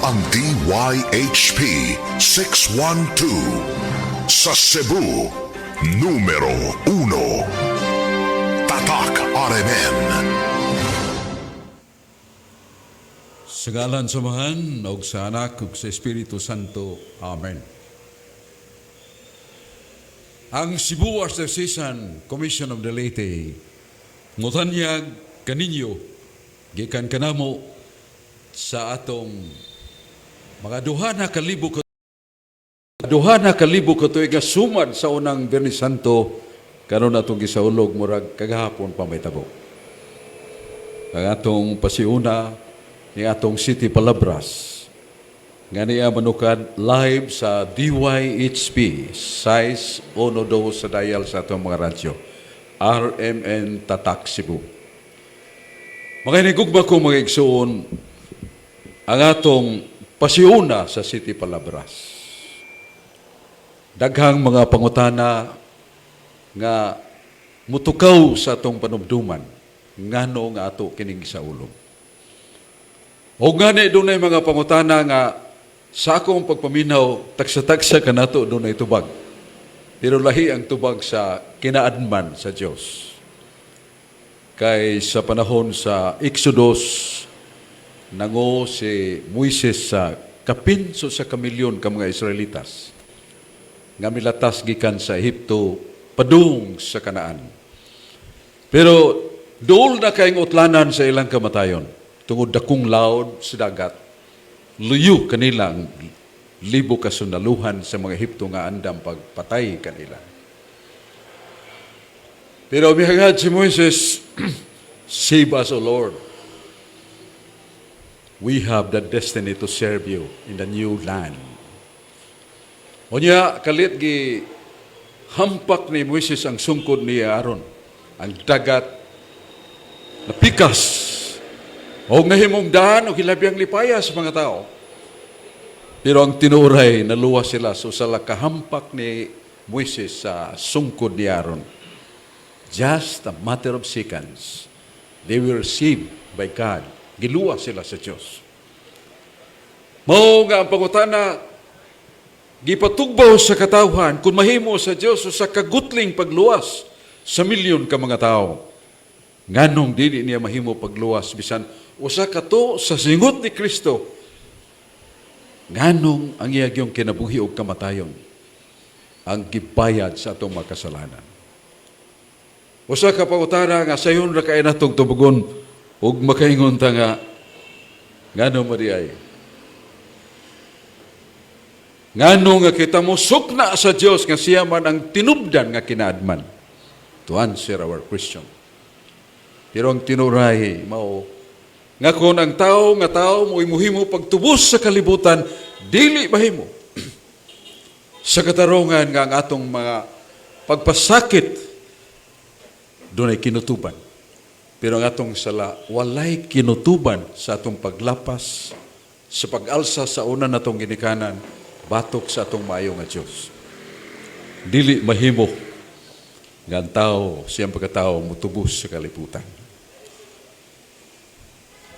Ang DYHP 612 sa Cebu, numero 1. Tatak RMN. Sa ngalan sa Amahan, ug sa Anak, ug sa Espiritu Santo. Amen. Ang Cebu Archdiocesan Commission of the Laity motanyag kaninyo gikan kanamo sa atong mga 2,000 ka tuig nga sumad sa unang Biyernes Santo, karon atong gisaulog murag kagahapon pa may tabo. Ang atong pasiuna ni atong City Palabras nga niya manukad live sa DYHP size 12 sa dial sa atong mga radyo, RMN Tatak Cebu. Mga hinigugma ko mga igsuon, ang atong pasiuna sa City Palabras. Daghang mga pangutana nga mutukaw sa atong panumduman ngano nga ato kining saulog. O ngani dunay mga pangutana nga sa akong pagpaminaw, tagsa-tagsa kanato dunay tubag. Pero lahi ang tubag sa kinaadman sa Dios. Kay sa panahon sa Exodus, nango si Moises sa kapin sa kamilyon ka mga Israelitas nga milatas gikan sa Ehipto padung sa Kanaan. Pero duol na kayong utlanan sa ilang kamatayon tungod dakong laod sa dagat. Luyo kanila ang libo ka sundaluhan sa mga Ehipto nga andam pagpatay kanila. Pero mihangad si Moises, "Save us, O Lord. We have the destiny to serve you in the new land." Unya, kalit gi hampak ni Moises ang sungkod ni Aaron. Ang dagat napikas. O nahimong daan o hilabi ang lipaya sa mga tao. Pero ang tinuray, naluwas sila sa usa ka hampak ni Moises sa sungkod ni Aaron. Just a matter of seconds, they were saved by God. Giluwas sila sa Diyos. Mao nga ang pangutana gipatugbaw sa katawhan, kung mahimo sa Diyos sa kagutling pagluwas sa milyon ka mga tao, nganong dili niya mahimo pagluwas bisan usa ka to sa singot ni Kristo? Nganong ang iyang kinabuhi og kamatayon ang gibayad sa atong mga kasalanan? Usa ka pangutana nga sayon ra kay natong tubugon ug makaingon ta nga ngano man diay? Ngano nga kita mo sukna sa Dios nga siya man ang tinubdan nga kinaadman to answer our question? Pero ang tinuray mao nga kung ang tao nga tao mo muhimo pagtubos sa kalibutan, dili mahimo sa katarungan nga ang atong mga pagpasakit dunay kinutuban. Pero ang atong sala walay kinutuban sa atong paglapas sa pag-alsa sa una natong ginikanan batok sa atong maayo nga Dios. Dili mahimo nga ang tao, siyang pagkatao, mutubos sa kalibutan.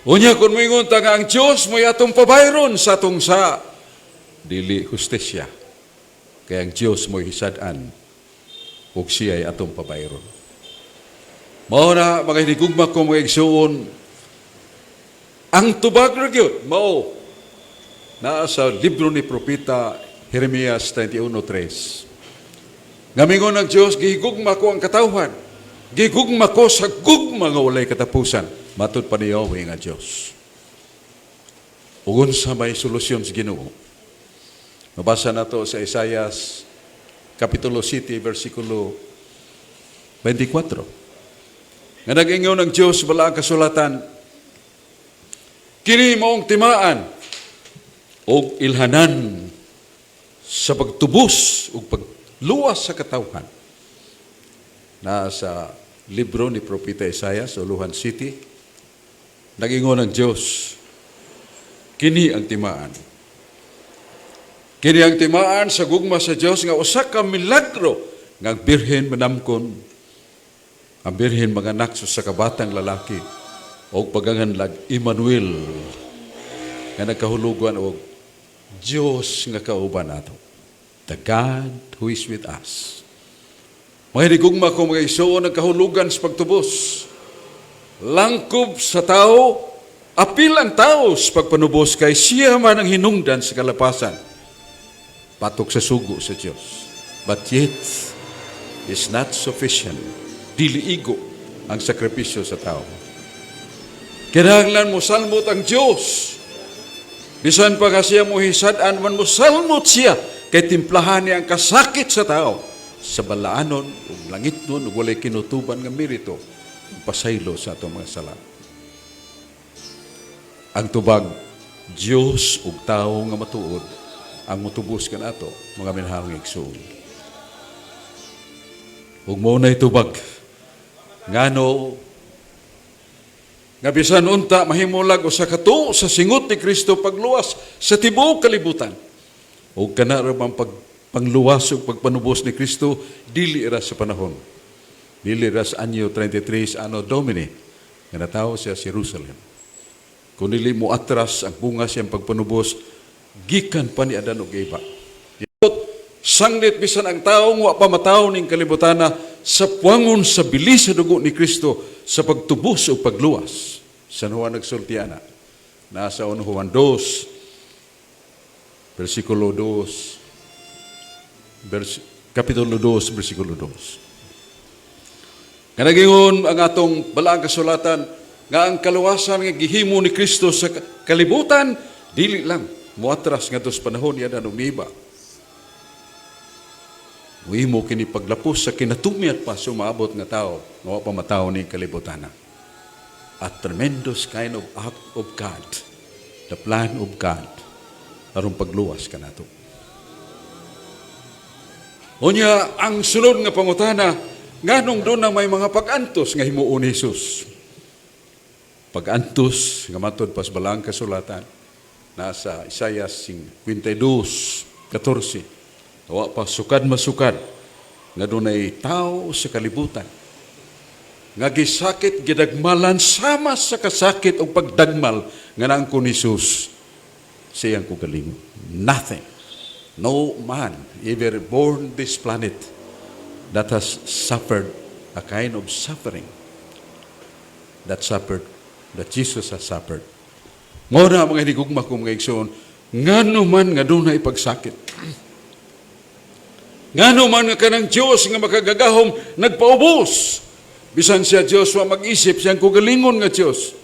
Unya kung moingon ta nga ang Dios mo'y atong pabayron sa atong sa, dili hustisya. Kaya ang Dios mo'y hisad-an ug siya'y atong pabayron. Mao na, mga hinigugma ko mga igsuon, ang tubag ra gyud mao naa sa libro ni Propeta Jeremias 31:3. Nga mingon ang Dios, "Gihigugma ko ang katawhan. Gihigugma ko sa gugma nga walay katapusan." Matud pa ni Yahweh nga Dios. Ug unsa may solusyon sa Ginoo? Mabasa nato sa Isaias Kapitulo 7, versikulo 24. Nga nag-ingon ng Diyos bala ang kasulatan, "Kini maong timaan og ilhanan sa pagtubos ug pagluwas sa katawhan." Na sa libro ni Propeta Isaias, Uluhan City, nag-ingon ng Diyos, "Kini ang timaan." Kini ang timaan sa gugma sa Diyos nga usa ka milagro nga ang birhen manamkon, ang birhen manganak sa kabatang lalaki og paganganlag Emmanuel. Nga nagkahulugan og Dios nga kauban nato. The God who is with us. Mga hinigugma ko, mga igsuon, nagkahulugan sa pagtubos. Langkob sa tao, apil ang tao sa pagpanubos kay siya man ang hinungdan sa kalapasan. Batok sa sugo sa Dios. But yet, is not sufficient. Dili igo ang sakripisyo sa tao. Kinahanglan mo salmot ang Dios. Bisan pa ka siya mo hisad-an man, mo salmot siya kay timplahan niya ang kasakit sa tao sa balaanon ug langitnon ug walay kinutuban nga merito ug pasaylo sa atong mga sala. Ang tubag, Dios ug tao nga matuod ang mutubos kanato, mga minahal nga igsoon. Ug mao nay tubag ngano nga bisan unta mahimulag usa ka tuo sa singot ni Kristo pagluwas sa tibuok kalibutan. Ug kana ra bang pag pangluwas ug pagpanubos ni Kristo dili ra sa panahon. Dili ra sa anyo 33 Anno Domini nga natawo siya sa Jerusalem. Kung dili mo atras ang bunga siyang pagpanubos gikan pa ni Adan ug Eva. Sanglit bisan ang taong wa pa matawo ning kalibutana sa puwangon sa bilis sa dugo ni Kristo sa pagtubos o pagluwas. San Juan nagsulti ana. Nasa 1 Juan 2, versikulo 2, kapitulo 2, versikulo 2. Kanagingon ang atong balaang kasulatan nga ang kaluwasan nga gihimo ni Kristo sa kalibutan dili lang muatras ngadto sa panahon ni Adan ug ni Eva. Muhimo kini paglapos sa kinatumyat pa sa umaabot nga tao nga wa pa matawo ni kalibutan. A tremendous kind of act of God, the plan of God, aron pagluwas kanato. Unya, ang sunod nga pangutana, nganong doon na may mga pag-antos nga himuon ni Jesus? Pag-antos nga matod pas balaang kasulatan, nasa Isaiah 52:14. Wa pa sukad masukad nga dunay tao sa kalibutan nga gisakit, gidagmalan sama sa kasakit o pagdagmal nga naangkon ni Jesus sa iyang kaugalingon. Nothing. No man ever born this planet that has suffered a kind of suffering that Jesus has suffered. Mao na, mga hinigugma ko, mga igsoon, ngano man nga dunay pagsakit? Ngano man nga kanang Diyos nga makagagahom nagpaubos? Bisan siya Diyos, wa mag-isip siyang kaugalingon nga Diyos.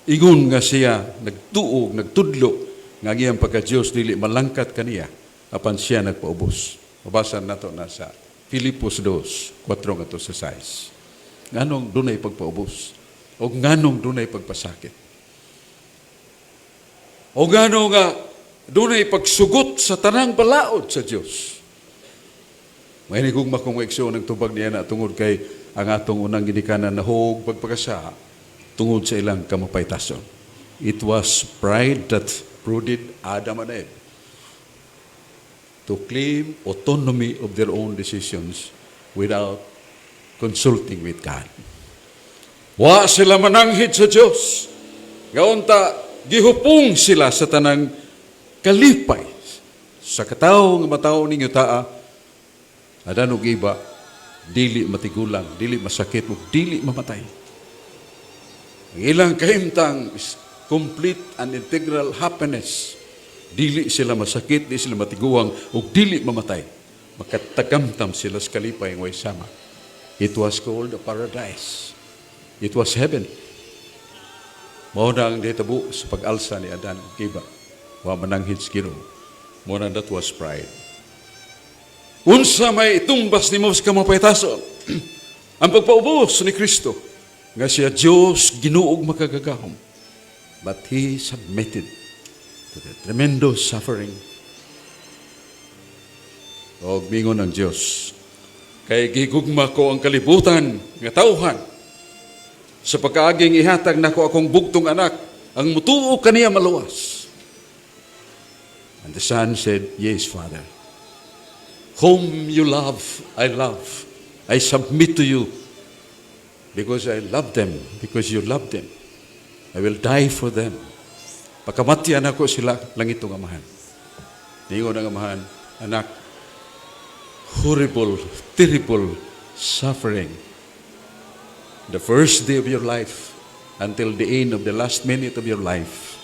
Ingon nga siya nagtuog, nagtudlo nga ang iyang pagka-Diyos dili malangkat kaniya apan siya nagpaubos. Mabasa nato na sa Filipos 2, 4 ngadto sa 6. Nganong dunay pagpaubos? O nganong dunay pagpasakit? O ngano nga dunay pagsugot sa tanang balaod sa Dios? May hinigugma kong igsoon, ang tubag niya na tungod kay ang atong unang ginikanan nahog pagpakasala tungod sa ilang kamapaytason. It was pride that prodded Adam and Eve to claim autonomy of their own decisions without consulting with God. Wa sila mananghid sa Diyos. Ngaunta, gihupong sila sa tanang kalipay sa katawo nga matawo ninyo taa, Adan ug Eva, dili matigulang, dili masakit, ug dili mamatay. Ang ilang kahimtang is complete and integral happiness. Dili sila masakit, di sila matiguang, ug dili mamatay. Makatagamtam sila sa kalipay ng way sama. It was called a paradise. It was heaven. Mao na ang nahitabo sa pag-alsa ni Adan ug Eva. Wa mananghid sa Ginoo. Mao na, that was pride. Unsa may itumbas nimo sa kamapaytason? Ang pagpaubos ni Kristo nga siya Dios, Ginoo ug makagagahom. But he submitted to the tremendous suffering. Og mingon ang Dios, "Kay gigugma ko ang kalibutan nga tawhan sa pagkaaging ihatag nako akong bugtong anak, ang mutuo kaniya maluwas." And the Son said, "Yes, Father. Whom you love, I love. I submit to you because I love them, because you love them. I will die for them." Pakamatyan ako sila langitong Amahan. Ningon ang Amahan, "Anak, horrible, terrible suffering. The first day of your life until the end of the last minute of your life,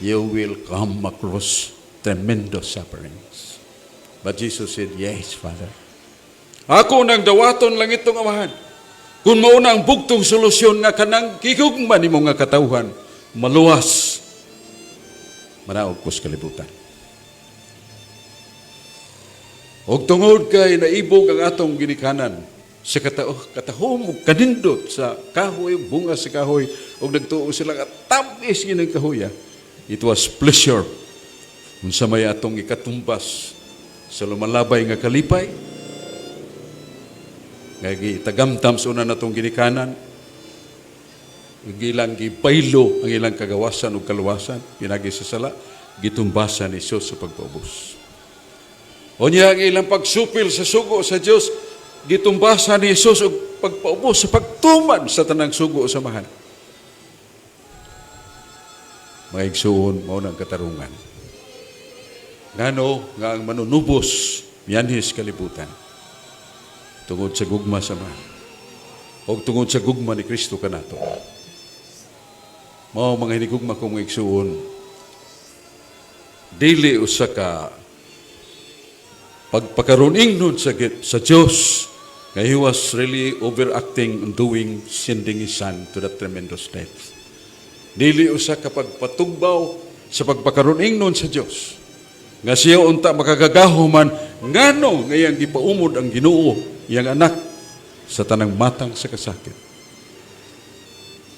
you will come across tremendous sufferings." But Jesus said, "Yes, Father. Ako nang dawaton langitong Amahan. Kung mao na ang bugtong solusyon nga kanang gihugma nimo nga katawhan, maluwas, manaog ko sa kalibutan." Og tungod kay naibog ang atong ginikanan sa katahom ug kanindot sa kahoy, bunga sa kahoy, ug nagtuo sila nga tamis kining kahoy. It was pleasure. Unsa may atong ikatumbas sa lumalabay nga kalipay nga gitagamtam sa una natong ginikanan, ug ilang gibaylo ang ilang kagawasan ug kaluwasan pinagi sa sala, gitumbasan ni Jesus sa pagpaubos. Unya ang ilang pagsupil sa sugo sa Dios, gitumbasan ni Jesus og pagpaubos sa pagtuman sa tanang sugo sa Amahan. Mga igsuon, mao nang katarungan. Ngano nga ang manunubos mianhis kalibutan? Tungod sa gugma sa Amahan o tungod sa gugma ni Kristo kanato. Mao, mga hinigugma kong mga igsuon, dili usa ka pagpakaron-ingnon sa Dios nga He was really overacting and doing, sending His Son to that tremendous death. Dili usa ka pagpatugbaw sa pagpakaron-ingnon sa Dios nga siya unta makagagahom man, ngano nga iyang gipaumod ang Ginoo, iyang anak, sa tanang matang sa kasakit.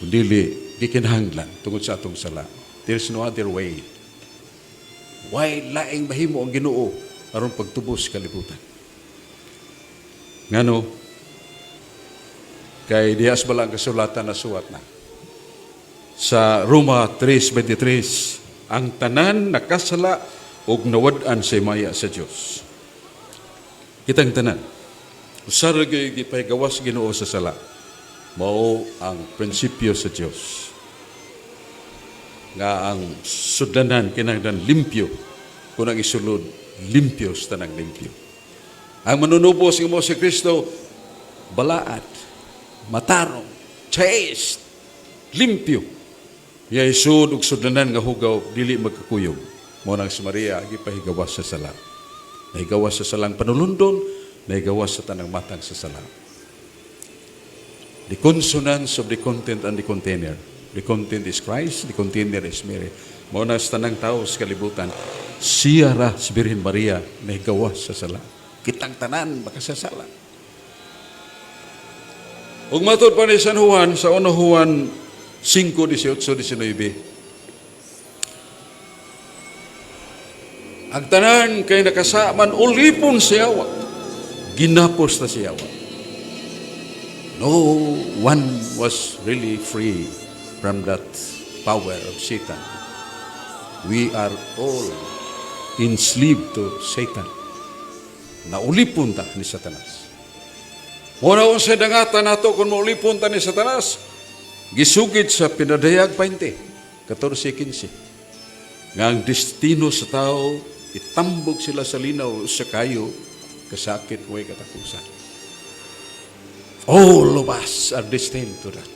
Dili, gikinahanglan tungod sa atong sala. There is no other way. Way laing mahimo ang Ginoo aron pagtubos kalibutan. Ngano? Kay dihas bala ang kasulatan na suwat na. Sa Roma 3:23, ang tanan nakasala ug nawad-an sa himaya sa Dios. Kitang tanan. Usa ra gyud gipahigawas Ginoo sa sala. Mao ang prinsipyo sa Dios nga ang sudlanan kinahanglan limpyo. Kung ang isulod limpyo sa tanang limpyo. Ang manunubos nga mao si Kristo, balaad, matarong, chaste, limpyo. Ya isud og sudlanan nga hugaw, dili magkakuyog. Mao nang si Maria gipahigawas sa sala. Nahigawas sa salang panulundon, nahigawas sa tanang matang sa sala. The consonance of the content and the container. The content is Christ, the container is Mary. Mao na sa tanang tao sa kalibutan, siya ra, si Birhen Maria, nahigawas sa sala. Kitang tanan makasasala. Ug matod pa ni San Juan sa 1 Juan 5:18, 19. Ang tanan kay nakasaman ulipon sa yawa. Ginapos na si yawa. No one was really free from that power of Satan. We are all enslaved to Satan. Naulipon ta ni Satanas. Muna unsay dangatan nato kung maulipon ta ni Satanas? Gisugid sa Pinadayag 20, 14, 15. Nga ang destino sa tao, itambog sila sa linaw sa kayo, kasakit way katapusan. All of us are destined to that.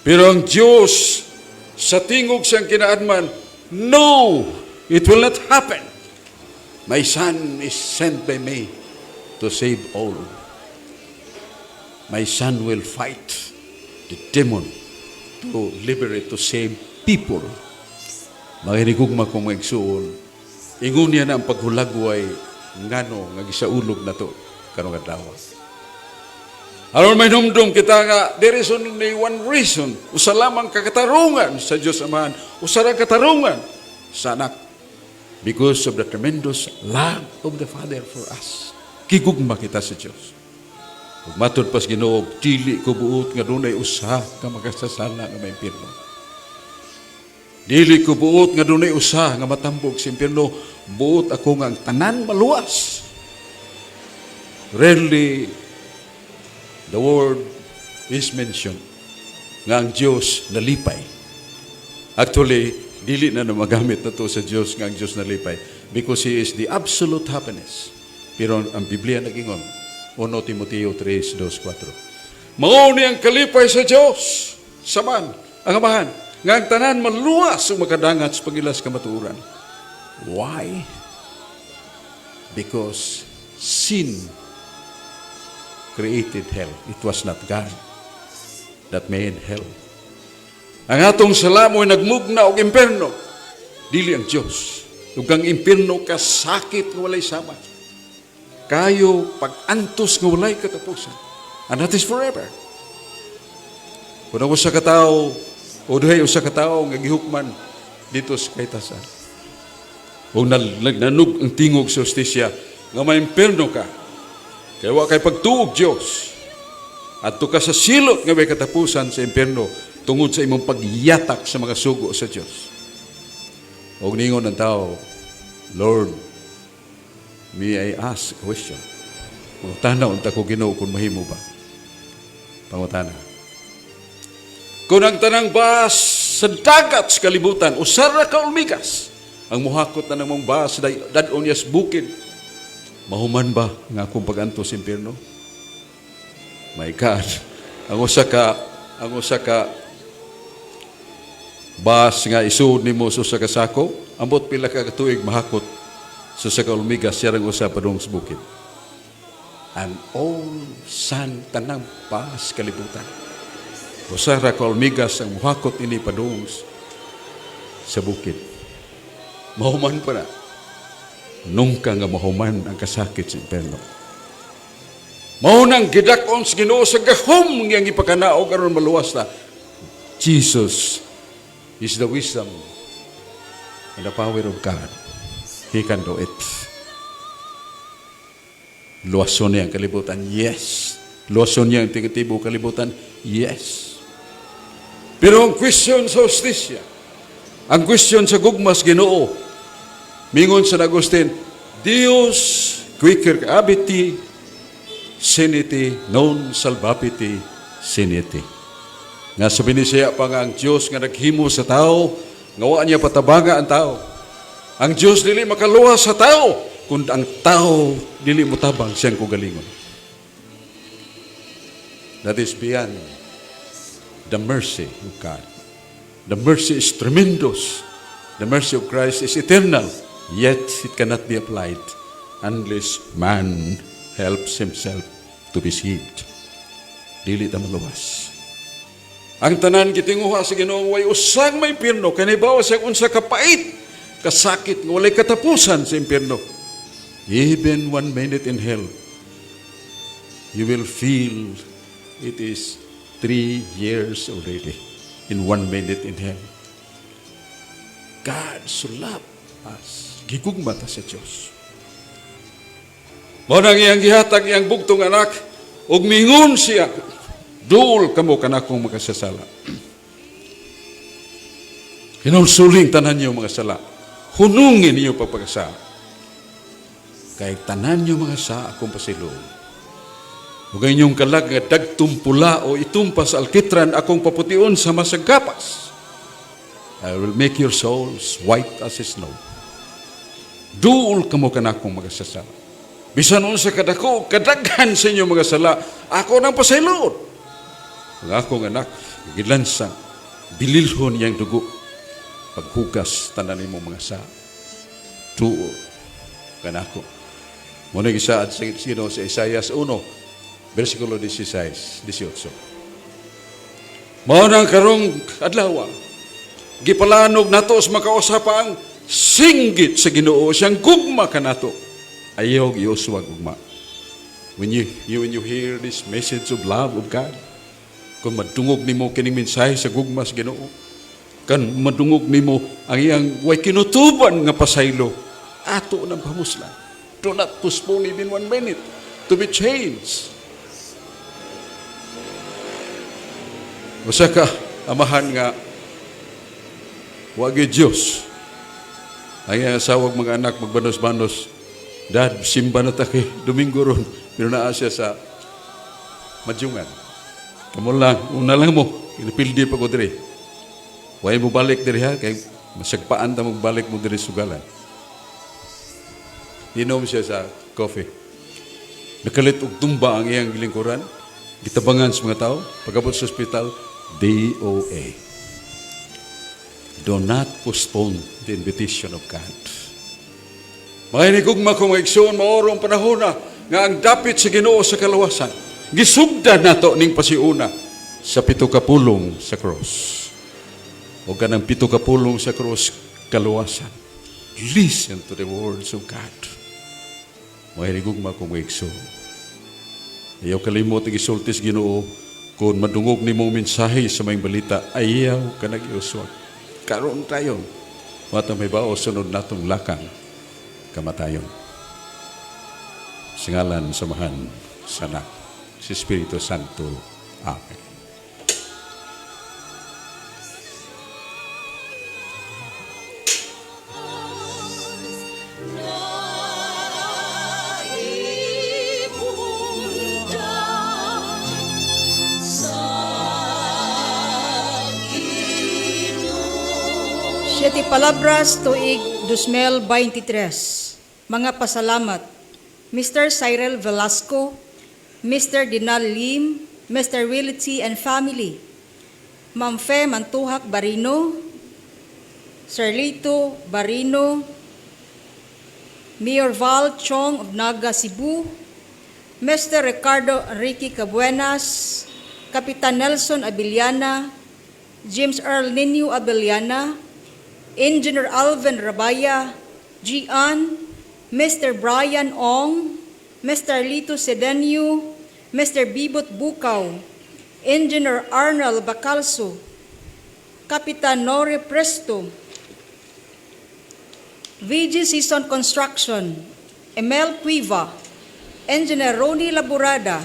Pero ang Diyos, sa tingog siyang kinaadman, "No, it will not happen. My Son is sent by me to save all. My Son will fight the demon to liberate, to save people." Mga hinigugma kong mga igsuon, ingon niya na ang paghulagway ngano nga gisaulog na to karong adlaw. Aron may numdum kita nga there is only one reason, usa lamang kakatarungan sa Dios Amahan, usa ra katarungan sa Anak. Because of the tremendous love of the Father for us. Gigugma kita sa Dios. Ug matud pas Ginoo, "Dili ko buot nga dunay usa ka makasasala nga maimpirno. Dili ko buot nga dunay usa nga matambog sa impierno. Buot ako nga ang tanan maluwas." Rarely the word is mentioned nga ang Diyos nalipay Actually, dili na na magamit na to sa Diyos nga ang Diyos nalipay because He is the absolute happiness. Pero ang Biblia nagingon, 1 Timoteo 3, 2, 4. Mao ni ang kalipay sa Diyos, saman, ang Amahan, nga ang tanan maluwas ug makadangat sa pag-ila sa kamatuoran. Why? Because sin created hell. It was not God that made hell. Ang atong sala mo'y nagmugna og impierno. Dili ang Diyos. Ug ang impierno kasakit nga walay sama. Kayo pag-antos nga walay katapusan. And that is forever. Kung ang usa ka tawo o duhay usa ka tawo nga gihukman dito sa kahitasan. O nagnanog ang tingog sa hustisya nga maimpierno ka. Kay wa kay pagtuog Dios. Adto ka sa silot nga may katapusan sa impierno tungod sa imong pagyatak sa mga sugo sa Dios. Og ningon ang tao, "Lord, may I ask a question?" Pangutana unta ko, Ginoo, kung mahimo ba? Pangutana. Kung ang tanang baas sa dagat sa kalibutan, usa ra ka ulmigas, ang muhakot na namong baas sa dad-on niya sa bukid, mahuman ba nga akong pag-antos sa impierno? My God, ang usa ka baas nga isuod nimo sa usa ka sako, ambot pila ka tuig mahakot sa usa ka ulmigas siya ang usa padung sa bukid. And all san tanang baas kalibutan. Usa ra ka ulmigas ang muhakot ini padung sa bukid. Mahuman pa na. Nungka nga mahuman ang kasakit sa impierno. Mao nang gidak-on sa Ginoo sa gahom nga ipakanaog aron maluwas ta. Jesus is the wisdom and the power of God. He can do it. Luwason niya ang kalibutan? Yes. Luwason niya ang tigatibo kalibutan? Yes. Pero ang question sa hustisya, ang question sa gugmas Ginoo, mingon sa Agustin, "Deus qui creabit sinit non salvabit sinit." Nga sa Binisaya pa nga ang Diyos nga naghimo sa tao, nga wa niya patabanga ang tao. Ang Diyos dili makaluwas sa tao, kung ang tao dili motabang siyang kaugalingon. That is beyond the mercy of God. The mercy is tremendous. The mercy of Christ is eternal, yet it cannot be applied unless man helps himself to be saved. Dili ta maluwas. Ang tanan gitinguha sa Ginoo way usang maimpierno kay nahibaw siya unsa kapait, kasakit nga walay katapusan sa impierno. Even one minute in hell, you will feel it is 3 years already in one minute in hell. God so loved us. Gigugma ta sa Diyos. Mao nang iyang gihatag iyang bugtong anak, ug mingon siya, "Duol kamo kanakong makasasala. Hinulsuling tanan niyo mga sala. Hunungin niyo pagpakasala. Kay tanan niyo mga sa akong pasayloon. Ug ang inyong kalag nga dagtong pula o itumpas sa alkitran akong papution sama sa gapas. I will make your souls white as snow." Duol kamo kanakong makasasala. Bisan unsa kadako, kadaghan sa inyong mga sala, ako nang pasayloon. Ang akong anak, gilansang, bililhon niyang dugo. Paghugas tanan nimo mga sa. Duol kanako. Mao na gisaad sa Ginoo sa Isaias 1, versikulo 16, 18. Mao nang karong adlaw, gipalanog nato sa makausa pa ang singgit sa Ginoo, siyang gugma kanato. Ayaw iuswag ugma. When you hear this message of love of God, kung madungog nimo kining mensahe sa gugma sa Ginoo, kan madungog nimo ang iyang way kinutuban nga pasaylo, ato nang pamuslan. Do not postpone even one minute to be changed. Usa ka amahan nga wagi Diyos. Ang iyang asawa ug mga anak magbanos-banos. "Dad, simba na ta kay Domingo ron." Pero naa siya sa madyungan. "Kamo lang, una lang mo. Pinapildi pa ko diri." Way mo balik diri ha, kay masagpaan ta balik mo diri sugalan. Inom siya sa coffee. Nakalit og tumba ang iyang gilingkuran. Gitabangan sa mga tao. Pag-abot sa ospital, DOA. Do not postpone the invitation of God. Mga hinigugma ko, mga igsoon, maoro ang panahon na nga ang dapit sa Ginoo sa kalawasan. Gisugdan nato ning pasiuna sa pito ka pulong sa cross. O kanang pito ka pulong sa cross, kaluwasan. Listen to the words of God. Mga hinigugma ko, mga igsoon. Ayaw kalimot ang gisulti sa Ginoo kung madungog nimo mensahe sa maayong balita, ayaw ka nag-iuswag. Karon tayo. Wa ta mahibaw sunod natong lakang kamatayon. Sa ngalan sa Amahan, sa Anak, sa Espiritu Santo. Amen. Siete Palabras tuig 2023. Mga pasalamat. Mr. Cyril Velasco, Mr. Dinal Lim, Mr. Willie T. and family, Ma'am Fe Mantuhak Barino, Sir Lito Barino, Mayor Val Chong of Naga, Cebu, Mr. Ricardo Enrique Cabuenas, Kapitan Nelson Abiliana, James Earl Nino Abiliana, Engineer Alvin Rabaya, Gian, Mr. Brian Ong, Mr. Lito Sedenio, Mr. Bibot Bukaw, Engineer Arnold Bacalso, Kapitan Nore Presto, VG Season Construction, Emel Cueva, Engineer Ronnie Laborada,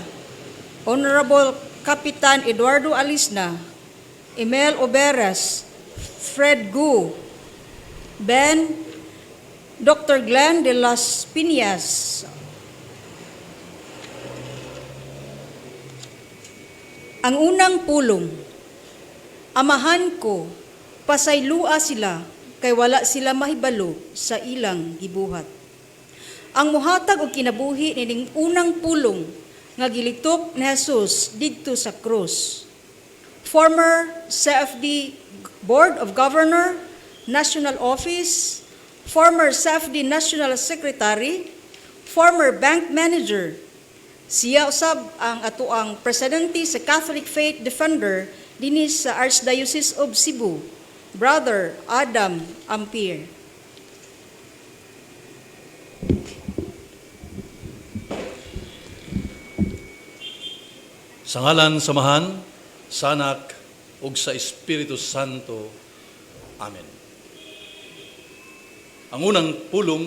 Honorable Kapitan Eduardo Alisna, Emel Oberes, Fred Gu, Ben, Dr. Glenn de las Piñas. Ang unang pulong, "Amahan ko, pasaylua sila, kay wala sila mahibalo sa ilang gibuhat." Ang muhatag og kinabuhi nining unang pulong nga gilitok ni Jesus didto sa krus. Former CFD Board of Governor, National Office, former CFD National Secretary, former Bank Manager. Siya usab ang atoang presidente sa Catholic Faith Defender dinhi sa Archdiocese of Cebu, Brother Adam Ampere. Sa ngalan sa Amahan, sa Anak, ug sa Espiritu Santo. Amen. Ang unang pulong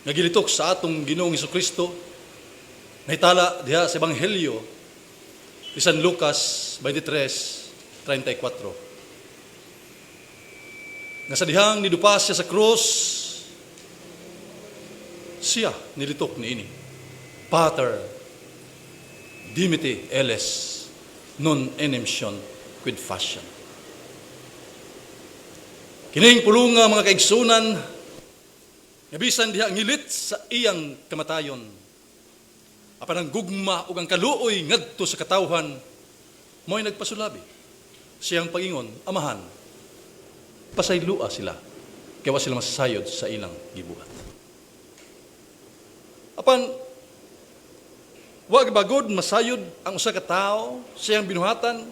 nga gilitok sa atong Ginoong Kristo nahitala diha sa Ebanghelyo ni San Lucas 23:34. Nga sa dihang nidupa siya sa krus, siya nilitok niini: "Pater, dimitte illis, non enim sciunt quid faciant." Kining pulunga, mga kaigsunan, nga bisan diha ngilit sa iyang kamatayon, apan ang gugma ug ang kaluoy ngadto sa katawhan mo'y nagpasulabi. Siyang pagingon, "Amahan, pasaylua sila, kay wa sila masayod sa ilang gibuhat." Apan wa bagod masayod ang usa ka tawo sa iyang binuhatan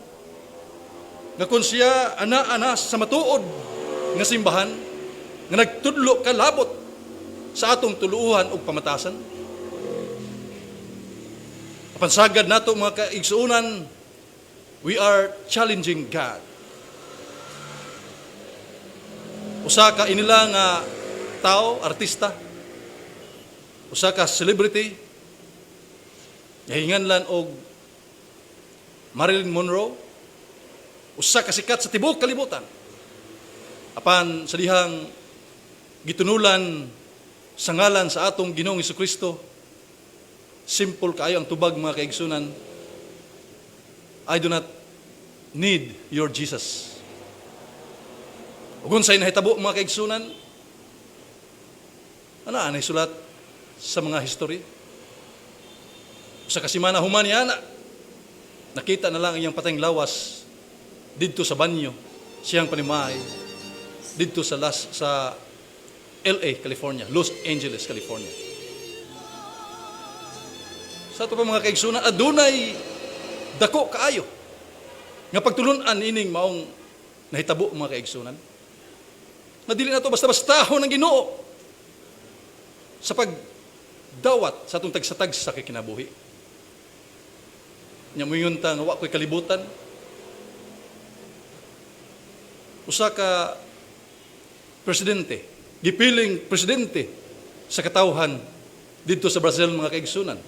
nga kung siya ana-ana sa matuod nga simbahan nga nagtudlo kalabot sa atong tuluuhan ug pamatasan. Apan sagad nato, mga kaigsuonan, we are challenging God. Usa ka inila nga tao, artista, usa ka celebrity, nahinganlan og Marilyn Monroe, usa ka sikat sa tibuok kalibutan. Apan sa dihang gitunulan sa ngalan sa atong Ginoong Kristo, simple kaayo ang tubag, mga kaigsunan: "I do not need your Jesus." Ug unsay nahitabo, mga kaigsunan? Ana anay sulat sa mga history. Sa kasimana human niya na, nakita na lang ang iyang patayng lawas didto sa banyo, siyang panimalay, didto sa LA, California, Los Angeles, California. Sa ato pa, mga kaigsunan, adunay dako kaayo nga pagtulunan ining maong nahitabo, mga kaigsunan. Na dili na to basta-bastahon ang Ginoo sa pagdawat sa atong tagsa-tagsa kay kinabuhi. Nya moingon ta nga wa ko'y kalibutan. Usa ka presidente, gipiling presidente sa katawhan didto sa Brazil, mga kaigsunan,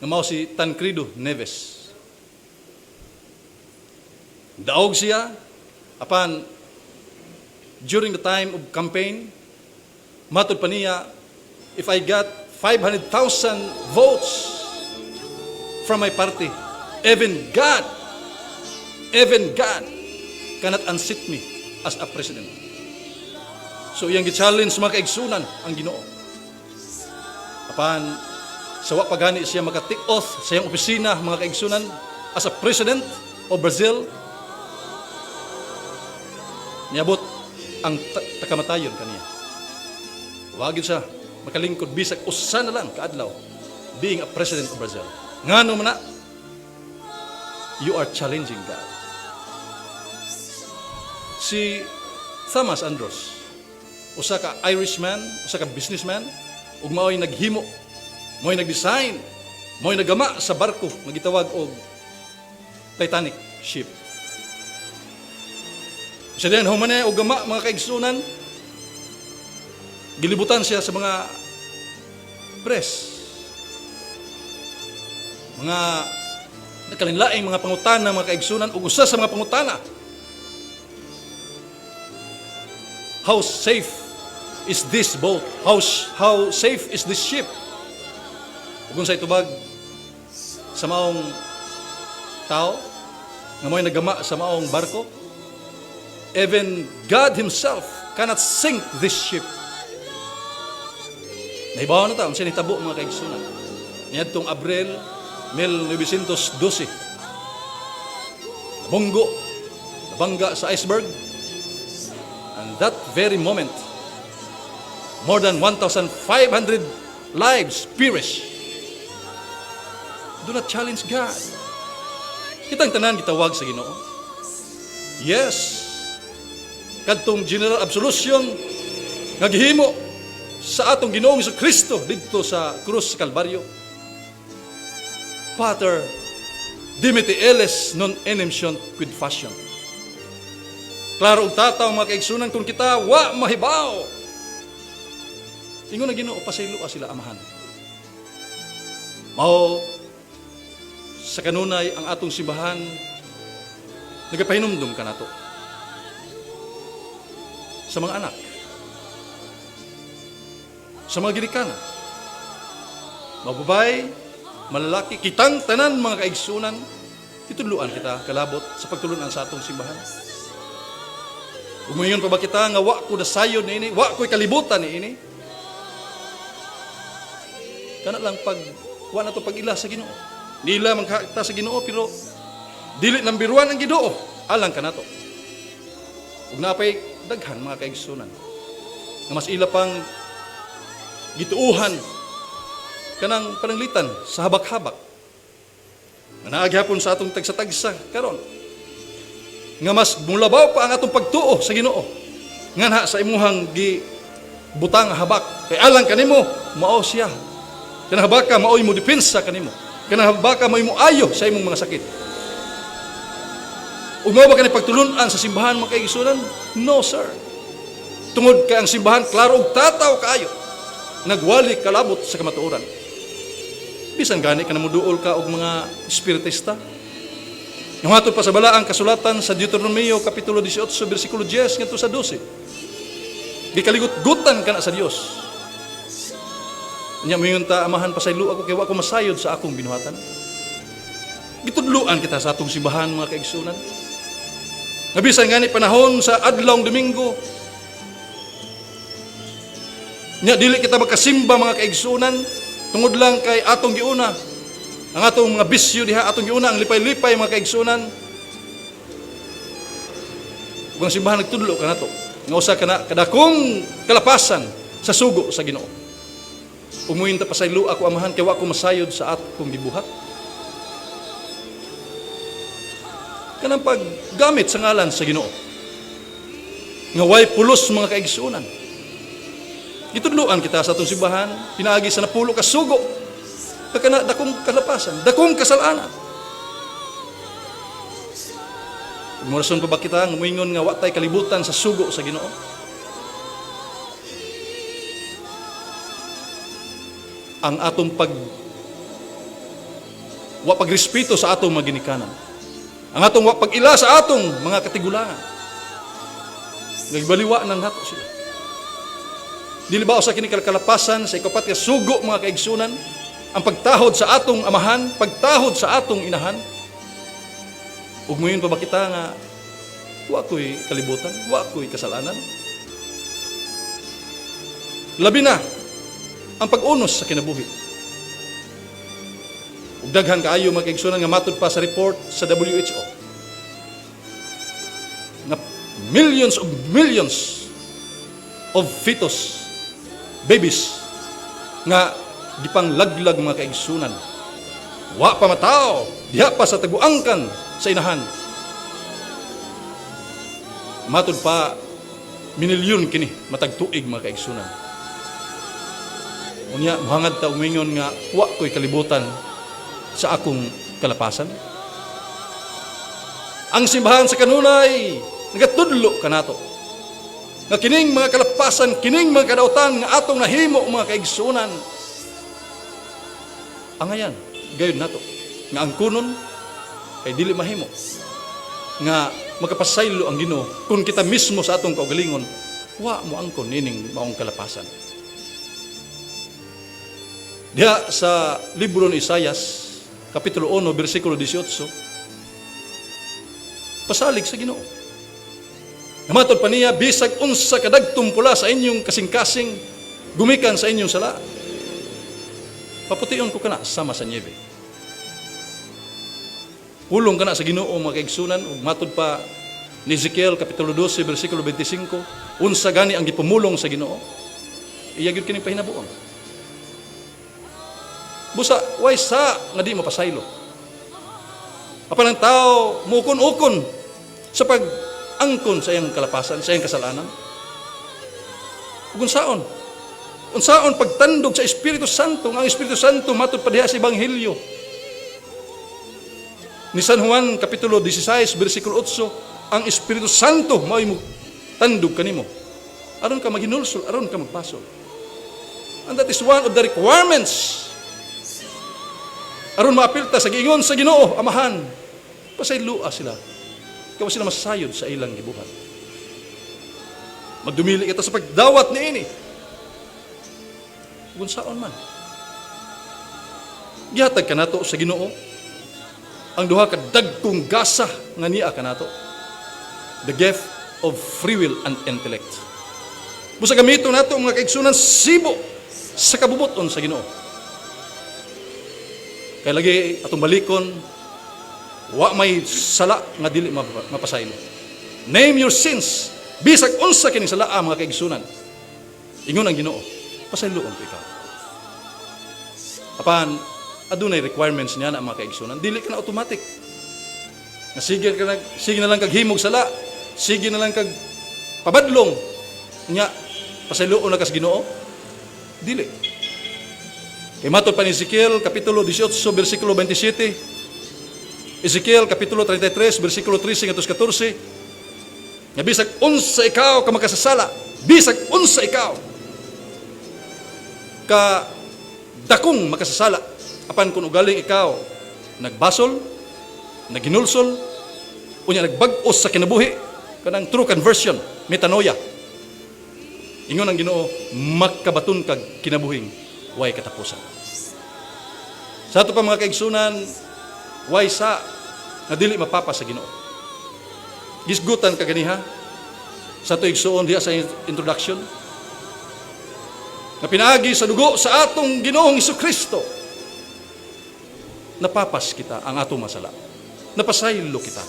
nga mao si Tancredo Neves. Daog siya apan during the time of campaign, matod pa niya, "If I got 500,000 votes from my party, even God cannot unseat me as a president." So iyang gi-challenge, mga kaigsunan, ang Ginoo. Apan sa wa pa gani siya maka-take oath sa iyang opisina, mga kaigsunan, as a president of Brazil, niabot ang kamatayon kaniya. Wa gyud siya makalingkod bisag usa na lang kaadlaw being a president of Brazil. Ngano man na? You are challenging God. Si Thomas Andrews, usa ka Irishman, usa ka businessman, ug mao'y naghimo, mao'y nagdesign, mao'y nagama sa barko nga gitawag og Titanic ship. Sa diyan human og gama, mga kaigsunan, gilibutan siya sa mga press. Mga nagkalainlaing mga pangutana, mga kaigsunan, ug usa sa mga pangutana: "How safe is this boat? How safe is this ship?" Ug unsay tubag sa maong tao nga mo'y nagama sa maong barko? "Even God Himself cannot sink this ship." Nahibaw na ta unsa nitabo, mga kaigsunan. Niadtong Abril 1912, nabunggo, nabangga sa iceberg. And that very moment, more than 1,500 lives perish. Do not challenge God. Kitang tanan gitawag sa Ginoo. Yes. Kadtong general absolution nga gihimo sa atong Ginoong Kristo didto sa krus sa Kalbaryo. "Pater, dimitte illis non enim sciunt quid faciant." Klaro og tataw, mga kaigsunan, kung kita wa mahibaw. Ingon ang Ginoo, "Pasayloa sila, Amahan." Mao sa kanunay ang atong simbahan nagapahinumdum kanato sa mga anak, sa mga ginikanan, mababay, malalaki, kitang tanan, mga kaigsunan, gitudloan kita kalabot sa pagtulunan sa atong simbahan. Muingon pa ba kita nga wa ko nasayod niini, wa ko'y kalibutan niini? Kana lang pag wa na to pag-ila sa Ginoo. Nila man ta sa Ginoo pero dili number one ang Ginoo alang kanato. Ug napay daghan, mga kaigsunan, nga mas ila pang gituuhan kanang pananglitan sa habak-habak. Nga naa gihapon sa atong tagsa-tagsa karon. Nga mas mulabaw pa ang atong pagtuo sa Ginoo nganha sa imuhang gi butang habak, kay alang kanimo mao siya. Kanang habaka mao'y mo depensa kanimo. Kanang habaka mao'y mo ayo sa imong mga sakit. Ug mao ba kani pagtulun-an sa simbahan, mga kaigsunan? No, sir. Tungod kay ang simbahan klaro og tataw kaayo. Nagwali kalabot sa kamatuoran. Bisan gani ka na muduol ka og mga espiritista. Yung hatod pa sa balaang kasulatan sa Deuteronomio Kapitulo 18, versikulo 10 ngadto sa 12. Gikaligot-gutan ka na sa Dios. Nya moingon ta, "Amahan, pasaylo ako kay wa ko masayod sa akong binuhatan." Gitudluan kita sa atong simbahan, mga kaigsunan. Nga bisan ngani panahon sa adlawng Domingo, nya dili kita makasimba, mga kaigsunan, tungod lang kay atong giuna ang atong mga bisyo diha, atong giuna ang lipay-lipay, mga kaigsunan. Ug ang simbahan nagtudlo kanato nga usa kana kadakong kalapasan sa sugo sa Ginoo. Umuin ta, "Pasayloa ako, Amahan, kay wa ko masayod sa akong gibuhat." Kanang paggamit sa ngalan sa Ginoo nga way pulos, mga kaigsunan. Gitudloan kita sa atong simbahan pinaagi sa 10 ka sugo kana dakong kalapasan, dakong kasalanan. Ug rason pa ba kita nga moingon nga wa tay kalibutan sa sugo sa Ginoo? Ang atong pag wa pagrespeto sa atong mga ginikanan. Ang atong wa pag-ila sa atong mga katigulangan. Nagbaliwa nang nato sila. Dili ba usa kini kalapasan sa ikapat ka sugo, mga kaigsunan, ang pagtahod sa atong amahan, pagtahod sa atong inahan? Ug moingon pa ba kita nga wa ko'y kalibutan, wa ko'y kasalanan? Labi na ang pag-unos sa kinabuhi. Ug daghan kaayo, mga kaigsunan, nga matud pa sa report sa WHO nga millions of millions of fetus babies nga gipanglaglag, mga kaigsunan. Wa pa matao, diha pa sa taguangkan sa inahan. Matud pa minilyon kini matag tuig, mga kaigsunan. Unya, muhangad ta umingon nga wa ko'y kalibutan sa akong kalapasan? Ang simbahan sa kanunay nagatudlo kanato nga kining mga kalapasan, kining mga kadautan nga atong nahimo, mga kaigsunan, angayan gayud nato nga ang kunon kay dili mahimo nga makapasaylo ang Ginoo kung kita mismo sa atong kaugalingon wa mo angkon nining maong kalapasan. Diha sa libro ni Isayas, Kapitulo 1, versikulo 18, pasalig sa Ginoo. Namatod pa niya, "Bisag unsa kadagtong pula sa inyong kasing-kasing, gumikan sa inyong sala, papution ko kana sama sa niebe." Pulong kana sa Ginoo, mga kaigsunan, ug matod pa ni Ezekiel kapitulo 12 bersikulo 25, unsa gani ang gipumulong sa Ginoo, iya gyud kining pahinabuon. Busa way sa nga di mapasaylo. Apan ang tao muukon-ukon sa pag-angkon sa iyang kalapasan, sa iyang kasalanan. Ug unsaon? Unsaon pagtandog sa Espiritu Santo, nga ang Espiritu Santo matud pa diha sa Ebanghelyo ni San Juan kapitulo 16 bersikulo 8, ang Espiritu Santo mao'y mo tandog kanimo aron ka maghinulsol, aron ka magpasol. And that is one of the requirements aron maapil ta sa giingon sa Ginoo, "Amahan, pasayloa sila kay wa sila masayod sa ilang gibuhat." Magdumili kita sa pagdawat niini. Kung saon man gihatag kanato sa Ginoo ang duha ka dagkong gasa nga niya kanato, the gift of free will and intellect. Busa gamito nato, mga kaigsunan, sibo sa kabubuton sa Ginoo. Kay lagi atong balikon, wa may sala nga dili mapasaylo. Name your sins. Bisag unsa kining sala, mga kaigsunan, ingon ang Ginoo, "Pasayloon ko ikaw." Apan adunay requirements niya na, mga kaigsunan. Dili ka na automatic. Nga sige na lang kag himog sala, sige na lang kag pabadlong. Nya pasayloon na kas Ginoo. Dili. Kay matod pa ni Ezekiel kapitulo 18 bersikulo 27, Ezekiel kapitulo 33 bersikulo 13 ngadto 14, nga bisag unsa ikaw ka makasasala, bisag unsa ikaw ka dakong makasasala, apan kung ugaling ikaw nagbasol, naghinulsol, unya nagbag-os sa kinabuhi, kanang true conversion, metanoia, ingon ang Ginoo, makabaton kag kinabuhing way katapusan. Sa ato pa, mga kaigsunan, way sa nga dili mapapa sa Ginoo. Gisgutan ka ganiha sa ato igsuon diha sa introduction nga pinaagi sa dugo sa atong Ginoong Kristo, napapas kita ang atong masala. Napasaylo kita.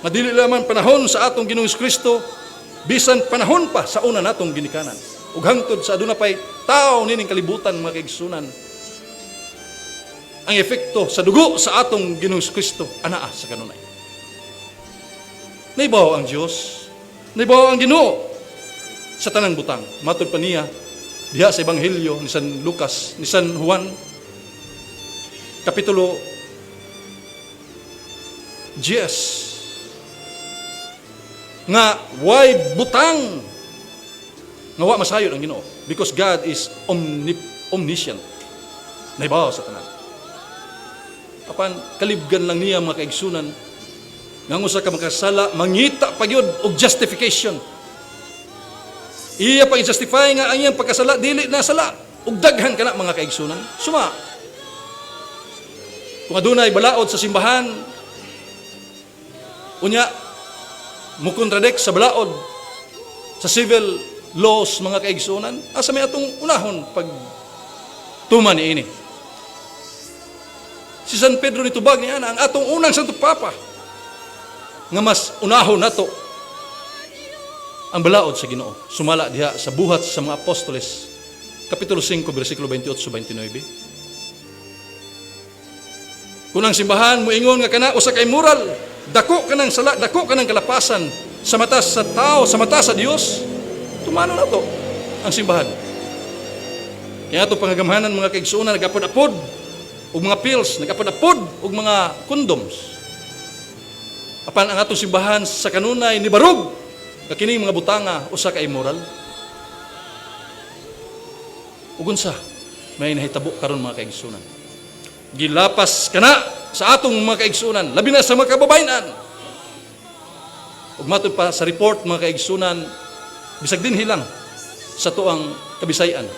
Nga dili lamang panahon sa atong Ginoong Kristo, bisan panahon pa sa una natong ginikanan. Ug hangtod sa aduna pay tao nining kalibutan, mga kaigsunan, ang epekto sa dugo sa atong Ginoong Kristo anaa sa kanunay. Naibaw ang Dios, naibaw ang Ginoo sa tanang butang. Matod pa niya diha sa Ebanghelyo ni San Lucas, ni San Juan, Kapitulo 10, nga way butang nga wa masayod ang Ginoo because God is omniscient. Naibaw sa tanan. Apan kalibgan lang niya, mga kaigsunan, nga ang usa ka makasala mangita pa gyud og justification. Iya pa i-justify nga ang iyang pagkasala dili na sala. Ug daghan kana, mga kaigsunan. Suma kung adunay balaod sa simbahan, unya mo contradict sa balaod sa civil laws, mga kaigsunan, asa may atong unahon pag tuman niini? Si San Pedro nitubag niya ang atong unang Santo Papa nga mas unahon nato ang balaod sa Ginoo. Sumala diha sa Buhat sa mga Apostoles, Kapitulo 5, bersikulo 28 29. Kung ang simbahan moingon nga kana usa kay moral, dako kanang sala, dako kanang kalapasan sa mata sa tao, sa mata sa Dios, tumano nato ang simbahan. Kaya ato pangagamhanan, mga kaigsuonan, nagapod-apod og mga pills, nagapod-apod og mga condoms. Apan ang atong simbahan sa kanunay nibarog nga kining mga butanga usa ka immoral. Ug unsa may nahitabo karon, mga kaigsuonan? Gilapas kana sa atong mga kaigsuonan, labi na sa mga kababayenan. Ug matud pa sa report, mga kaigsuonan, bisag dinhi lang sa tuang Kabisayan.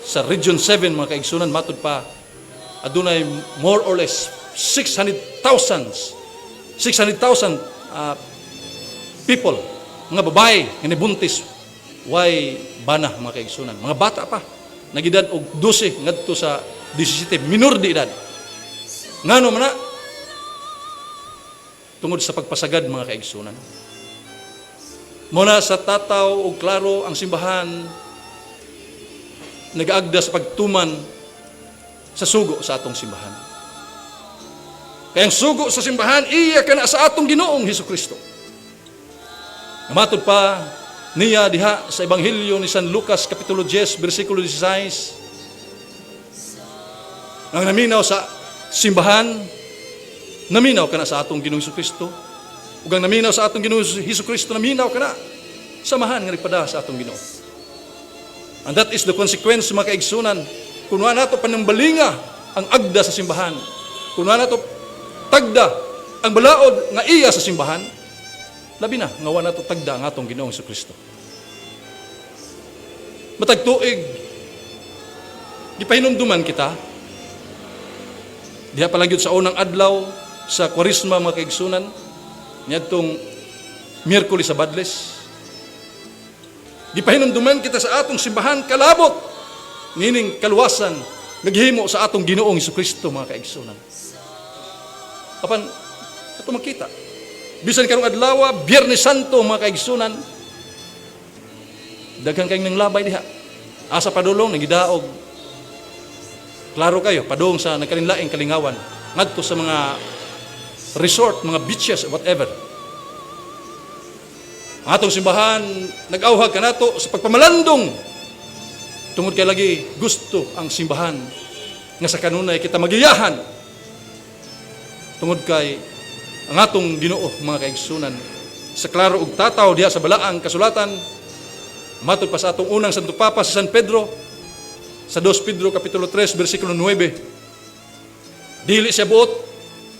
Sa Region 7, mga kaigsuonan, matud pa adunay more or less 600,000 600,000 people, mga babae nga nibuntis, way bana, mga kaigsuonan. Mga bata pa, nagedad og 12 ngadto sa 17, minor de edad. Ngano man na? Tungod sa pagpasagad, mga kaigsuonan. Muna sa tataw og klaro ang simbahan nagaagda sa pagtuman sa sugo sa atong simbahan. Kaya ang sugo sa simbahan, iya kana sa atong Ginoong Hesus Kristo. Namatod pa niya diha sa Ebanghelyo ni San Lucas Kapitulo 10 bersikulo 16, ang naminaw sa simbahan, naminaw kana sa atong Ginoong Kristo. Ug ang naminaw sa atong Ginoong Hesus Kristo, naminaw kana sa Amahan nga nagpada sa atong Ginoo. And that is the consequence, mga kaigsunan, kung wa nato panambalinga ang agda sa simbahan, kung wa nato tagda ang balaod nga iya sa simbahan, labi na nga wa nato tagda ang atong Ginoong Kristo. Matag tuig, gipahinumduman kita, diha pa lang gyud sa unang adlaw sa Kwaresma, mga kaigsunan, niadtong Miyerkules sa Badles. Gipahinumduman kita sa atong simbahan kalabot nining kaluwasan nga gihimo sa atong Ginoong Kristo, mga kaigsunan. Apan ato makita, bisan karong adlaw, Biyernes Santo, mga kaigsunan, daghan kayong nanglabay diha. Asa padulong nagidaog. Klaro kayo, padung sa nagkalinlaing kalingawan ngadto sa mga resort, mga beaches, whatever. Ang atong simbahan nag-awhag kanato sa pagpamalandong tungod kay lagi gusto ang simbahan nga sa kanunay kita magiyahan tungod kay ang atong Ginoo, mga kaigsunan, sa klaro ug tataw diha sa balaang kasulatan, matod pa sa atong unang Santo Papa si San Pedro sa 2 Pedro Kapitulo 3 bersikulo 9, dili siya buot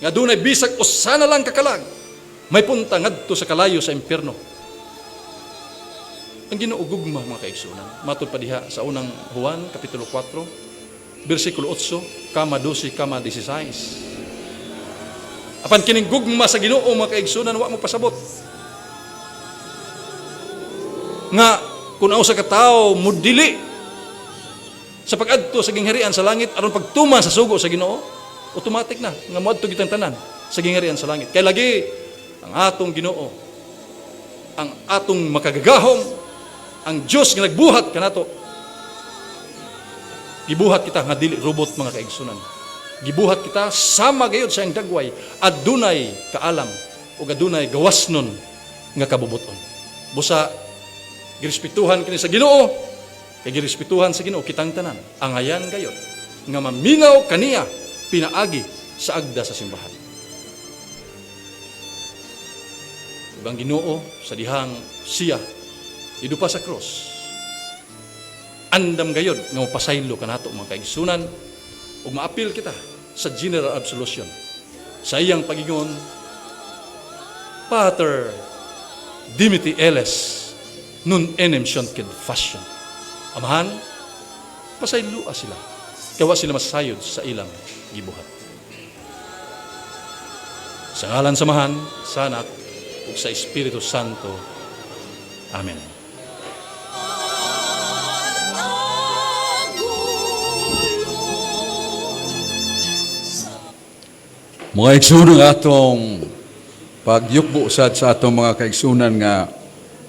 nga dunay bisag usa na lang kakalag may punta ngadto sa kalayo sa impyerno. Ang Ginoo gugma, mga kaigsunan. Matod pa diha sa unang Juan Kapitulo 4 bersikulo 8 kama 12 kama 16. Apan kining gugma sa Ginoo, mga kaigsunan, wa mo pasabot nga kung ang usa ka tawo mudili sa pag-adto sa gingharian sa langit aron pagtuman sa sugo sa Ginoo, automatic na nga moadto kitang tanan sa gingharian sa langit. Kay lagi ang atong Ginoo, ang atong makagagahom, ang Dios nga nagbuhat kanato, gibuhat kita nga dili robot, mga kaigsunan. Gibuhat kita sama gayud sa iyang dagway, adunay kaalam ug adunay gawasnon nga kabubuton. Busa girespetuhan kini sa Ginoo, kay girespetuhan sa Ginoo kitang tanan. Angayan gayud nga maminaw kaniya pinaagi sa agda sa simbahan. Ug ang Ginoo, sa dihang siya idupa sa cross, andam gayod nga mapasaylo kanato, mga kaigsunan, ug maapil kita sa general absolution sa iyang pagingon, "Pater, dimitte illis, non enim sciunt quid faciant." Amahan, pasayloa sila kay wa sila masayod sa ilang gibuhat. Sa ngalan sa Amahan, sa Anak, ug sa Espiritu Santo. Amen. Mga igsoon, nga atong pagyukbo sad sa atong mga kaigsunan nga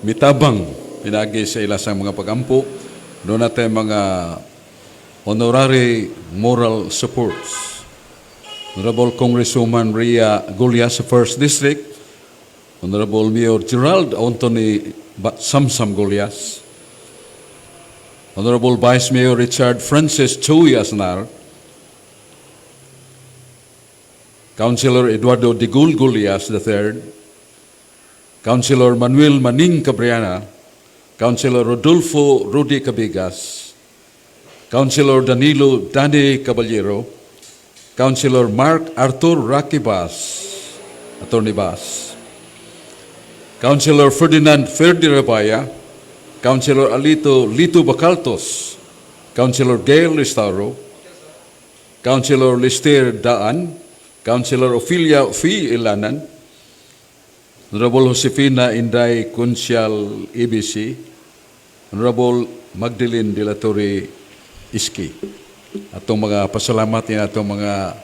mitabang pinagi sa ila sa mga pagampo, duna tay mga honorary moral supports. Honorable Congresswoman Ria Gullas sa First District, Honorable Mayor Gerald Anthony Samsam Gullas, Honorable Vice Mayor Richard Francis Chuy Asnar, Councilor Eduardo Digul Gullas III, Councilor Manuel Maning Cabriana, Councilor Rodolfo Rudy Cabigas, Councilor Danilo Dani Caballero, Councilor Mark Arthur Rocky Bas, Attorney Bas, Councilor Ferdinand Ferdi Rabaya, Councilor Alito Lito Bacaltos, Councilor Gail Restauro, Councilor Lister Daan, Councilor Ophelia Fee Ilanan, Honorable Josefina Inday Consial ABC, Honorable Magdalene De La Torre Iski. Atong mga pasalamat ni atong mga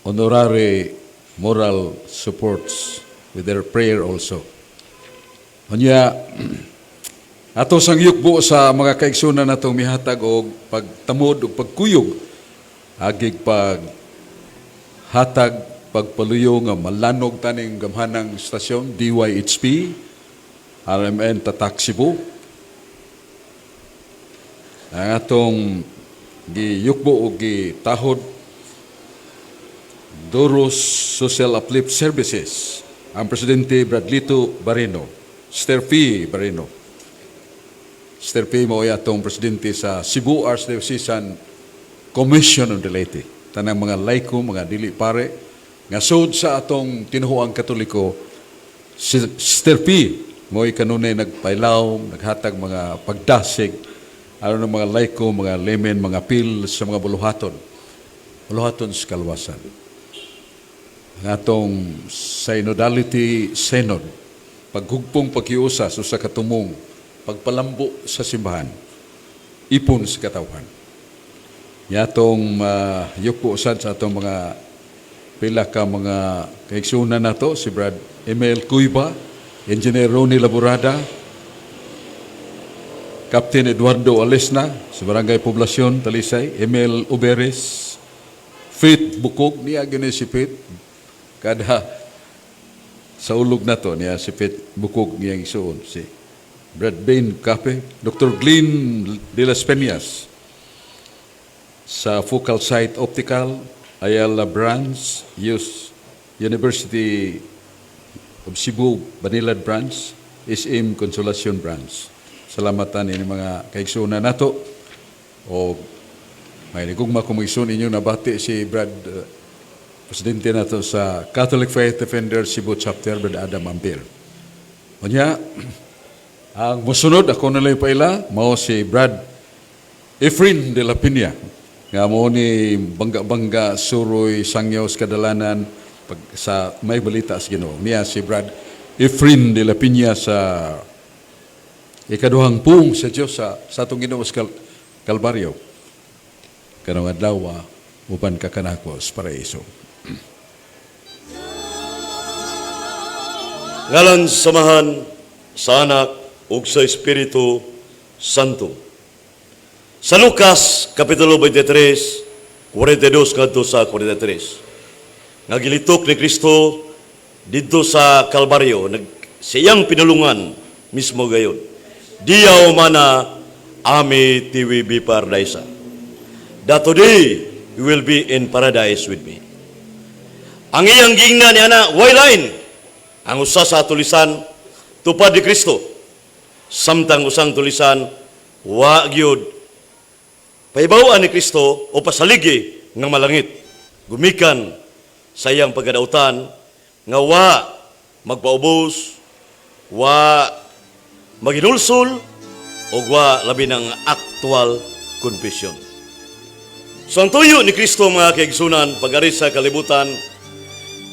honorary moral supports with their prayer also. Unya, ato sang yukbo sa mga kaigsunan natong mihatag og pagtamod og pagkuyog agig pag hatag pagpaluyo nga malanog taning gamhanang estasyon DYHP RMN Tatak Cebu. Ang atong giyukbo og gitahod, Doros Social Uplift Services, ang Presidente Bradlito Barino, Sterpi Barino. Sterpi mo ay atong presidente sa Cebu Archdiocesan Commission on the Laity. Tanang mga laiko, mga dili pare, nga sud sa atong tinuhuang Katoliko, si Sterpi mo'y kanunay nagpailawom, naghatag mga pagdasig, aron ng mga laiko, mga laymen, mga pil sa mga buluhaton. Buluhaton sa kalwasan. Ang atong synodality synod, paghugpong pagkiusa sa usa ka tumong, pagpalambo sa simbahan, ipon sa katawhan. Yatong yuko sad sa atong mga pila ka mga kaigsunan nato, si Brad Emil Cuyba, Engineer Ronnie Laborada, Captain Eduardo Alesna sa Barangay Poblacion, Talisay, Emil Uberes, Faith Bukog, niya gini si Faith, kada sa ulog na to, niya si Faith Bukog niyang isuon, si Brad Bain Cape, Dr. Glenn de las Peñas, sa Focal Site Optical, Ayala Branch, Use University of Cebu, Banilad Branch, SM Consolacion Branch. Salamatan ini mga kaigsunan nato o may nigugma ko mga igsoon inyo nabati si Brad Presidente nato sa Catholic Faith Defender Cebu Chapter, Brad Adam Ampir. Unya, ang musunod ako na lang paila mao si Brad Efrin de la Peña. Nga mo ni bangga-bangga, suroy, sangyaw sa kadalanan pag, sa may balita sa Ginoo. Niya si Brad Efren de la Piña sa ikaduhang pung sa Dios sa atong Ginoo sa Kalbaryo. Karong adlaw, uban ka kanako sa paraiso. Ngalan sa Amahan, sa Anak, ug sa Espiritu Santo. Sa Lucas, Kapitulo 23, 42 ngadto sa 43. Nga gilitok ni Kristo didto sa Kalbaryo, nag, siyang pinulungan mismo gayon. "Diaw mana ami tiwi bi paradisa." That today you will be in paradise with me. Ang iyang gingna ni ana, way lain? Ang usa sa tulisan tupad ni Kristo. Samtang usang tulisan wa gyud pahibaw ni Kristo o pasaligi ng malangit. Gumikan sa iyang pagkadautan nga wa magpaubos, wa maginulsol, o wa labi ng actual confession. So ang tuyo ni Kristo, mga kaigsunan, pag-ari sa kalibutan,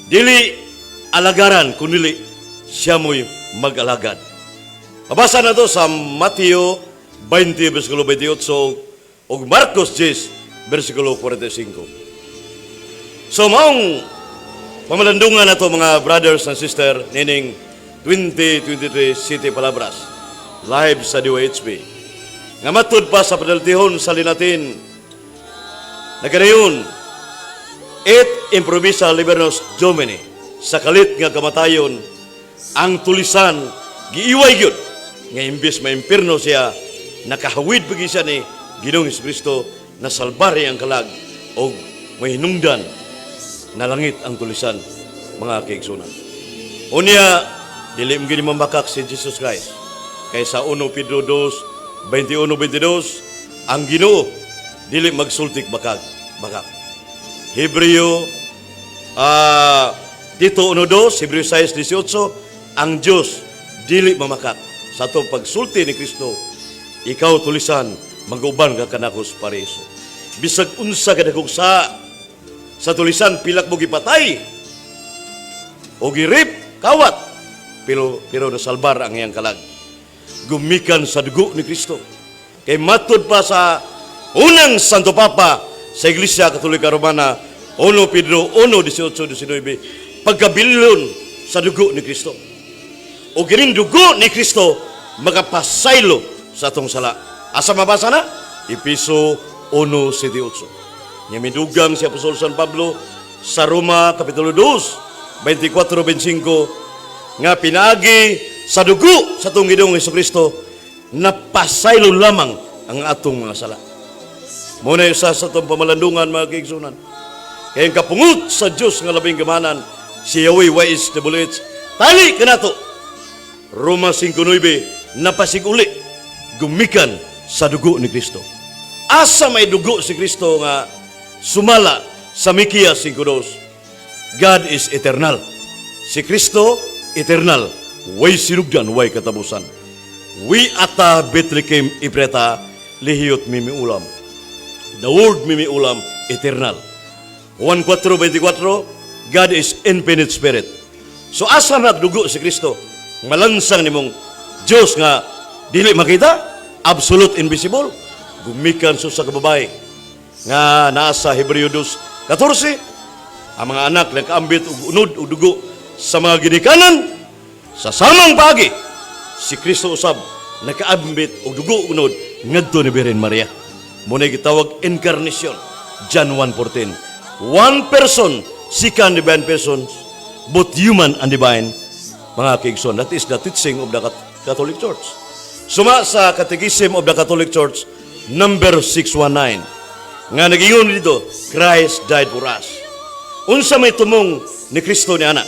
dili alagaran, kundi siya mo'y mag-alagad. Mabasa na to sa Mateo 20, versikulo 28 ug Marcos 10, versikulo 45. So maong pamalandungan na to, mga brothers and sister, nining 2023 Siete Palabras live sa DYHP. Nga matud pa sa padaltihon sa Linatin, nagkanayon, "Et improvisa libera nos Domine", sa kalit nga kamatayon, ang tulisan giiway gyud nga imbes maimpirno siya, nakahawid pagi siya ni Ginoong Kristo, nasalbar ang kalag og may hinungdan na langit ang tulisan, mga kaigsunan. Unya, dili mo gini mamakak si Jesus Christ. Kay sa 1 Pedro 2, 21, 22, ang Ginoo dili magsultik bakag, bakak. Hebreo Tito 1.2, Hebreo 6.18, ang Diyos dili mamakak. Sa atong pagsulti ni Kristo, "Ikaw tulisan, mag-uban ka kanako sa paraiso." Bisag unsa kadakong sa tulisan, pilak mo gipatay o girip, kawat, pero nasalbar ang iyang kalag. Gumikan sa dugo ni Kristo. Kay matud pa sa unang Santo Papa sa Iglesia Katolika Romana, 1 Pedro 1, 18, 19, pagkabilon sa dugo ni Kristo. O kining dugo ni Kristo makapasaylo sa atong sala. Asa mabasa na? Epeso 1, 7, 8. Nya midugang si Apostol San Pablo sa Roma Kapitulo 2, 24, 25, nga pinaagi sa dugo sa atong Ginoong Kristo napasaylo lamang ang atong mga sala. Muna usa sa atong pamalandungan, mga kaigsunan. Kaya ang kapungot sa Diyos nga labing gamanan, si Yahweh YHWH, tali kanato. Roma 5.9, napasiguli, gumikan sa dugo ni Kristo. Asa may dugo si Kristo nga sumala sa Mikias 5.2? God is eternal. Si Kristo, eternal. Way sinugdan, way katapusan. Wi ata Bethlehem Ephrata lihiyot mimi ulam. The word mimi ulam, eternal. 1.4.24, God is infinite spirit. So asa nagdugo si Kristo? Malansang nimong Diyos nga dili makita, absolute invisible, gumikan so sa kababae nga naa sa Hebreo 2:14, ang mga anak nagkaambit og unod og dugo sa mga ginikanan, sa samang paagi si Kristo usab nakaambit og dugo ug unod ngadto ni Birhen Maria. Mo na gitawag incarnation, John 1:14. One person, second divine persons, both human and divine, mga kaigsoon. That is the teaching of the Catholic Church. Suma sa Catechism of the Catholic Church, number 619, nga nagingon dito, Christ died for us. Unsa may tumong ni Kristo ni ana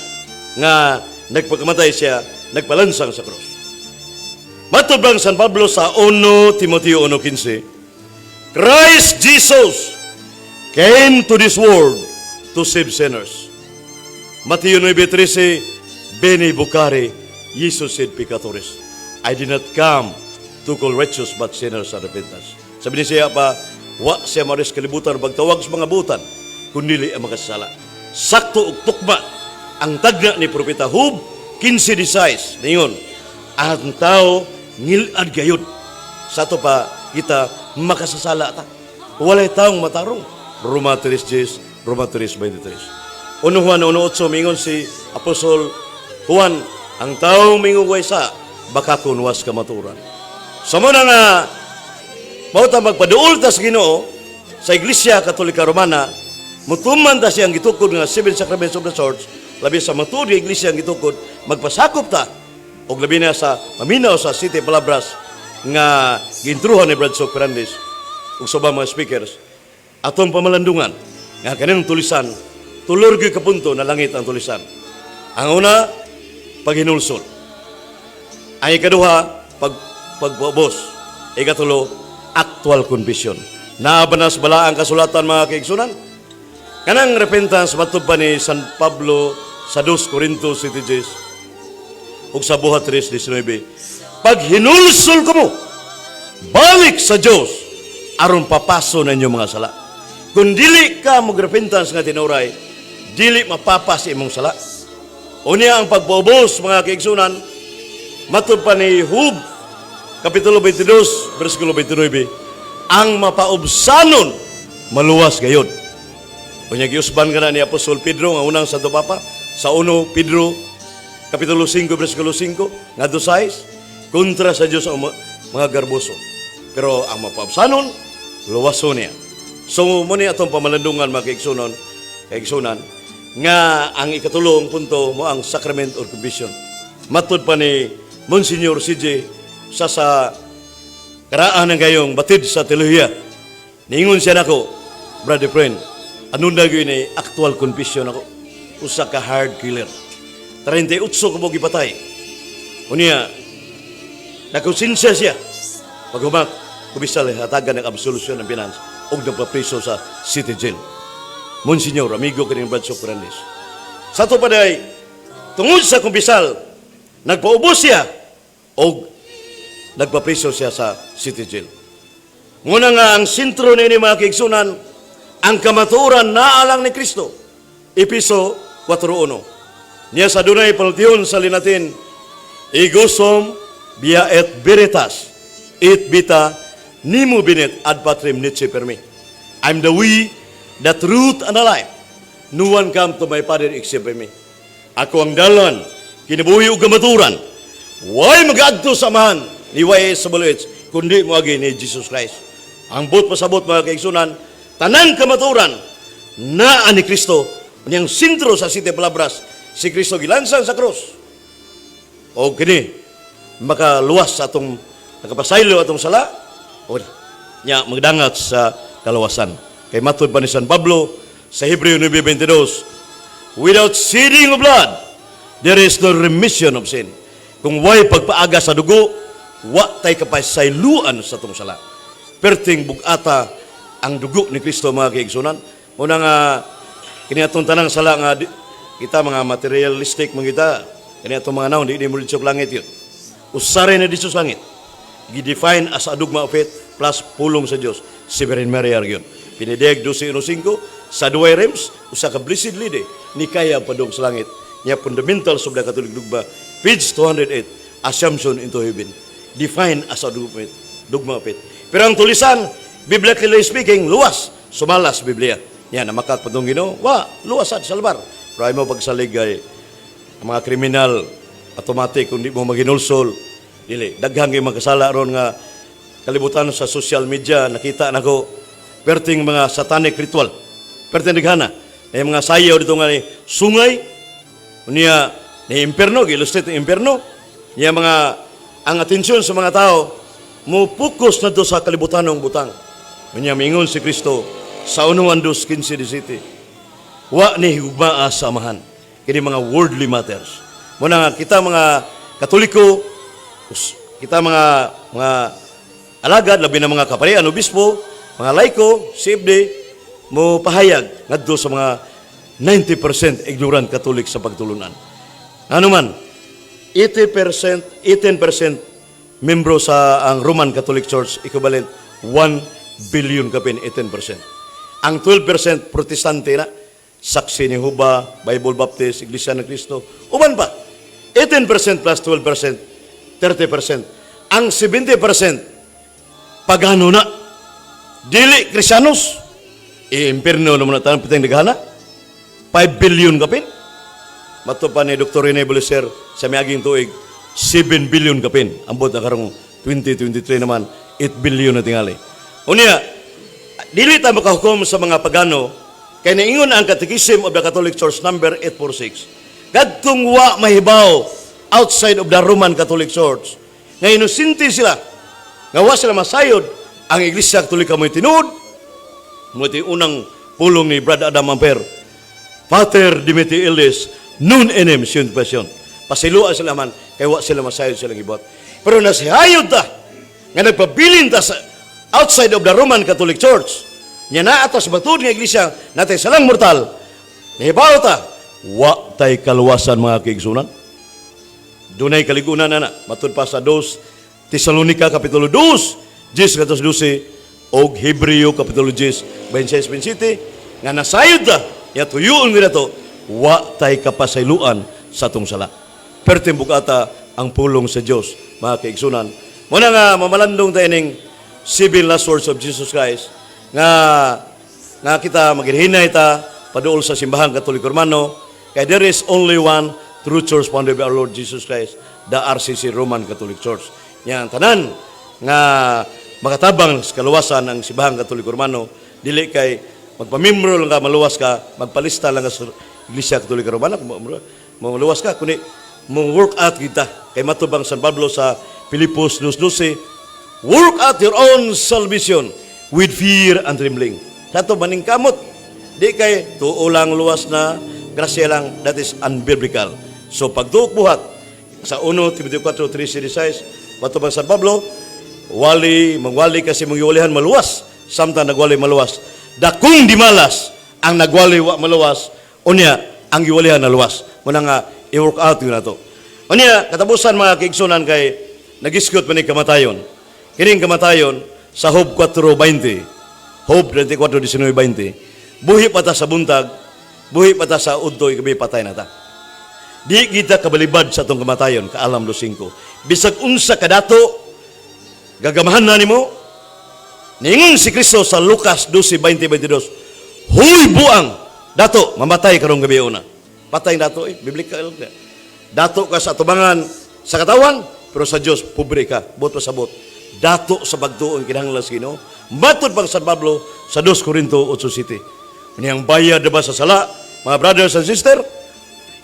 nga nagpakamatay siya, nagpalansang sa krus? Matod bang San Pablo sa 1 Timoteo 1:15, Christ Jesus came to this world to save sinners. Mateo 9:13, "Bene vocari, Jesus said, peccatori." I did not come to call righteous but sinners to repentance. Sabi ni siya pa, Wa siya maris kalibutan pagtawag sa mga butan, kundili ang makasala. Sakto ug tukma ang tagna ni Propeta Job 15:16. Ningon, ang tao ngilad gayud. Sa ato pa kita makasasala ta. Walay taong matarong. Roma 3:10, Roma 3:23. 1 Juan 1:8, mingon si Apostol Juan, ang taong mingon way sa baka kunwas kamaturan. Sa mao na nga mao ta magpaduol ta sa Ginoo sa Iglesia Katolika Romana, mutuman ta siyang gitukod nga seven sacraments of the Church, labi sa matuod nga Iglesia ang gitukod, magpasakop ta og labi na sa maminaw sa Siete Palabras nga giintruhan ni Brad Sok Fernandez ug sa ubang mga speakers, atong pamalandungan nga kaning tulisan, tulor gyud ka punto na langit ang tulisan. Ang una, paghinulsol. Ang ikaduha, pagpaubos. Ikatulo, actual confession. Naa ba na sa balaang kasulatan, mga kaigsunan? Kanang repentance, matod pa ni San Pablo sa 2 Corinto 7:10 ug sa Buhat 3:19. Pag hinulsol kamo, balik sa Diyos aron papaso na inyong mga sala. Kung dili ka mag-repentance nga tinuray, dili mapapas imong sala. Unya ang pagpaubos, mga kaigsunan, matod pa ni Job, Kapitulo 22, versikulo 29, ang mapaubsanon, maluwas gayod. Unya giusban ka na ni Apostol Pedro nga unang Santo Papa sa 1 Pedro Kapitulo 5, versikulo 5 ngadto 6, kontra sa Dios ang mga garboso. Pero ang mapaubsanon, luwason niya. So mo ni atong pamalandungan, mga kaigsunan, nga ang ikatulong punto mo ang sacrament or confession. Matod pa ni Monsignor CJ sa karaan ng gayong batid sa teolohiya. Niingon siya nako, "Brother friend, anong na ni actual confession ako? Usa ka hard killer. 38 ko mo gipatay." Unya, nakonsensya siya. Paghumak, kumpisal, hatagan ng absolution ng penance og nagpapriso sa city jail. Monsignor, amigo kining Brad Fernandez. Sa ato paday, tungod sa kumpisal, nagpaubos siya og nagpapriso siya sa city jail. Muna nga ang sentro nini, mga kaigsunan, ang kamatuoran naa lang ni Kristo. Epeso 4.1. Niya sa dunay panultihon sa Linatin, "Ego sum via et veritas et vita, nemo venit ad Patrem nisi per me." I'm the way, the truth, and the life. No one come to my Father except by me. Ako ang dalan, kinabuhi ug kamatuoran. Way magaadto sa Amahan ni YSWH kundi moagi ni Jesus Christ. Ang buot pasabot, mga kaigsunan, tanang kamatuoran naa ni Kristo. Unyang sentro sa Siete Palabras, si Kristo gilansang sa krus. O kini makaluwas sa atong nakapasaylo atong sala o nya magdangat sa kalawasan. Kay matod pa ni San Pablo sa Hebreo 9:22, "Without shedding of blood, there is no remission of sin." Kung way pagpaaga sa dugo, wa tay kapasayloan sa atong sala. Perting bugata ang dugo ni Kristo, mga kaigsunan. Muna nga kini atong tanang sala nga kita mga materialistic mga kita, kini atong mga naon di mo dito sa langit yun. Usaray na dito sa langit. Gi-define as a dogma of faith plus pulong sa Dios. Si Virgin Mary yun. Pinideg 12.05 sa Duay Rems, usa ka blessed lady ni kaya padung sa langit. Niya Fundamentals of the Catholic Dogma, page 208, Assumption into Heaven. Define as a dogma of faith. Pero ang tulisan, biblically speaking, luwas, sumalas Biblia. Yan, namakak padung Ginoo, wa, luwas at salbar. Pero ay mo pagsalig ay ang mga kriminal, automatic, kung di mo maginulsol, dili, daghang kay magkasala ron nga kalibutan sa social media, nakita nako perting mga satanic ritual. Perting daghana. May mga sayaw dito nga ni sungay, niya ni imperno, gi-illustrate ng imperno. Niya mga ang atensyon sa mga tao mo focus na do sa kalibutan ng butang. Unya mingon si Kristo sa 1 Juan 2:15-17, wa ni hugmaa sa Amahan kini mga worldly matters. Muna nga kita mga Katoliko, kita mga alagad, labi na mga kaparian, obispo, mga laiko, CFD, mo pahayag ngadto sa mga 90% ignorant Catholic sa pagtulunan. Ano man, 80%, 18% membro sa ang Roman Catholic Church equivalent 1 billion kapin, 18%. Ang 12% Protestante na, Saksi ni Huba, Bible Baptist, Iglesia ng Cristo, uban pa. 18% plus 12%, 30%. Ang 70% pagano na. Dili Kristiyanos. I-impierno naman na tanang pitang daghana. 5 billion kapin. Mato pa ni Dr. Rene Bolicer sa miaging tuig, 7 billion kapin. Ambot na karong 2023 naman, 8 billion na tingali. Unya, dili ta makahukom sa mga pagano kay niingon ang Catechism of the Catholic Church number 846. Kadtong wa mahibaw outside of the Roman Catholic Church, nga inosente sila, nga wa sila masayod, ang Iglesia Katolika mo'y tinuod. Mo unang pulong ni Brad Adam Amper, "Pater dimitte illis, non enim sciunt passion." Pasayloa sila man, kay wa sila masayod silang gibuhat. Pero nasihayod ta, nga nagpabilin ta sa outside of the Roman Catholic Church, nya naa ta sa batuod nga iglesia, natay salang mortal, nahibaw ta, wa tay kaluwasan, mga kaigsunan. Dunay kaligunan na na, matud pa sa 2 Tesalonica Kapitulo 2, 10 katos 12, og Hebreo Kapitulo 10, 26, 27, nga nasayod ta, ya tuyuon nila to, wa tay kapasayloan sa atong sala. Perting bugata ang pulong sa Dios, mga kaigsunan. Muna nga mamalandong tayo ning seven last words of Jesus Christ nga nga kita maghinay ta paduol sa Simbahang Katoliko Romano kay there is only one true church founded by our Lord Jesus Christ, the RCC, Roman Catholic Church. Yan tanan nga makatabang sa kaluwasan ang Simbahang Katoliko Romano, dili kay magpamembro lang ka maluwas ka, magpalista lang ka sa Iglesia Katolika Romana maluwas ka, kundi mo work out kita kay matubang San Pablo sa Filipos 2:12, "Work out your own salvation with fear and trembling." Sato maningkamot, di kay tuo lang luwas na, grasya lang, that is unbiblical. So pagtuok buhat sa 1 Timoteo 4, 3, 6, matubang San Pablo, wali, mangwali kasi mong giwalihan maluwas, samtang nagwali maluwas. Dakong dimalas ang nagwali wa maluwas, unya ang giwalihan naluwas. Muna nga i-work out yun na to. Unya, katapusan, mga kaigsunan, kay nagisgot man ni kamatayon. Kining kamatayon sa Job 4:20, Job 34, 19, 20, buhi pa ta sa buntag, buhi pa ta sa udto, ikabi patay na ta. Di kita kabalibad sa atong kamatayon, kaalam 5. Bisag unsa kadato, gagamahan na nimo, niingon si Kristo sa Lucas 12, 20, 22, "Huy buang, dato, mamatay karong gabi una." Patay dato eh, biblical. Dato ka sa atubangan sa katawan, pero sa Diyos, pobre ka, buot pasabot. Dato sa pagtuon kinahanglan sa Ginoo. Matod pang San Pablo sa 2 Corinto 8:7. Niyang bayad na ba sa sala, mga brothers and sister,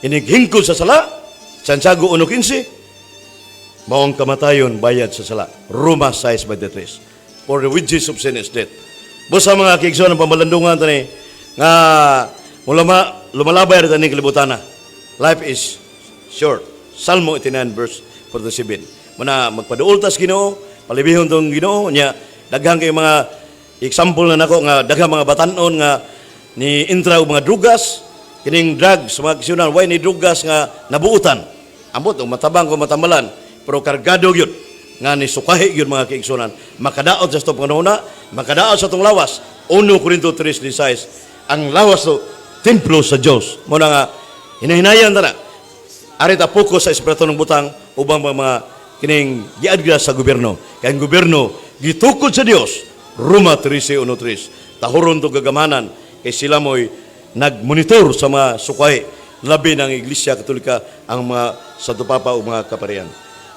inighingkod sa sala, Santiago 1:15, mao ang kamatayon bayad sa sala. Roma 6:23. For the wages of sin is death. Busa mga kaigsoon ng pamalandungan tani nga mulama lumalabay ra tani kalibutan. Life is short. Salmo 89 verse 47. Muna magpaduol tas Ginoo, palibihon tong Ginoo nya daghang kay mga example na nako nga daghang mga batanon nga ni intra og mga drugas, kining drugs, mga kaigsunan, way ni drugas nga nabuutan. Ambot og matabang ko matambalan, pero kargado gyud nga ni sukahi gyud, mga kaigsunan, makadaot sa atong panahona, makadaot sa atong lawas. 1 Corinto 3:16, ang lawas to templo sa Dios. Mo na nga hinahinayan ta na ari ta focus sa espiritu ng butang ubang mga kining giadgra sa gobyerno kay ang gobyerno gitukod sa Dios, Roma 13:13. Tahuron to gagamanan kay sila mo'y nagmonitor sa mga sukay, labi ng Iglesia Katolika, ang mga Santo Papa o mga kaparian.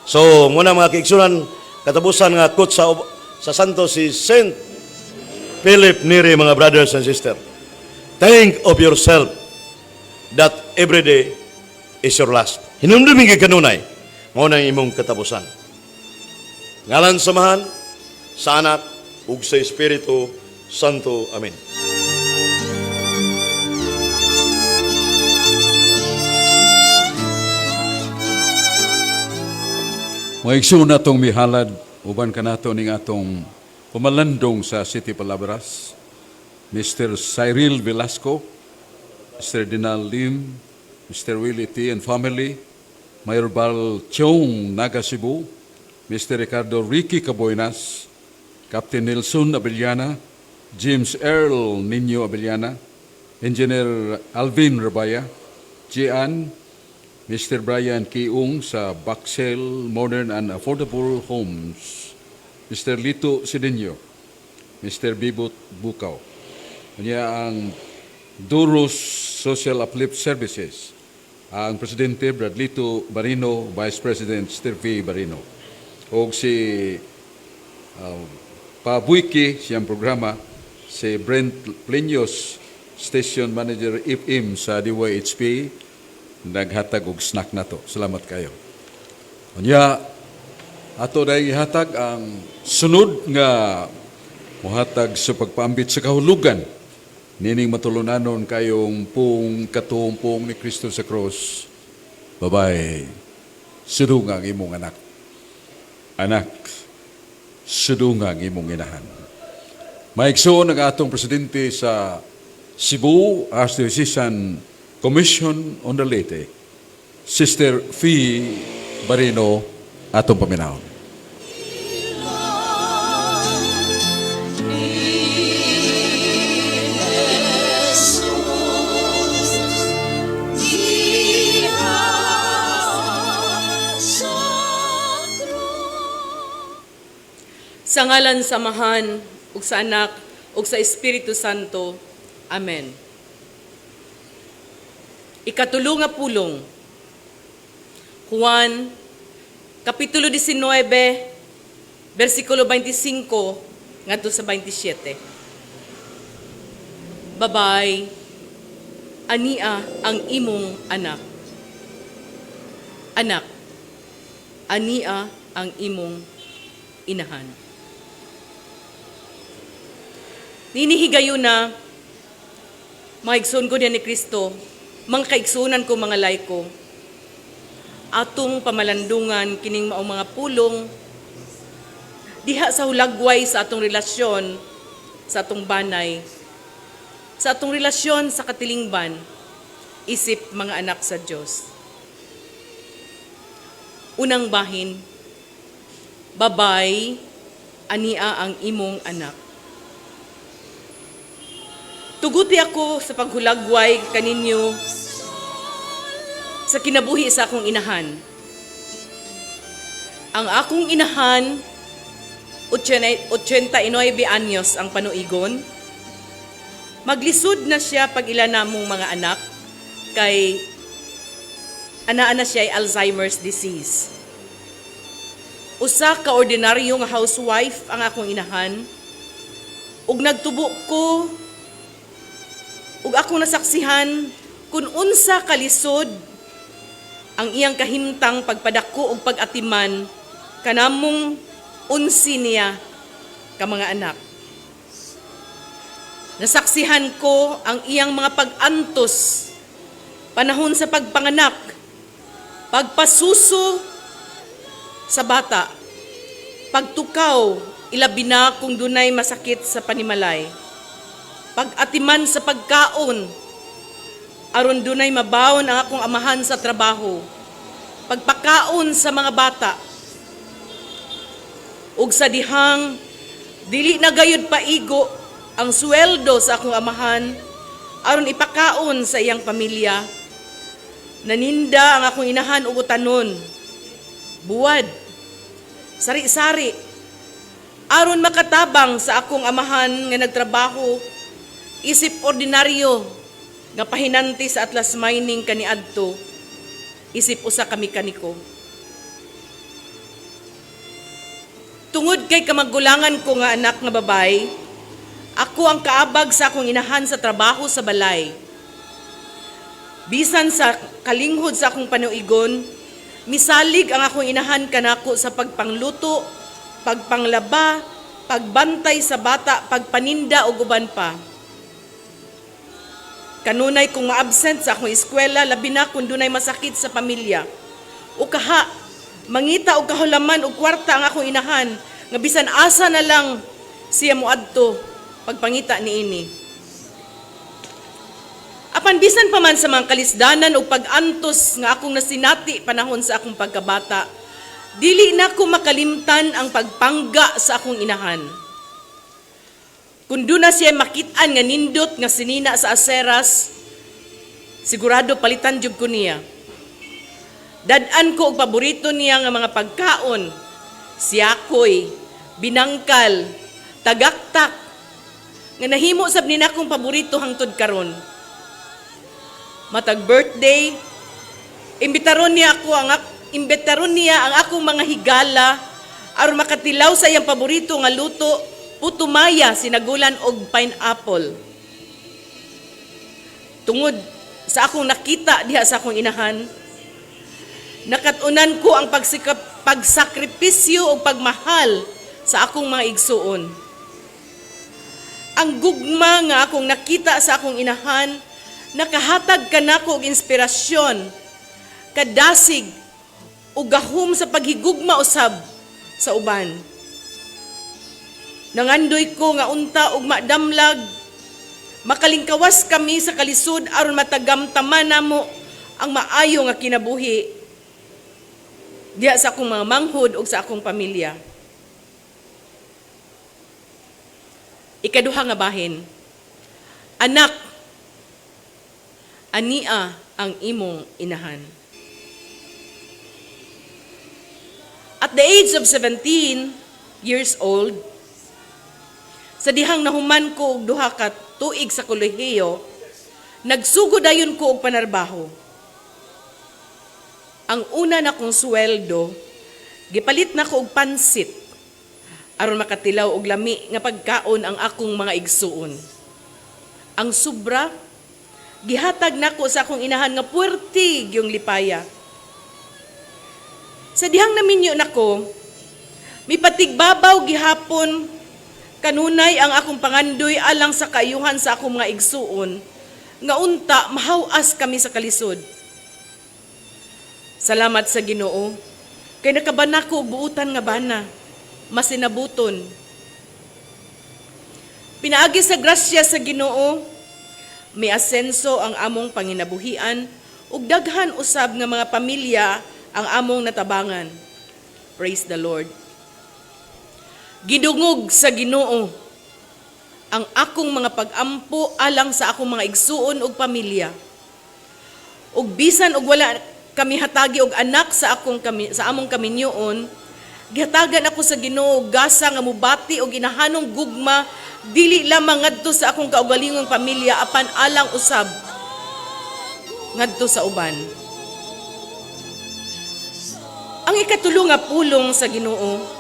So muna mga kaigsunan, katapusan nga quote sa santo si Saint Philip Neri, mga brothers and sister: "Think of yourself that every day is your last." Hinumdumi gyud kanunay, mao na ang imong katapusan. Ngalan sa Amahan, sa Anak, ug sa Espiritu Santo. Amen. Mga igsoon natong mihalad uban kanato ning atong pamalandong sa City Palabras, Mr. Cyril Velasco, Mr. Dinal Lim, Mr. Willie T. and family, Mayor Bal Chong Naga Cebu, Mr. Ricardo Ricky Caboynas, Captain Nelson Abellana, James Earl Nino Abellana, Engineer Alvin Rabaya, Gian, Mr. Brian Kiung sa Baxel Modern and Affordable Homes, Mr. Lito Sidenyo, Mr. Bibot Bukaw. Kanya ang Duros Social Uplift Services, ang Presidente Bradlito Barino, Vice President Steve Barino. O si Pabuiki, siyang programa, si Brent Plenios, Station Manager FM sa DYHP, naghatag og snack nato. Salamat kayo. Unya, ato dahil ihatag ang sunod nga muhatag sa pagpaambit sa kahulugan nining matulunanon kayong pung katumpong ni Kristo sa cross. Babay, sudunga ang imong anak. Anak, sudunga ang imong inahan. Maigsoon ang atong presidente sa Cebu Archdiocesan Commission on the Laity, Sister Fee Barino, atong paminawon. Sa ngalan sa Amahan, ug sa Anak, ug sa Espiritu Santo. Amen. Ikatulo nga pulong. Juan, Kapitulo 19, versikulo 25 ngadto sa 27. Babay, ania ang imong anak. Anak, ania ang imong inahan. Ninihigayon na, mga igsoon ko niya ni Kristo, mga kaigsunan ko mga layko, atong pamalandungan kining maong mga pulong, diha sa hulagway sa atong relasyon, sa atong banay, sa atong relasyon sa katilingban, isip mga anak sa Dios. Unang bahin, babay, ania ang imong anak. Tuguti ako sa paghulagway kaninyo sa kinabuhi sa akong inahan. Ang akong inahan, 89 anyos ang panuigon. Maglisod na siya pag ila namong mga anak kay anaa na siya ay Alzheimer's disease. Usa ka ordinaryo nga housewife ang akong inahan. Ug nagtubo ko ug akong nasaksihan kung unsa kalisod ang iyang kahimtang pagpadako ug pag-atiman kanamong 11 niya ka mga anak. Nasaksihan ko ang iyang mga pag-antos panahon sa pagpanganak, pagpasuso sa bata, pagtukaw, ilabi na kung dunay masakit sa panimalay, pag-atiman sa pagkaon, aron dunay mabawon ang akong amahan sa trabaho, pagpakaon sa mga bata, ug sa dihang dili na gayud paigo ang sweldo sa akong amahan aron ipakaon sa iyang pamilya. Naninda ang akong inahan og utanon, buwad, sari-sari, aron makatabang sa akong amahan nga nagtrabaho isip ordinaryo nga pahinanti sa Atlas Mining kaniadto, isip usa ka mekaniko. Tungod kay kamagulangan ko nga anak nga babay, ako ang kaabag sa akong inahan sa trabaho sa balay. Bisan sa kalinghod sa akong panuigon, misalig ang akong inahan kanako sa pagpangluto, pagpanglaba, pagbantay sa bata, pagpaninda ug uban pa. Kanunay kong ma-absent sa akong eskwela, labi na kung dunay masakit sa pamilya. O kaha, mangita og kahulaman og kwarta ang akong inahan, nga bisan asa na lang siya moadto pagpangita niini. Apan bisan pa man sa mga kalisdanan ug pag-antos nga akong nasinati panahon sa akong pagkabata, dili na ko makalimtan ang pagpangga sa akong inahan. Kung duna siya makit-an nga nindot nga sinina sa aseras, sigurado palitan jud ko niya. Dad-an ko og paborito niya nga mga pagkaon, siakoy, binangkal, tagaktak, nga nahimo sab ni nakong paborito hangtod karon. Matag birthday, imbitaron niya ang akong mga higala aron makatilaw sa iyang paborito nga luto, puto maya sinagulan og pineapple. Tungod sa akong nakita diha sa akong inahan, nakat-unan ko ang pagsakripisyo o pagmahal sa akong mga igsuon. Ang gugma nga akong nakita sa akong inahan, nakahatag kanako og inspirasyon, kadasig ug gahom sa paghigugma usab sa uban. Nangandoy ko nga unta ug madamlag makalingkawas kami sa kalisod aron matagamtaman namo ang maayo nga kinabuhi diha sa akong mga manghod ug sa akong pamilya. Ikaduha nga bahin, anak, ania ang imong inahan. At the age of 17 years old, sa dihang nahuman ko og 2 ka tuig sa kolehiyo, nagsugod dayon ko og panarbaho. Ang una na kong sweldo, gipalit na ko og pansit aron makatilaw og lami nga pagkaon ang akong mga igsuon. Ang sobra, gihatag nako sa akong inahan nga puwerte gyung lipaya. Sa dihang naminyo nako, mipatigbabaw gihapon kanunay ang akong pangandoy alang sa kaayuhan sa akong mga igsuon, nga unta mahaw-as kami sa kalisod. Salamat sa Ginoo, kay nakabana ko og buutan nga bana, masinabuton. Pinaagi sa grasya sa Ginoo, may asenso ang among panginabuhian ug daghan usab nga mga pamilya ang among natabangan. Praise the Lord. Gidungog sa Ginoo ang akong mga pag-ampo alang sa akong mga igsuon ug pamilya. Ug bisan og wala kami hatagi og anak sa among kaminyoon, gihatagan ako sa Ginoo og gasa nga mubati og inahanong gugma dili lamang ngadto sa akong kaugalingong pamilya apan alang usab ngadto sa uban. Ang ikatulo nga pulong sa Ginoo,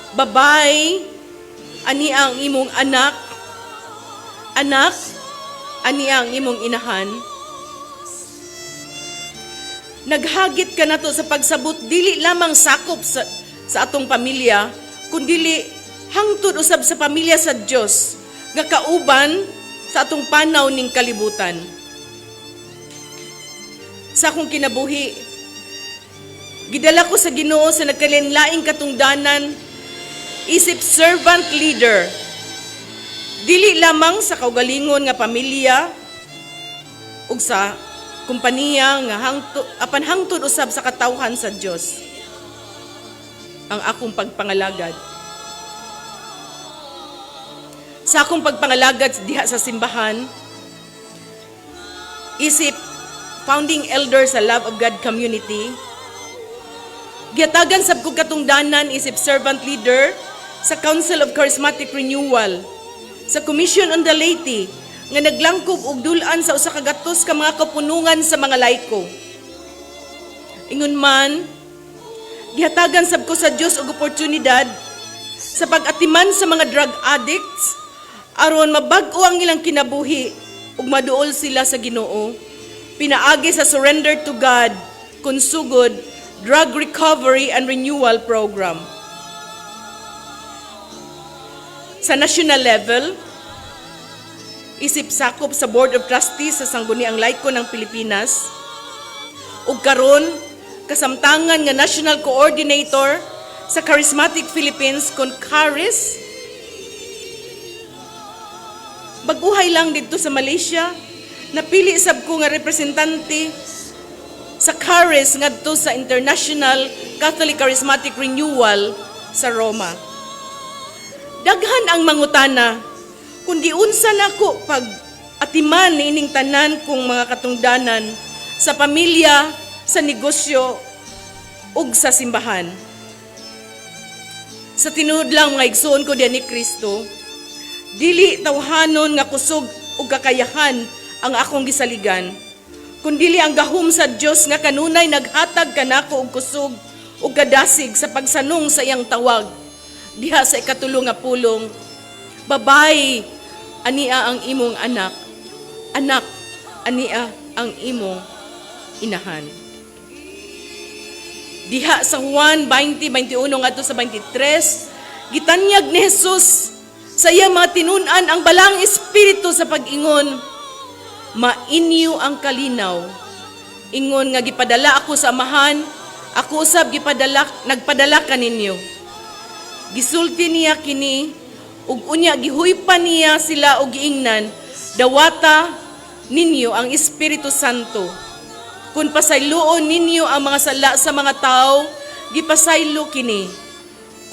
babay, ani ang imong anak, anak, ani ang imong inahan. Naghagit ka nato sa pagsabot dili lamang sakop sa atong pamilya, kundili hangtod usab sa pamilya sa Dios nga kauban sa atong panaw ning kalibutan. Sa akong kinabuhi, gidala ko sa Ginoo sa nagkalain-laing katungdanan isip servant leader. Dili lamang sa kaugalingon nga pamilya ug sa kompanya nga apan hangtod usab sa katawhan sa Dios ang akong pagpangalagad. Sa akong pagpangalagad diha sa simbahan, isip founding elder sa Love of God Community, gihatagan sab ko katungdanan isip servant leader sa Council of Charismatic Renewal, sa Commission on the Laity nga naglangkob og dul-an sa 100 ka mga kapunungan sa mga laiko. Ingon man, gihatagan sab ko sa Dios og oportunidad sa pag-atiman sa mga drug addicts aron mabag-o ang ilang kinabuhi ug maduol sila sa Ginoo. Pinaagi sa Surrender to God kunsugod Drug Recovery and Renewal Program. Sa national level, isip sakop sa Board of Trustees sa Sangguniang Laiko ng Pilipinas, ug karon kasamtangan nga National Coordinator sa Charismatic Philippines kon Charis. Baguhay lang didto sa Malaysia, napili sab ko nga representante sa Charis ngadto sa International Catholic Charismatic Renewal sa Roma. Daghan ang mangutana kung giunsa nako pag atiman niining tanan kong mga katungdanan sa pamilya, sa negosyo ug sa simbahan. Sa tinuod lang, mga igsoon ko diha ni Kristo, dili tawhanon nga kusog ug kakayahan ang akong gisaligan, kundili ang gahom sa Dios nga kanunay naghatag kanako og kusog ug kadasig sa pagsanong sa iyang tawag. Diha sa ikatulo nga pulong, "Babay, ania ang imong anak. Anak, ania ang imong inahan." Diha sa Juan 20:21 ngadto sa 23, gitanyag ni Jesus sa iyang mga tinun-an ang Balaang Espiritu sa pag-ingon, "Mainyo ang kalinaw. Ingon nga gipadala ako sa Amahan, ako usab gipadala, nagpadala kaninyo." Gisulti niya kini ug unya gihuypan niya sila og giingnan, "Dawata ninyo ang Espiritu Santo. Kung pasayloon ninyo ang mga sala sa mga tao, gipasaylo kini.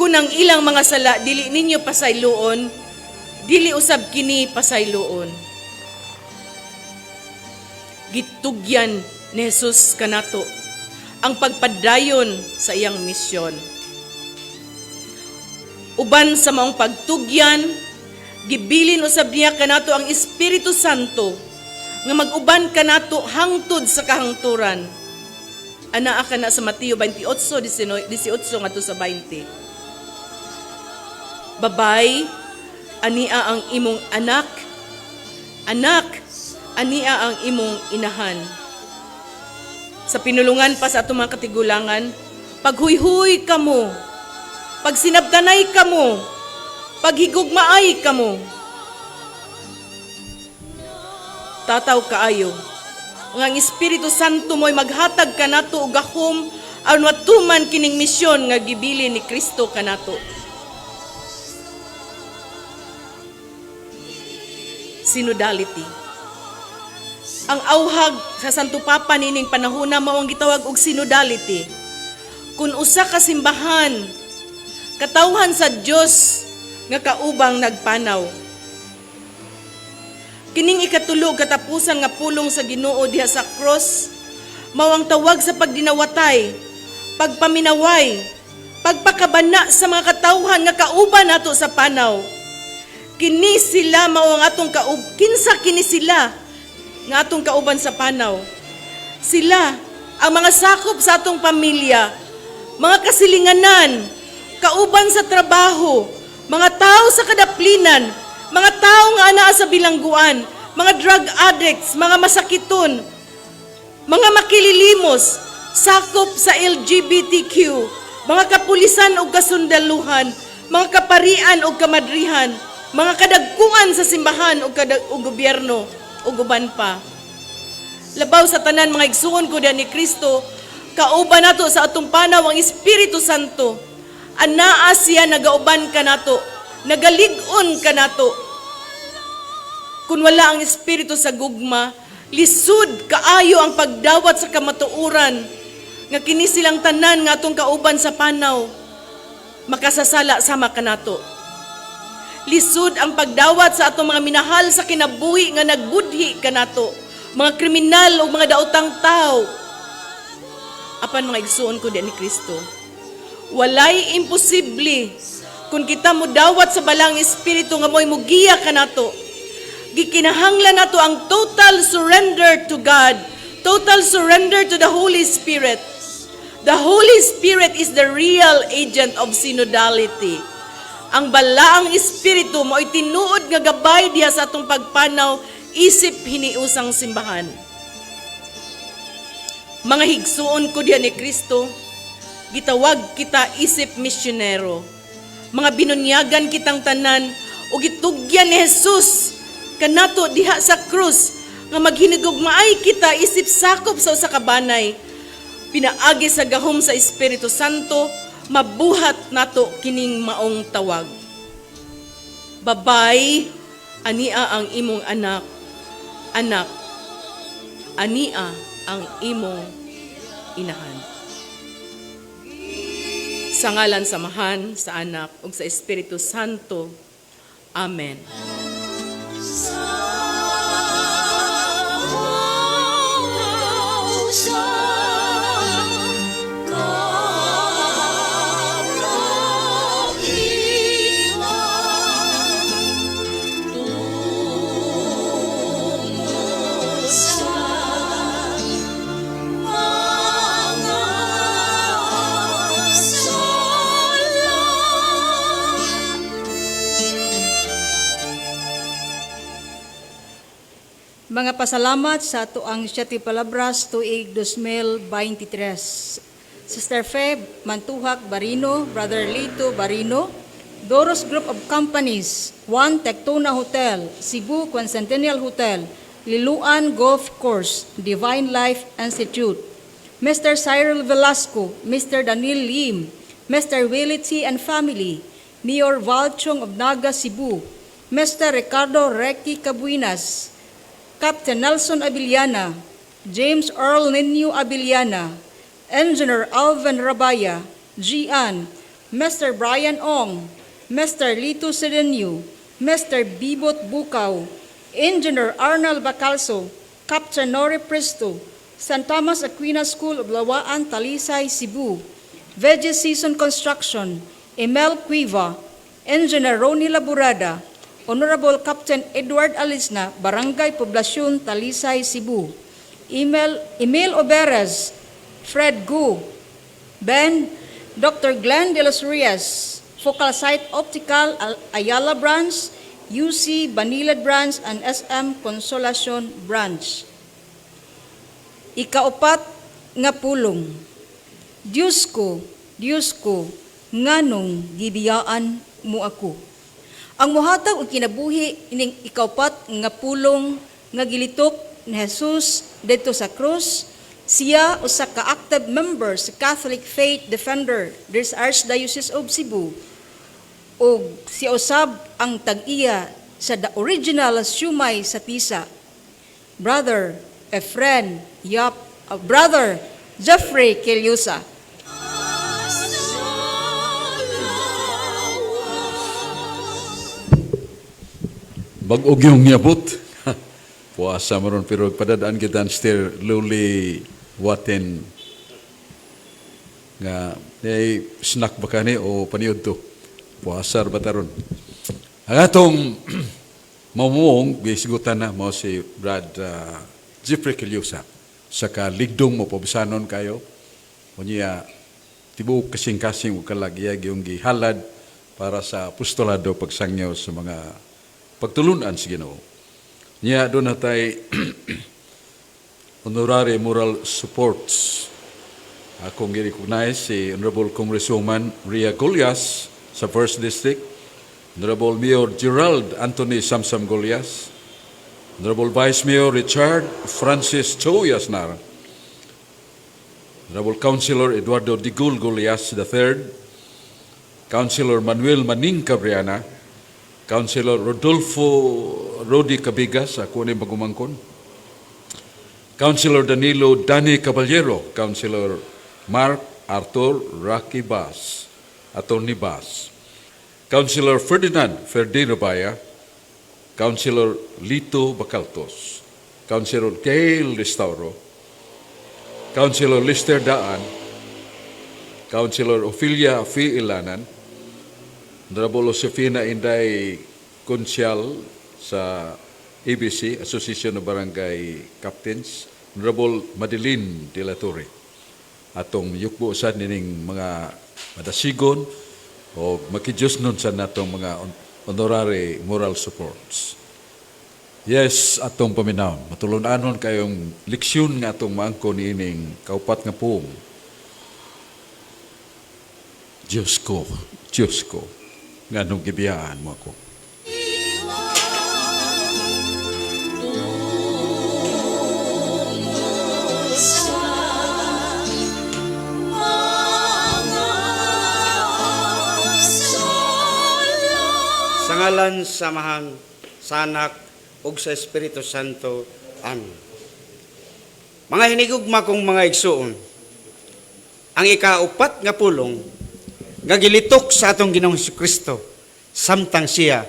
Kung ang ilang mga sala dili ninyo pasayloon, dili usab kini pasayloon." Gitugyan ni Jesus kanato ang pagpadayon sa iyang misyon. Uban sa maong pagtugyan, gibilin usab niya kanato ang Espiritu Santo nga mag-uban kanato hangtod sa kahangturan. Anaa kana sa Mateo 28:18 ngadto sa 20. "Babay, ania ang imong anak. Anak, ania ang imong inahan." Sa pinulungan pa sa atong mga katigulangan, "Paghuyhuy kamo, pagsinabtanay kamo, paghigugmaay kamo." Tataw kaayo nga ang Espiritu Santo mo'y maghatag kanato og gahom aron matuman kining misyon nga gibilin ni Kristo kanato. Synodality. Ang auhag sa Santo Papa nining panahona mao ang gitawag og synodality. Kung usa ka simbahan, katawhan sa Dios nga kaubang nagpanaw. Kining ikatulo katapusan nga pulong sa Ginoo diha sa cross mao ang tawag sa pagdinawatay, pagpaminaway, pagpakabana sa mga katawhan nga kauban nato sa panaw. Kini sila mao ang atong kaub kinsa kini sila nga atong kauban sa panaw? Sila ang mga sakop sa atong pamilya, mga kasilinganan, kauban sa trabaho, mga tao sa kadaplinan, mga tao nga anaa sa bilangguan, mga drug addicts, mga masakiton, mga makililimos, sakop sa LGBTQ, mga kapulisan o kasundaluhan, mga kaparian o kamadrihan, mga kadagkuan sa simbahan o, o gobyerno o uban pa. Labaw sa tanan, mga igsuon ko ni Kristo, kauban nato sa atong panaw ang Espiritu Santo. Anaa siya, nagauban kanato, nagalig-on kanato. Kung wala ang Espiritu sa gugma, lisod kaayo ang pagdawat sa kamatuoran nga kini silang tanan nga atong kauban sa panaw makasasala sama kanato. Lisod ang pagdawat sa atong mga minahal sa kinabuhi nga nagbudhi kanato, mga kriminal o mga daotang tao. Apan mga igsuon ko ni Kristo, walay imposible kung kita mo dawat sa Balaang Espiritu nga mo'y mugiya kanato. Gikinahanglan nato ang total surrender to God, total surrender to the Holy Spirit. The Holy Spirit is the real agent of synodality. Ang Balaang Espiritu mo'y tinuod nga gabay diha sa atong pagpanaw isip hiniusang simbahan. Mga higsuon ko diha ni Kristo, gitawag kita isip misyonero. Mga binunyagan kitang tanan o gitugyan ni Jesus kanato diha sa krus nga maghinigugmaay kita isip sakop sa usa ka banay. Pinaagi sa gahom sa Espiritu Santo, mabuhat nato kining maong tawag. "Babay, ania ang imong anak. Anak, ania ang imong inahan." Sa ngalan sa Amahan, sa Anak, ug sa Espiritu Santo. Amen. Mga pasalamat sa atoang Siyete Palabras tuig 2023. Sister Fe Mantuhak Barino, Brother Lito Barino, Doros Group of Companies, One Tectona Hotel, Cebu Quincentennial Hotel, Liluan Golf Course, Divine Life Institute, Mr. Cyril Velasco, Mr. Daniel Lim, Mr. Willie T. and family, Mayor Valchong of Naga, Cebu, Mr. Ricardo Requi Cabuinas, Captain Nelson Abiliana, James Earl Nino Abiliana, Engineer Alvin Rabaya, Gian, Mr. Brian Ong, Mr. Lito Serenio, Mr. Bibot Bukaw, Engineer Arnold Bacalso, Captain Nori Presto, St. Thomas Aquinas School of Lawaan, Talisay, Cebu, Veggie Season Construction, Emel Cueva, Engineer Ronnie Laburada, Honorable Captain Edward Alisna, Barangay Poblacion, Talisay, Cebu, Emil Oberes, Fred Gu, Ben, Dr. Glenn De Los Reyes, Focal Site Optical, Ayala Branch, UC Banilad Branch, and SM Consolacion Branch. Ikaupat nga pulong. Diyos ko, Diyos ko, nganong gibiyaan mo ako. Ang muhatag og kinabuhi ining ikaupat nga pulong nga gilitok ni Jesus didto sa krus, siya usa ka active member sa Catholic Faith Defender diri sa Archdiocese of Cebu ug siya usab ang tag-iya sa the original siomai sa Tisa. Brother Efren Yap, Brother Jeffrey Quillosa. Bag-og yung niabot. Puasa mo ron, pero padadaan kita ang Sister Luli Waten nga eh, snack ba kani o paniud to? Puasar ba taron? Ang atong mamumuong, gisgutan na mo si Brad Jeffrey Quillosa sa kaligdong mo pabisanon kayo. Unya, tibuok kasing-kasing ug kalagiyag yung gihalad para sa apostolado pagsangyaw sa mga pagtulunan sa Ginoo. Nya doon na tay honorary moral supports. Akong gi-recognize si Honorable Congresswoman Ria Gullas sa First District, Honorable Mayor Gerald Anthony Samsam Gullas, Honorable Vice Mayor Richard Francis Choy Aznar, Honorable Councilor Eduardo Digul Gullas III, Councilor Manuel Maning Cabriana, Councilor Rodolfo Rodi Cabigas, ako ni magumangkon, Councilor Danilo Danny Caballero, Councilor Mark Arthur Rocky Bas, Attorney Bas, Councilor Ferdinand Ferdinand Baya, Councilor Lito Bacaltos, Councilor Gail Restauro, Councilor Lister Daan, Councilor Ophelia F. Ilanan, Honorable Josefina Inday Consial sa ABC, Association of Barangay Captains, Honorable Madeline De La Torre. Atong yukbo sa nining mga madasigon o makijus nun sa natong mga honorary moral supports. Yes, atong paminawon. Matulunanon kayong leksyon nga atong maangko niining kaupat nga puong. Diyos ko, Diyos ko, nganong gibiyaan mo ako. Sa ngalan sa Amahan, sa Anak, ug sa Espiritu Santo. Amen. Mga hinigugma kong mga igsuon, ang ikaupat nga pulong Nga gilitok sa atong Ginoong Kristo samtang siya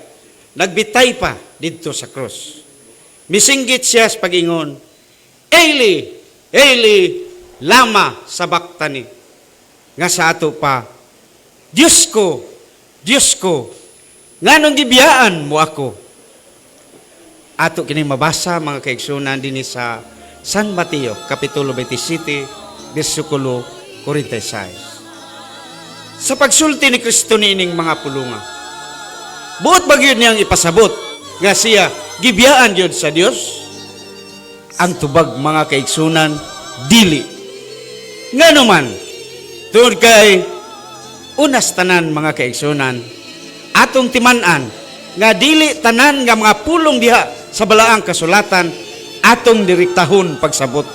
nagbitay pa didto sa krus. Misinggit siya sa pag-ingon, "Eli, Eli, lama sabachthani?" Nga sa ato pa, "Diyos ko, Diyos ko, nganong gibiyaan mo ako?" Ato kini mabasa, mga kaigsunan, dinhi sa San Mateo, Kapitulo 27, versikulo 46. Sa pagsulti ni Kristo niining mga pulunga, buot ba gyud niyang ipasabot nga siya gibiyaan gyud sa Dios? Ang tubag, mga kaigsunan, dili. Ngano man? Tungod kay unas tanan, mga kaigsunan, atong timan-an nga dili tanan nga mga pulong diha sa balaang kasulatan atong direktahon pagsabot.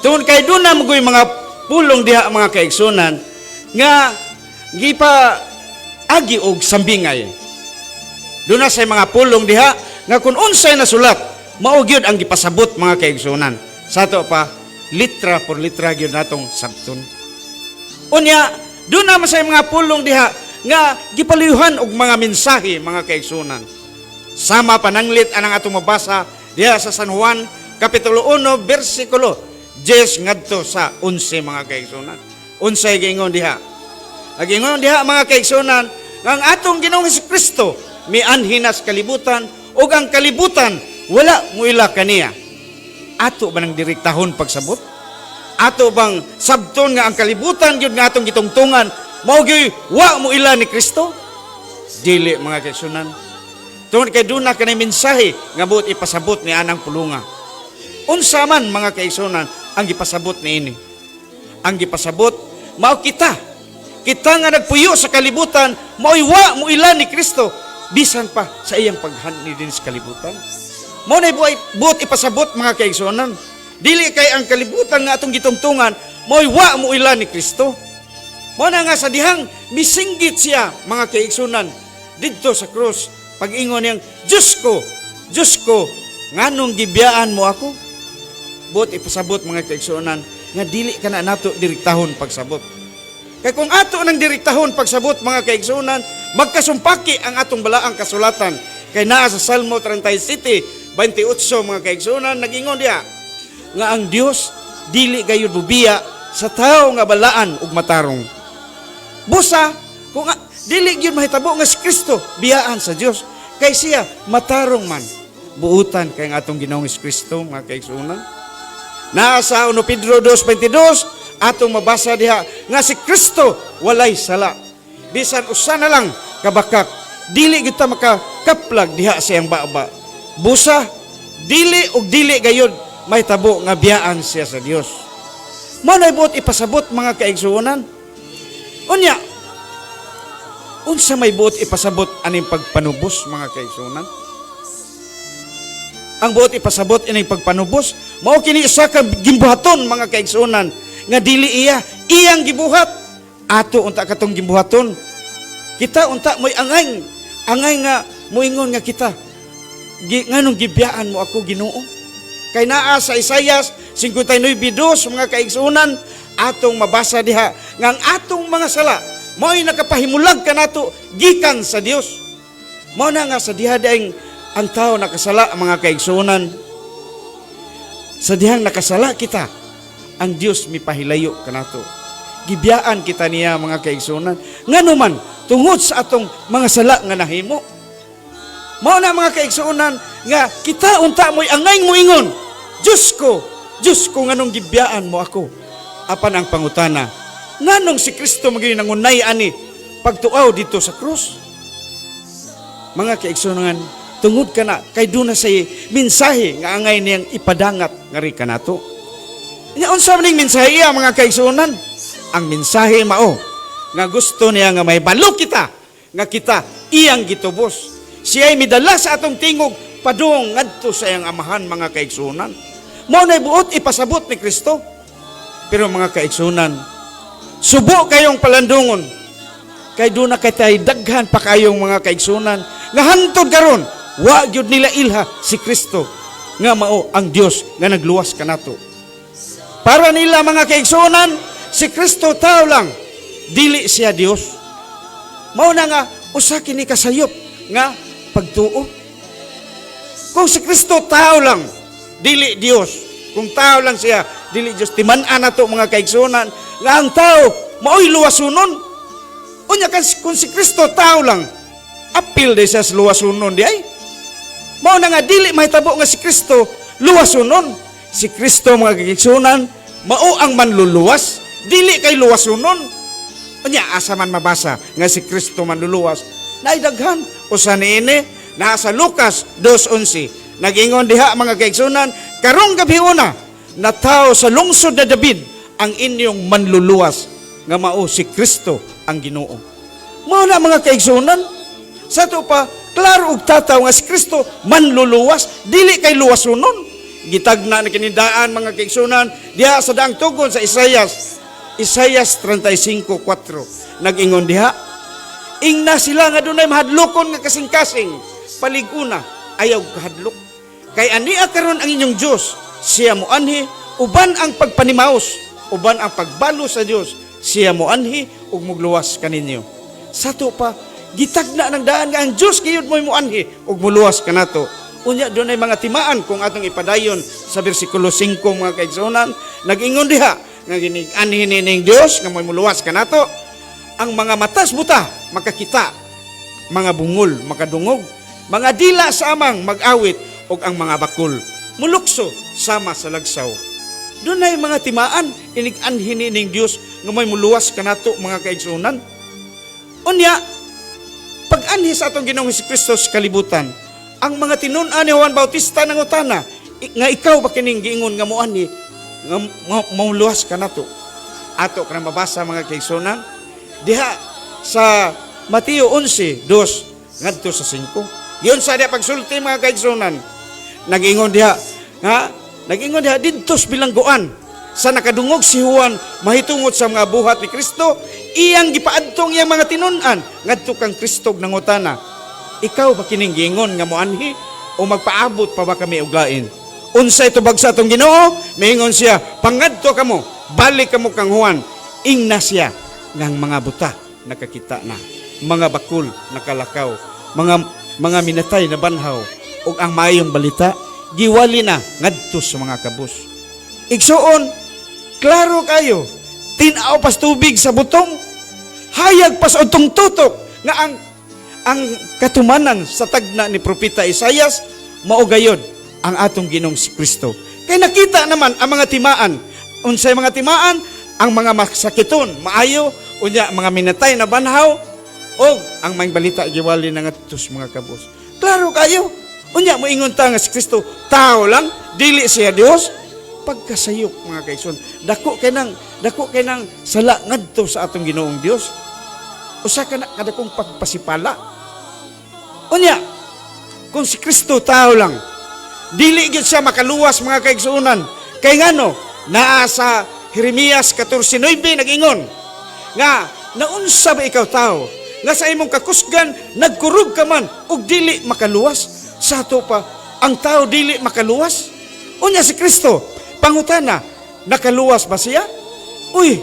Tungod kay doon na mga pulong diha, mga kaigsunan, nga gipa agi og sambingay. Doon na sa mga pulong diha nga kung unsay nasulat, mao gyud ang gipasabot, mga kaigsunan. Sa ato pa, litra por litra gyud natong sabton. Unya, doon naman sa mga pulong diha nga gipaluyuhan og mga mensahe, mga kaigsunan. Sama pananglit anang atong mabasa diha sa San Juan Kapitulo 1 bersikulo 10 ngadto sa 11, mga kaigsunan. Unsay giingon diha? Ang giingon diha, mga kaigsunan, nga ang atong Ginoong Kristo mianhi na sa kalibutan ug ang kalibutan wala muila kaniya. Ato ba nang direktahon pagsabot? Ato bang sabton nga ang kalibutan gyud nga atong gitungtungan mao gyud wa mo ila ni Kristo? Dili, mga kaigsunan. Tungod kay duna kanay mensahe nga buot ipasabot ni anang pulunga. Unsa man, mga kaigsunan, ang gipasabot niini? Ang gipasabot mao kita. Kita nga nagpuyo sa kalibutan mao'y wa mo ila ni Kristo bisan pa sa iyang paghanhi din sa kalibutan. Mao na buot ipasabot, mga kaigsuonan. Dili kay ang kalibutan nga atong gitungtungan mao'y wa mo ila ni Kristo. Mao na nga sa dihang misinggit siya, mga kaigsunan, didto sa krus, pag-ingon niyang, "Diyos ko, Diyos ko, nganong gibiyaan mo ako?" Buot ipasabot, mga kaigsuonan, nga dili kana nato direktahon pagsabot. Kay kung ato nang direktahon pagsabot, mga kaigsuonan, magkasumpaki ang atong balaang kasulatan. Kay naa sa Salmo 37, 28, mga kaigsuonan, nagingon diha nga ang Dios dili gayud bubiya sa tawo nga balaan ug matarong. Busa, kung dili gyud mahitabo nga si Kristo biyaan sa Dios kay siya matarong man. Buutan kay ang atong Ginoong Kristo, mga kaigsuonan. Naa sa 1 Pedro 2:22, atong mabasa diha nga si Kristo walay sala. Bisan usa na lang kabakak, dili kita makakaplag diha sa iyang baba. Busa, dili ug dili gayud mahitabo nga biyaan siya sa Dios. Mao na buot ipasabot, mga kaigsuonan. Unya, unsa may buot ipasabot aning pagpanubos, mga kaigsuonan? Ang buot ipasabot ining pagpanubos, mao kini usa ka gimbuhaton, mga kaigsuonan, nga dili iya iyang gibuhat. Ato unta katong gimbuhaton. Kita unta mo'y angay, angay nga moingon nga kita, "Nganong gibiyaan mo ako, Ginoo?" Kay naa sa Isayas 59:2, mga kaigsuonan, atong mabasa diha nga ang atong mga sala mao'y nakapahimulag kanato gikan sa Dios. Mao na nga sa diha daing ang tao nakasala, mga kaigsuonan, sa dihang nakasala kita, ang Dios mipahilayo kanato. Gibiyaan kita niya, mga kaigsuonan. Ngano man? Tungod sa atong mga sala nga nahimo. Mao na, mga kaigsuonan, nga kita unta mo'y angay moingon, "Diyos ko, Diyos ko, nganong gibiyaan mo ako?" Apan ang pangutana, nganong si Kristo maging nangunay ani pagtuaw dito sa krus? Mga kaigsuonan, tungod kana kay duna say mensahe nga angay niyang ipadangat ngari kanato. Nya unsa man ning mensahe iya, mga kaigsuonan? Ang mensahe mao nga gusto niya nga mahibalo kita nga kita iyang gitubos. Siya'y midala sa atong tingog padung ngadto sa iyang amahan, mga kaigsuonan. Mao na buot ipasabot ni Kristo. Pero mga kaigsuonan, subo kayong palandungon kay doon na kay tay daghan pa kayong mga kaigsuonan nga hantod karon wa gyud nila ilha si Kristo nga mao ang Dios nga nagluwas kanato. Para nila, mga kaigsuonan, si Kristo tao lang. Dili siya Dios. Mao na nga usa kini kasayop nga pagtuo. Kung si Kristo tao lang, dili Dios. Kung tao lang siya, dili Dios. Timan-an nato, mga kaigsunan, nga ang tao maoy luwasunon. Unya kan kung si Kristo tao lang, apil di siya sa luwasunon di ay. Mao na nga dili mahitabo nga si Kristo luwasunon. Si Kristo, mga kaigsunan, mao ang manluluwas, dili kay luwasunon. Unya asa man mabasa nga si Kristo manluluwas? Naay daghan. Usa niini naa sa Lucas 2:11. Nag-ingon diha, mga kaigsunan, "Karong gabiuna natawo sa lungsod na David ang inyong manluluwas nga mao si Kristo ang Ginoo." Mao na, mga kaigsunan, sa ato pa klaro og tataw nga si Kristo manluluwas, dili kay luwasunon. Gitagna na kinindaan, mga kaigsunan, diha sa daang tugon sa Isayas. Isayas 35:4. Nag-ingon diha, "Ingna sila nga dunay mahadlokon nga kasing-kasing, palig-una, ayaw kahadlok. Kay ania karon ang inyong Dios, siya moanhi uban ang pagpanimaos, uban ang pagbalo sa Dios, siya moanhi ug mugluwas kaninyo." Sa ato pa, gitagna ng daan nga ang Dios gayud mo'y moanhi ug muluwas kanato. Unya dunay mga timaan kung atong ipadayon sa bersikulo 5, mga kaigsuonan, nag-ingon diha nga ginig-anhi ning Dios nga mo'y muluwas kanato, ang mga matas buta makakita, mga bungol makadungog, mga dila sa amang mag-awit ug ang mga bakul mulukso sama sa lagsaw. Dunay mga timaan inig-anhi ning Dios nga may muluwas kanato, mga kaigsuonan. Unya pag-anhi sa atong Ginoong Kristo sa kalibutan, ang mga tinun-an ni Juan Bautista nangutana nga, "Ikaw ba kining giingon nga moanhi nga mauluwas kanato?" Ato kanang mabasa, mga kaigsuonan, diha sa Mateo 11:2 ngadto sa 5. Yun sa diha pagsulti, mga kaigsuonan. Nag-ingon diha didto sa bilangguan sa nakadungog si Juan mahitungod sa mga buhat ni Kristo, iyang gipaadtong iyang mga tinun-an ngadto kang Kristo ug nangutana, "Ikaw ba kining giingon nga moanhi o magpaabot pa ba kami og lain?" Unsay tubag sa atong Ginoo? Miingon siya, "Pangadto kamo, balik kamo kang Juan, ingna siya ngang mga buta nakakita na, mga bakul nakalakaw, mga minatay na banhaw, ug ang maayong balita giwali na ngadto sa mga kabus." Igsuon, klaro kayo, tin-aw pas tubig sa butong, hayag pas utong tutok nga ang katumanan sa tagna ni Propeta Isayas mao gayod ang atong Ginoong si Kristo. Kay nakita naman ang mga timaan. Unsay mga timaan? Ang mga masakiton, maayo, unya mga minatay na banhaw, o ang maayong balita giwali na ngadto sa mga kabus. Klaro kayo. Unya moingon ta nga si Kristo tao lang, dili siya Dios. Pagkasayop, mga kaigsoon. Dako kay nang sala ngadto sa atong Ginoong Dios. Usa ka na kadakong pagpasipala. Unya, kung si Kristo tao lang, dili gyud siya makaluwas, mga kaigsuonan. Kay ngano, naa sa Jeremias 14:9 nag-ingon nga, "Naunsa ba ikaw, tao, nga sa imong kakusgan nagkurog ka man ug dili makaluwas?" Sa ato pa, ang tao dili makaluwas. Unya si Kristo, pangutana, nakaluwas ba siya? Uy,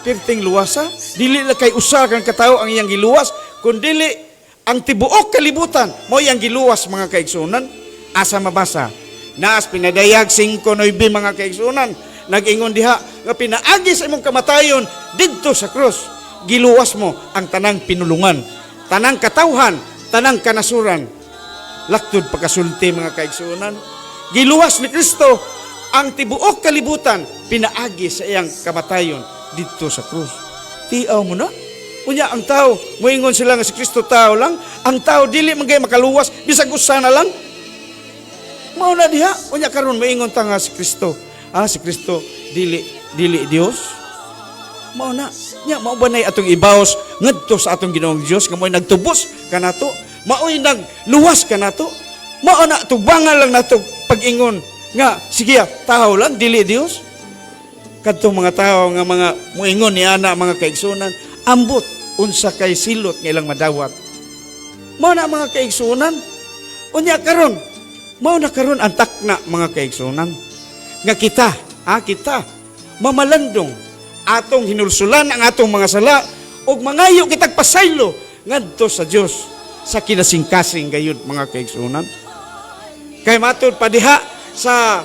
pirting luwasa, dili lang kay usa kang katao ang iyang giluwas, kun dili ang tibuok kalibutan mo iyang giluwas, mga kaigsuonan. Asa mabasa? Naas Pinadayag 5:9, mga kaigsuonan. Nag-ingon diha nga pinaagi sa imong kamatayon didto sa krus, giluwas mo ang tanang pinulungan, tanang katawhan, tanang kanasuran. Laktod pagkasulti, mga kaigsuonan, giluwas ni Kristo ang tibuok kalibutan pinaagi sa iyang kamatayon didto sa krus. Tiaw mo na. Unya ang tao, moingon sila nga si Kristo tao lang, ang tao dili man gay makaluwas bisag usa na lang. Mao na diha, unya karon moingon ta nga si Kristo dili dili Dios. Mao na. Nya mao ba nay atong ibaos ngadto sa atong Ginoong Dios nga mo'y nagtubos kanato, mao'y nagluwas kanato? Mao na tubangan lang nato pag-ingon nga sige tao lang, dili Dios. Kadtong mga tao nga mga moingon ni ana, mga kaigsuonan, ambot unsa kay silot nga ilang madawat. Mao na, mga kaigsuonan. Unya karon, mao na karon ang takna, mga kaigsuonan, nga kita, kita mamalandong Atong hinulsulan ang atong mga sala ug mangayo kitag pasaylo ngadto sa Dios sa kinasingkasing gayud, mga kaigsuonan. Kay matud pa diha sa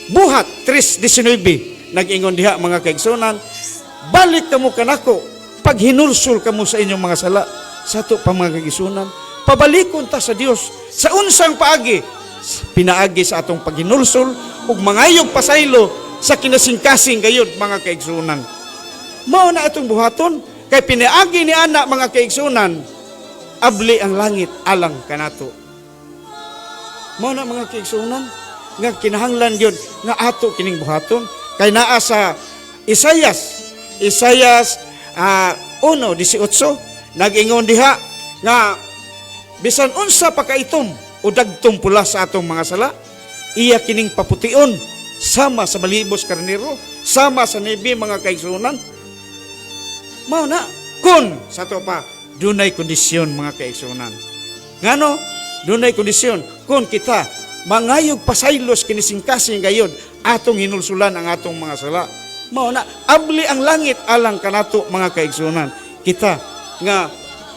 Buhat 3:19, nag-ingon diha, mga kaigsuonan, "Balik kamo kanako pag hinulsul kamo sa inyong mga sala." Sa ato pa, mga kaigsuonan, pabalikon ta sa Dios sa unsang paagi? Pinaagi sa atong paghinulsol ug mangayog pasaylo sa kinasingkasing gayud, mga kaigsuonan. Mao na atong buhaton kay pinaagi ni ana, mga kaigsuonan, abli ang langit alang kanato. Mao na, mga kaigsuonan, nga kinahanglan gyud nga ato kining buhaton kay naa sa Isayas 1:18, nag-ingon diha nga bisan unsa pa kaitom o dagtom pula sa atong mga sala, iya kining papution sama sa malibos karnero, sama sa nebe, mga kaigsuonan. Mao na kun sa ato pa dunay kondisyon, mga kaigsuonan. Ngano dunay kondisyon? Kun kita mangayog pasaylos kinisingkasing gayud, atong hinulsulan ang atong mga sala. Mao na abli ang langit alang kanato, mga kaigsuonan, kita nga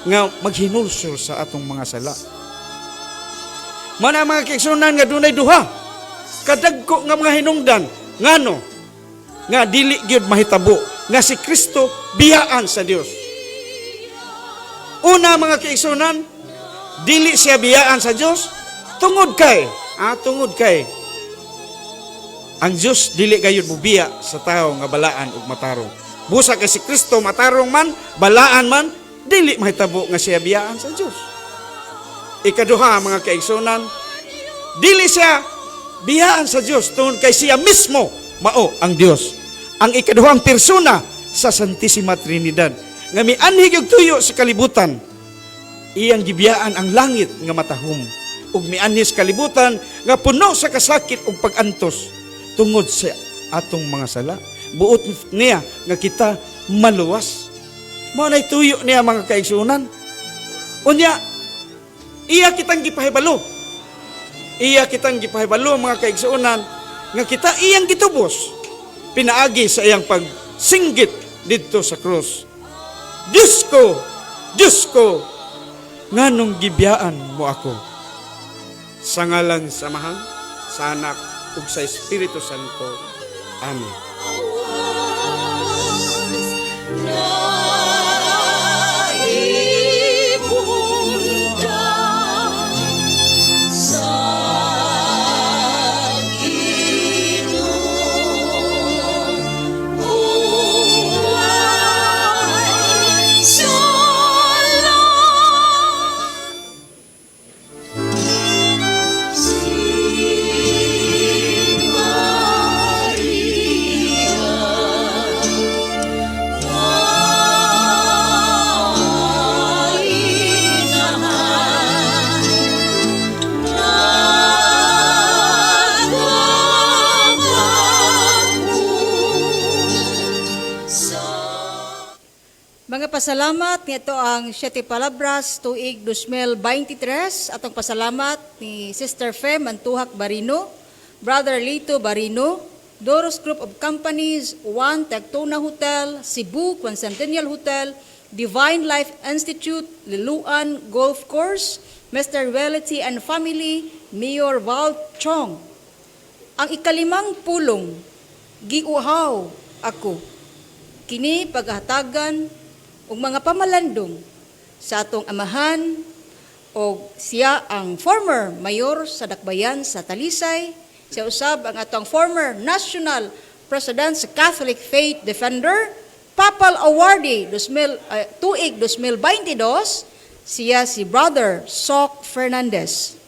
nga maghinulsol sa atong mga sala. Mao na, mga kaigsuonan, nga dunay duha kadagko nga mga hinungdan ngano nga dili gyud mahitabo nga si Kristo biyaan sa Dios. Una, mga kaigsuonan, dili siya biyaan sa Dios tungod kay ang Dios dili gayud mobiya sa tawo nga balaan ug matarong. Busa kay si Kristo matarong man, balaan man, dili mahitabo nga siya biyaan sa Dios. Ikaduha, mga kaigsuonan, dili siya biyaan sa Dios tungod kay siya mismo mao ang Dios. Ang ikaduhang persona sa Santissima Trinidad nga mianhi og tuyo sa kalibutan, iyang gibiyaan ang langit nga matahom ug mianhi sa kalibutan nga puno sa kasakit ug pag-antos tungod sa atong mga sala. Buot niya nga kita maluwas. Mao nay tuyo niya, mga kaigsuonan. Unya, iya kitang gipahibalo. Iya kitang gipahibalo, mga kaigsuonan, nga kita iyang gitubos pinaagi sa iyang pagsinggit didto sa krus, "Diyos ko, Diyos ko, nganong gibiyaan mo ako?" Sa ngalan sa Amahan, sa Anak, ug sa Espiritu Santo. Amen. Mga pasalamat nito ang Siete Palabras tuig 2023. Atong pasalamat ni Sister Fem Antuhak Barino, Brother Lito Barino, Doros Group of Companies, One Tectona Hotel, Cebu Quincentennial Hotel, Divine Life Institute, Liluan Golf Course, Mr. Reality and Family, Mayor Val Chong. Ang ikalimang pulong, "Giuhaw ako." Kini paghatagan og mga pamalandong sa atong amahan og siya ang former mayor sa Dakbayan sa Talisay, siya usab ang atong former national president sa Catholic Faith Defender, Papal Awardee 2000, tuig 2022, siya si Brother Sok Fernandez.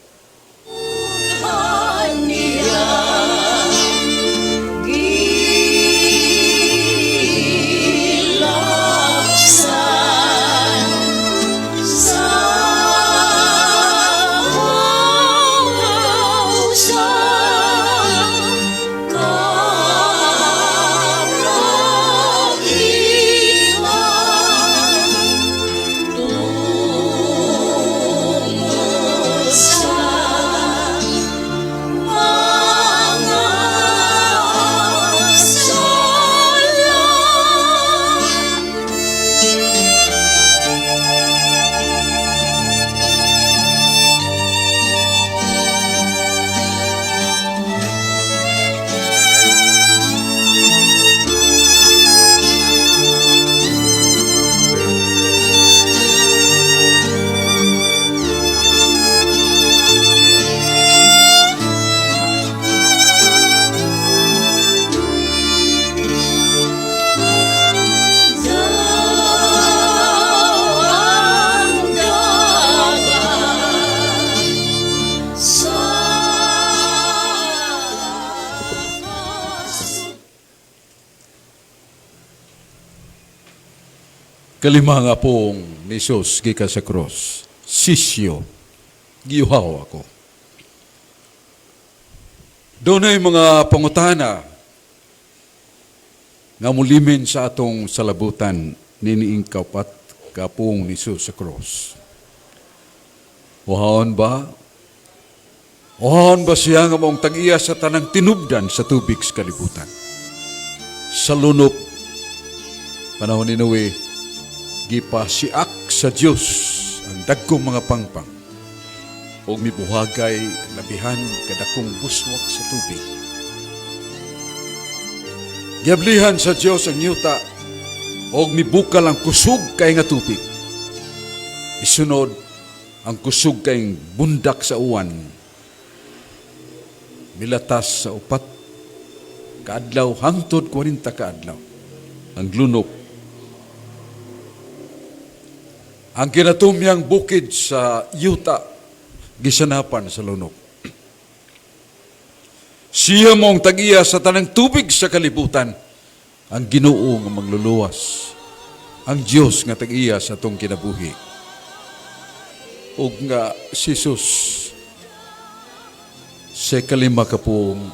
Kalima nga pong ni Jesus gikan sa cross. Sisyo, giuhaw ako. Dunay mga pangutana nga mulimin sa atong salabutan nining kaupat kapong ni Jesus sa cross. Uhawon ba? Uhawon ba siya nga maong tag-iya sa tanang tinubdan sa tubig sa kalibutan? Sa lunop, panahon ni Noe, gipasiak sa Dios ang dagkong mga pangpang ug mibuhagay labihan kadakong buswak sa tubig. Giablihan sa Dios ang yuta og mibukal ang kusog kay nga tubig. Isunod ang kusog kay bundak sa uwan. Milatas sa 4 kaadlaw hangtod 40 kaadlaw ang lunop. Ang kinatumyang bukid sa yuta gisanapan sa lunok. Siya mong tag-iya sa tanang tubig sa kalibutan, ang Ginoo nga mangluluwas, ang Dios nga tag-iya sa atong kinabuhi. Ug nga si Jesus sa kalima ka pong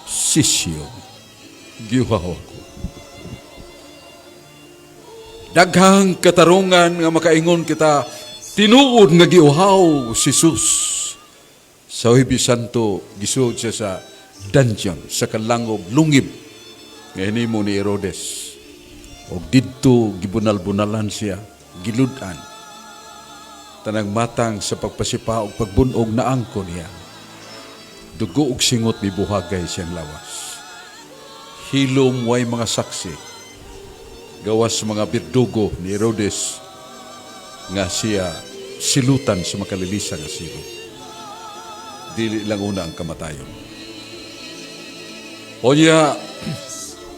sisyo, giuhaw ako. Daghang katarungan nga makaingon kita, tinuod nga giuhaw si Jesus. Sa Huwebes Santo, gisuod siya sa dungeon, sa kalangob, lungib, nga hinimo ni Herodes. Og didto gibunal-bunalan siya, gilud-an. Tanang matang sa pagpasipa og pagbunog na angko niya. Dugo og singot mibuhagay siyang lawas. Hilom way mga saksi, gawas mga birdugo ni Herodes nga siya silutan sa makalilisa nga silo. Dili lang una ang kamatayon. Onya,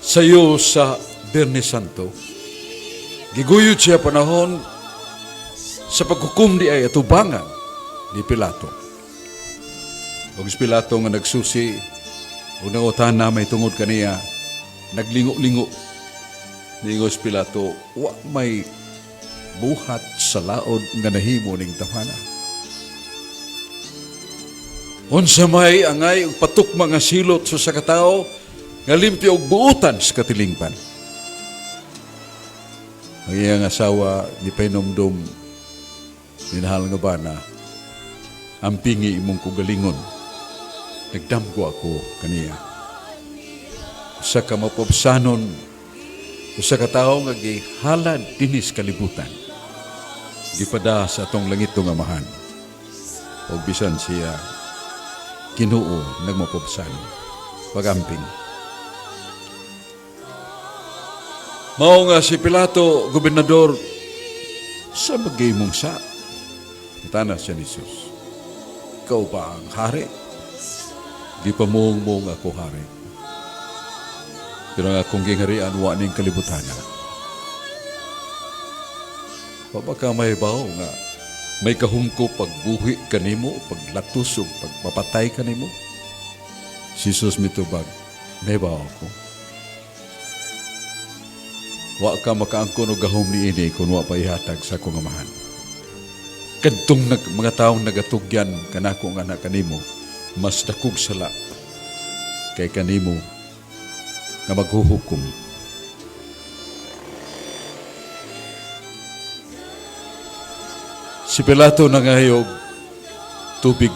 sayo sa Biyernes Santo, giguyod siya panahon sa paghukom di ay atubangan ni Pilato. Ug si Pilato nga nagsusi, ug nangutan na may tungod kaniya, naglingo-lingo. Niingon si Pilato, wa may buhat sa laod nga nahimo ning tawhana. Unsa may angay og patukma nga silot sa katawo nga limpyo og buutan sa katilingban. Ang iyang asawa ni pahinomdom, minahal nga bana, ang pingi imong kugalingon. Nagdamgo ako kaniya. Usa ka mapobsanon, usa ka tawo nga gihalad dinis kalibutan. Gipada sa atong langit nga amahan. Og bisan siya Ginoo nagmapobsanon. Pagamping. Mao nga si Pilato, gobernador, sa bagay mong sa, tana siya ni Jesus. Ikaw ba ang hari? Di pa mong mong ako hari. Pero ang akong gingharian, wa ning kalibutan. Baka may bawo nga may kahungko pagbuhi kanimo, paglatos ug pagpapatay kanimo. Si Jesus mitubag, may bawo ako. Wa ka makaangkon og gahom niini kung wa pa ihatag sa akong amahan. Kadtong mga taong nagatugyan kanako nga anak kanimo, mas dakog sala kay kanimo nga maghuhukom. Si Pilato nangayog tubig,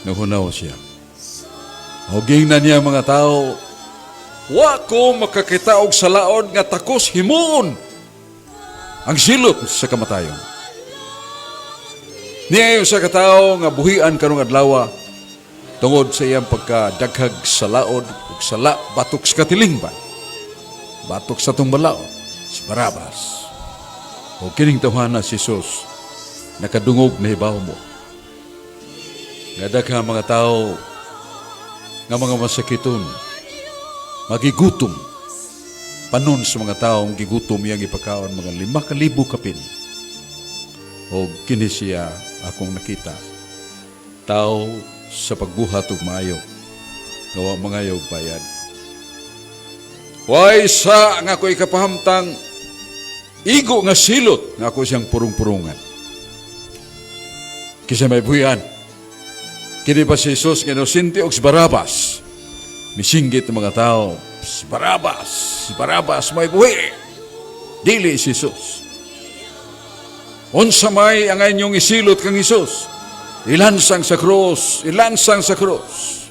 nahunaw siya. Huging na niya mga tao, wa ko makakita og salaod nga takos himuon ang silot sa kamatayon. Niya sa katao nga buhian karong adlaw tungod sa iyang pagkadaghag sa laod ug sala batok sa katilingban, batok sa atong balaod, si Barabas. O kining tawhana si Jesus nakadungog na hibaw mo nga daghang mga tao nga mga masakiton magigutom panon sa mga taong gigutom iyang ipakaon mga 5,000 kapin. O kini siya akong nakita, tao sa pagbuhat og maayo nga wa mangayo og bayad. Way sa nga ako'y kapahamtang Igo nga silot nga ako siyang purong-purungan. Kinsa may buhian? Kini ba si Jesus nga inosente og si Barabas? Misinggit ang mga tao, "Si Barabas, si Barabas may buhi." Dili si Jesus. Unsa may ang inyong isilot kang Jesus? Ilansang sa krus, ilansang sa krus.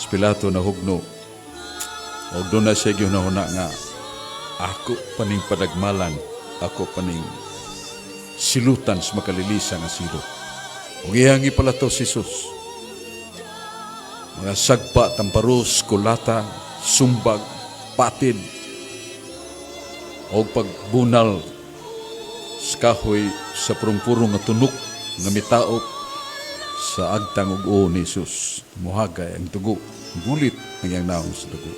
Si Pilato nahugno. Og duna siya gihunahuna nga ako paning padagmalan, ako paning silutan sa makalilisa nga silot. Ug iyang ipalato si Jesus. Mga sagpa, tamparos, kulata, sumbag, patid, o pagbunal sa kahoy sa purong-purong nga tunok nga mitaop sa agtang ug uo ni Jesus. Muhagay ang dugo, bulit ang iyang naong sa dugo.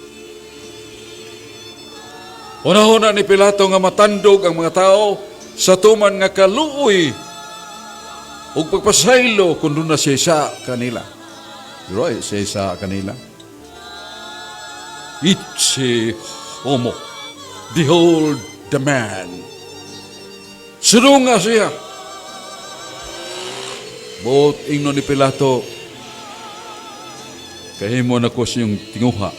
Hunahuna ni Pilato nga matandog ang mga tao sa tuman nga kaluoy ug pagpasaylo kung duna siya sa kanila. Pero ay siya sa kanila. Ecce homo. Behold the man. Surunga siya. Buot ingnon ni Pilato, kahimo na ko siyong tinguha.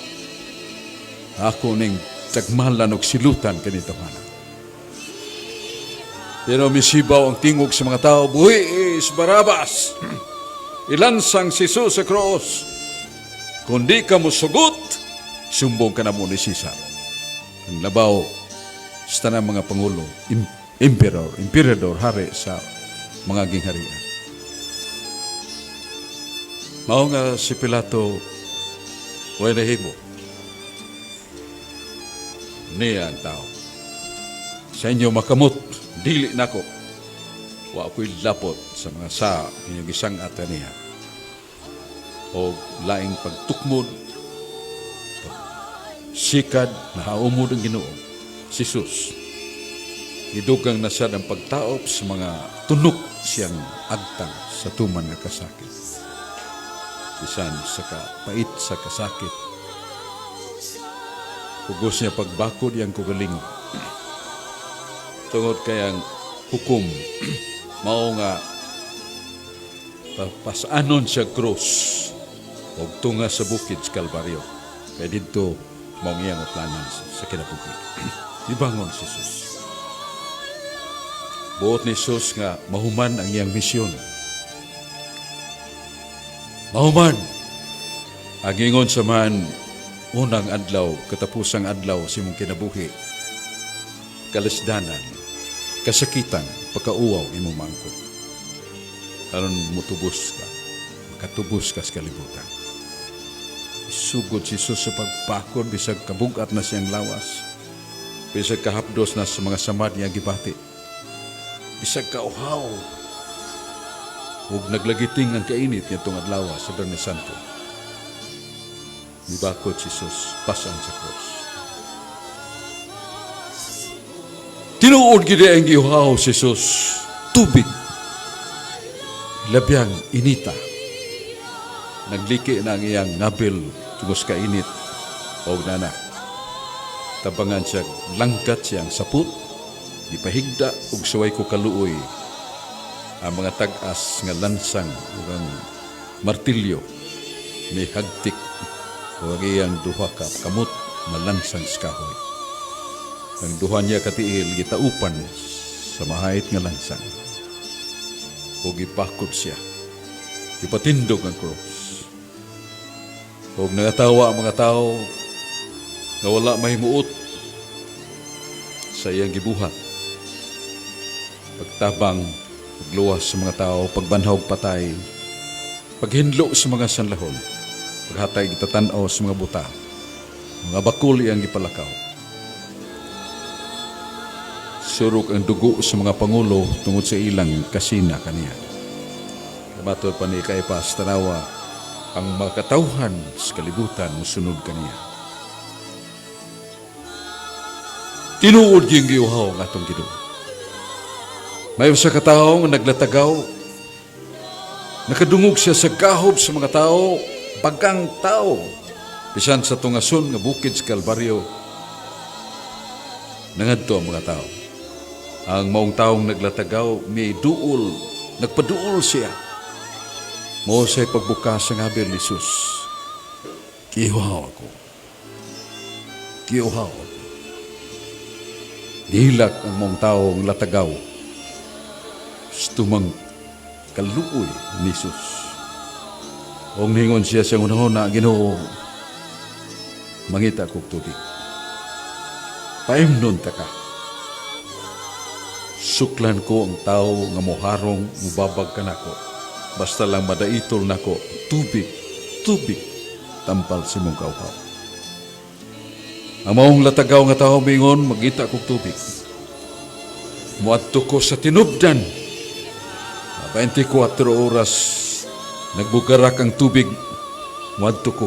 Ako ning tagmalan og silutan kanito hana. Pero misibaw ang tingog sa mga tao, buhi si Barabas. Ilansang si Jesus sa cross. Kung di ka musugot, sumbong ka namo ni Cesar. Ang labaw sa tanang mga pangulo, emperor, emperador, hari sa mga gingharian. Mao nga si Pilato way nahimo. Niya ang tao. Sa inyo makamot, dili nako. Wa ko'y lapot sa mga sa inyong isang niya. O laing pagtukmod, sikad, nahaumod ang Ginoo, si Jesus. Gidugang na siya ng pagtaop sa mga tunok siyang agtang sa tuman nga kasakit. Bisan sa kapait sa kasakit. Pugos niya pagbakod iyang kaugalingon. Tungod kay ang hukom mao nga pasanon siya krus og tunga sa bukid sa Kalbaryo. Kay didto mao ang iyang uplanan sa kinabuhi. Ibangon si Jesus. Buot ni Jesus nga mahuman ang iyang misyon. Mahuman. Ang ingon sa man unang adlaw, katapusang adlaw sa imong kinabuhi. Kalisdanan, kasakitan, pagkauwaw imong mangkot. Aron mutubos ka, makatubos ka sa kalibutan. Isugod si Jesus sa pagpakod bisag kabugat na siyang lawas. Bisag kahapdos na sa mga samad niya gibati. Bisag kauhaw. Ug naglagiting ang kainit niadtong adlaw sa Biyernes Santo. Mibakod si Jesus, pasan sa krus. Tinuod gid ang giuhaw si Jesus, tubig. Labyang inita. Nagliki na ang iyang ngabil tungos kainit og nana. Tabangan siya, langkat siyang saput, gipahigda og suway ko kaluoy ang mga tag-as nga lansang ug ang martilyo mihagtik ug ang iyang duha ka kamot nga lansang sa kahoy. Ang duha niya katiil gitaupan sa mahait nga lansang. Ug gipakod siya. Gipatindog ang cross. Ug nagatawa ang mga tao nga wala mahimuot sa iyang gibuhat. Pagtabang, pagluwas sa mga tao, pagbanhaw og patay, paghinlo sa mga sanlahon, paghatay gitatan-aw sa mga buta, mga bakul iyang gipalakaw. Surok ang dugo sa mga pangulo tungod sa ilang kasina kaniya. Matod pa ni Caiphas, tanawa ang mga katawhan sa kalibutan musunod kaniya. Tinuod gyud giuhaw ang atong Ginoo. May usa ka tawo nga naglatagaw, nakadungog siya sa gahob sa mga tao, bagang tao, bisan sa tungason nga bukid sa Kalbaryo, nangadto ang mga tao. Ang maong taong naglatagaw, may duol, nagpaduol siya. Mao say pagbukas ang abil ni Jesus. "Giuhaw ako. Giuhaw ako." Nihilak ang maong taong latagaw. Tumang kaluoy ni Jesus. Ug ningon siya sa hunahuna, "Ginoo, mangita kog tubig. Paimnon ta ka. Suklan ko ang tao nga moharong, mubabag kanako. Basta lang madaitol nako tubig, tubig, tampal sa imong kauhaw." Ang maong latagaw nga tao mingon, "Mangita kog tubig. Muadto ko sa tinubdan. 24 oras nagbugarak ang tubig. Muadto ko."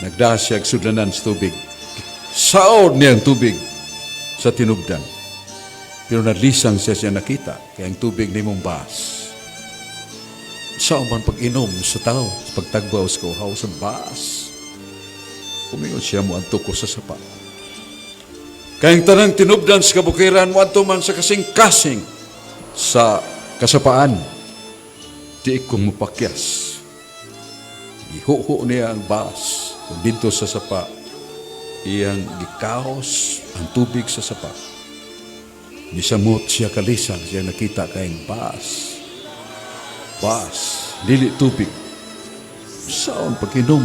Nagda siya sudlanan sa tubig. Saod niya ang tubig sa tinubdan. Pero nalisang siya siya nakita kay ang tubig nahimong baas. Sao man pag-inom sa tao, sa pagtagbaw sa kauhaw sa baas? Umingon siya, "Muadto ko sa sapa. Kay ang tanang tinubdan sa kabukiran, muadto man sa kasing-kasing sa kasapaan. Di ko mapakyas." Gihuho niya ang baas. Kung dito sa sapa, iyang gikaos ang tubig sa sapa. Nisamot siya kalisang siya nakita kayong baas. Baas, dili tubig. Saon pag-inom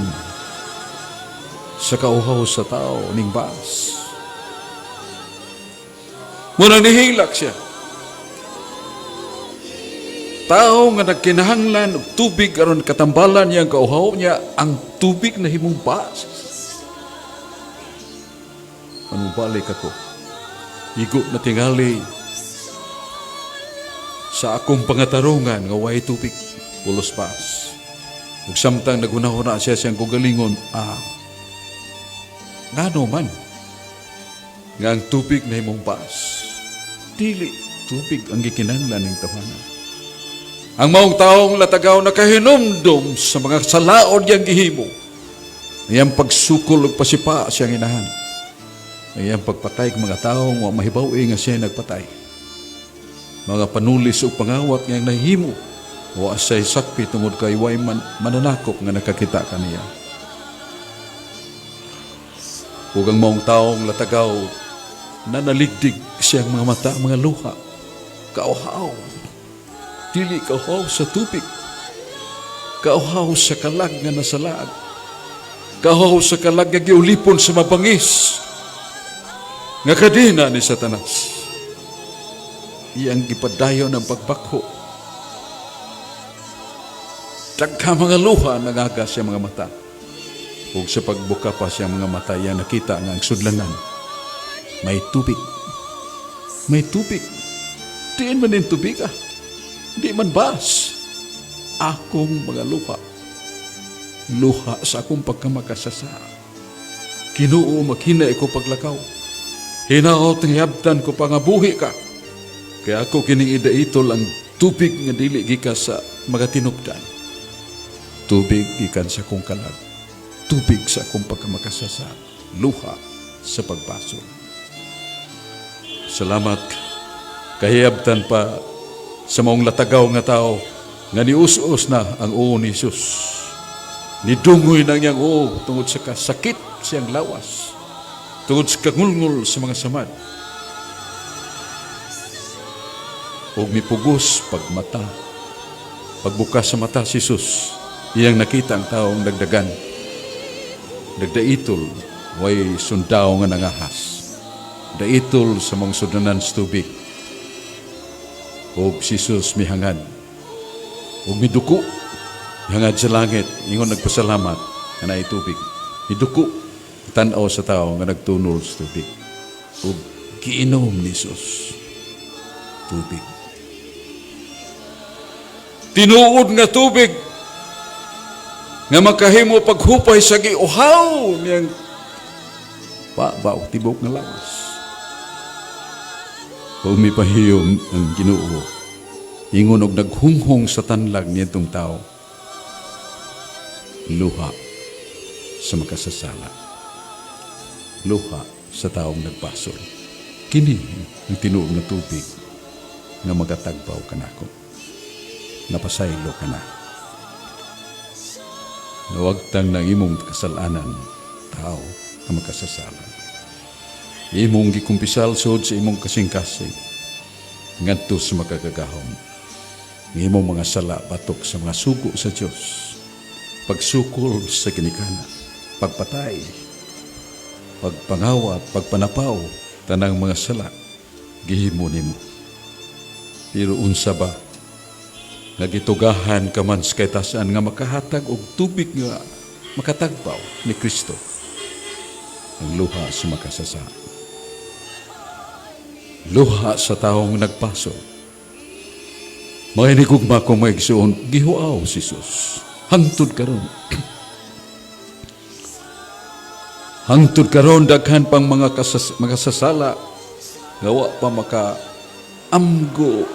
sa kauhaw sa tao ning baas? Munang nihilak siya. Tao nga nagkinahanglan og tubig aron katambalan niya ang kauhaw niya, ang tubig nahimong baas. Manubalik ako. Igo na tingali sa akong pangatarungan nga way tubig, pulos baas. Ug samtang naghunahuna siya siyang kaugalingon, ngano man nga ang tubig nahimong baas? Dili tubig ang gikinahanglan ning tawhana. Ang maong taong latagaw nakahinumdum sa mga salaod niyang gihimo. Iyang pagsukol ug pasipa siyang inahan. Iyang pagpatay ng mga tao nga mahibaw nga siya nagpatay. Mga panulis ug pangawat ngayang nahimo. Wa siya'y sakpi tungod kay way man mananakop nga nakakita kaniya. Ug ang maong taong latagaw nanaligdig siyang mga mata, mga luha. Kauhaw. Dili kauhaw sa tubig. Kauhaw sa kalag nga nasalag. Kauhaw sa kalag nga giulipon sa mabangis nga kadena ni Satanas. Iyang gipadayon ang pagbakho. Dagha mga luha nagagas siya mga mata. Ug sa pagbuka pa siya mga mata, iya nakita nga ang sudlanan may tubig. May tubig. Diin man din tubig ah. Di man baas. Akong mga luha. Luha sa akong pagkamakasasa. Ginoo, maghinay ko paglakaw. Hinaot nga hiabtan ko pangabuhi ka. Kaya ako kining idaitol ang tubig nga dili gikan sa mga tinubdan. Tubig gikan sa akong kalag. Tubig sa akong pagkamakasasa. Luha sa pagbasol. Salamat kahiyabtan pa sa maong latagaw nga tao nga nius-us na ang uo ni Jesus. Nidungoy nang iyang uo tungod sa kasakit siyang lawas. Tungod sa kangulngol sa mga samad. Ug mipugos pagmata. Pagbukas sa mata si Jesus, iyang nakita ang taong nagdagan. Nagdaitol, way sundao nga nangahas. Daitol sa mga sudlanan sa tubig. Ug si Jesus mihangad. Ug miduko, mihangad sa langit, ingon nagpasalamat nga naay tubig. Miduko, tan-aw sa tao nga nagtunol sa tubig. Ug giinom ni Jesus tubig. Tinuod nga tubig nga makahimo paghupay sa giuhaw niyang ba og tibok nga lawas. Kung mipahiyom ang Ginoo, ingon og naghunghong sa tanlag niyadtong tao, luha sa makasasala, luha sa taong nagbasol. Kini ang tinuod nga tubig nga magatagbaw kanako. Napasaylo ka na. Nawagtang ng imong kasalanan, tao nga makasasala. Imong gikumpisal sud sa imong kasing-kasing ngadto sa makagagahom. Ang imong mga sala batok sa mga sugo sa Dios. Pagsukol sa ginikanan, pagpatay, pagpangawat, pagpanapaw, tanang mga sala, gihimo nimo. Pero unsa ba nga gitugahan ka man sa katasan nga makahatag og tubig nga makatagbaw ni Kristo ang luha sa makasasa. Luha sa taong nagpaso. Mga hinigugma kong mga igsuon, gihuaw si Jesus. Hangtod karon. Hangtod karon daghan pang mga makasasala nga wa pa maka amgo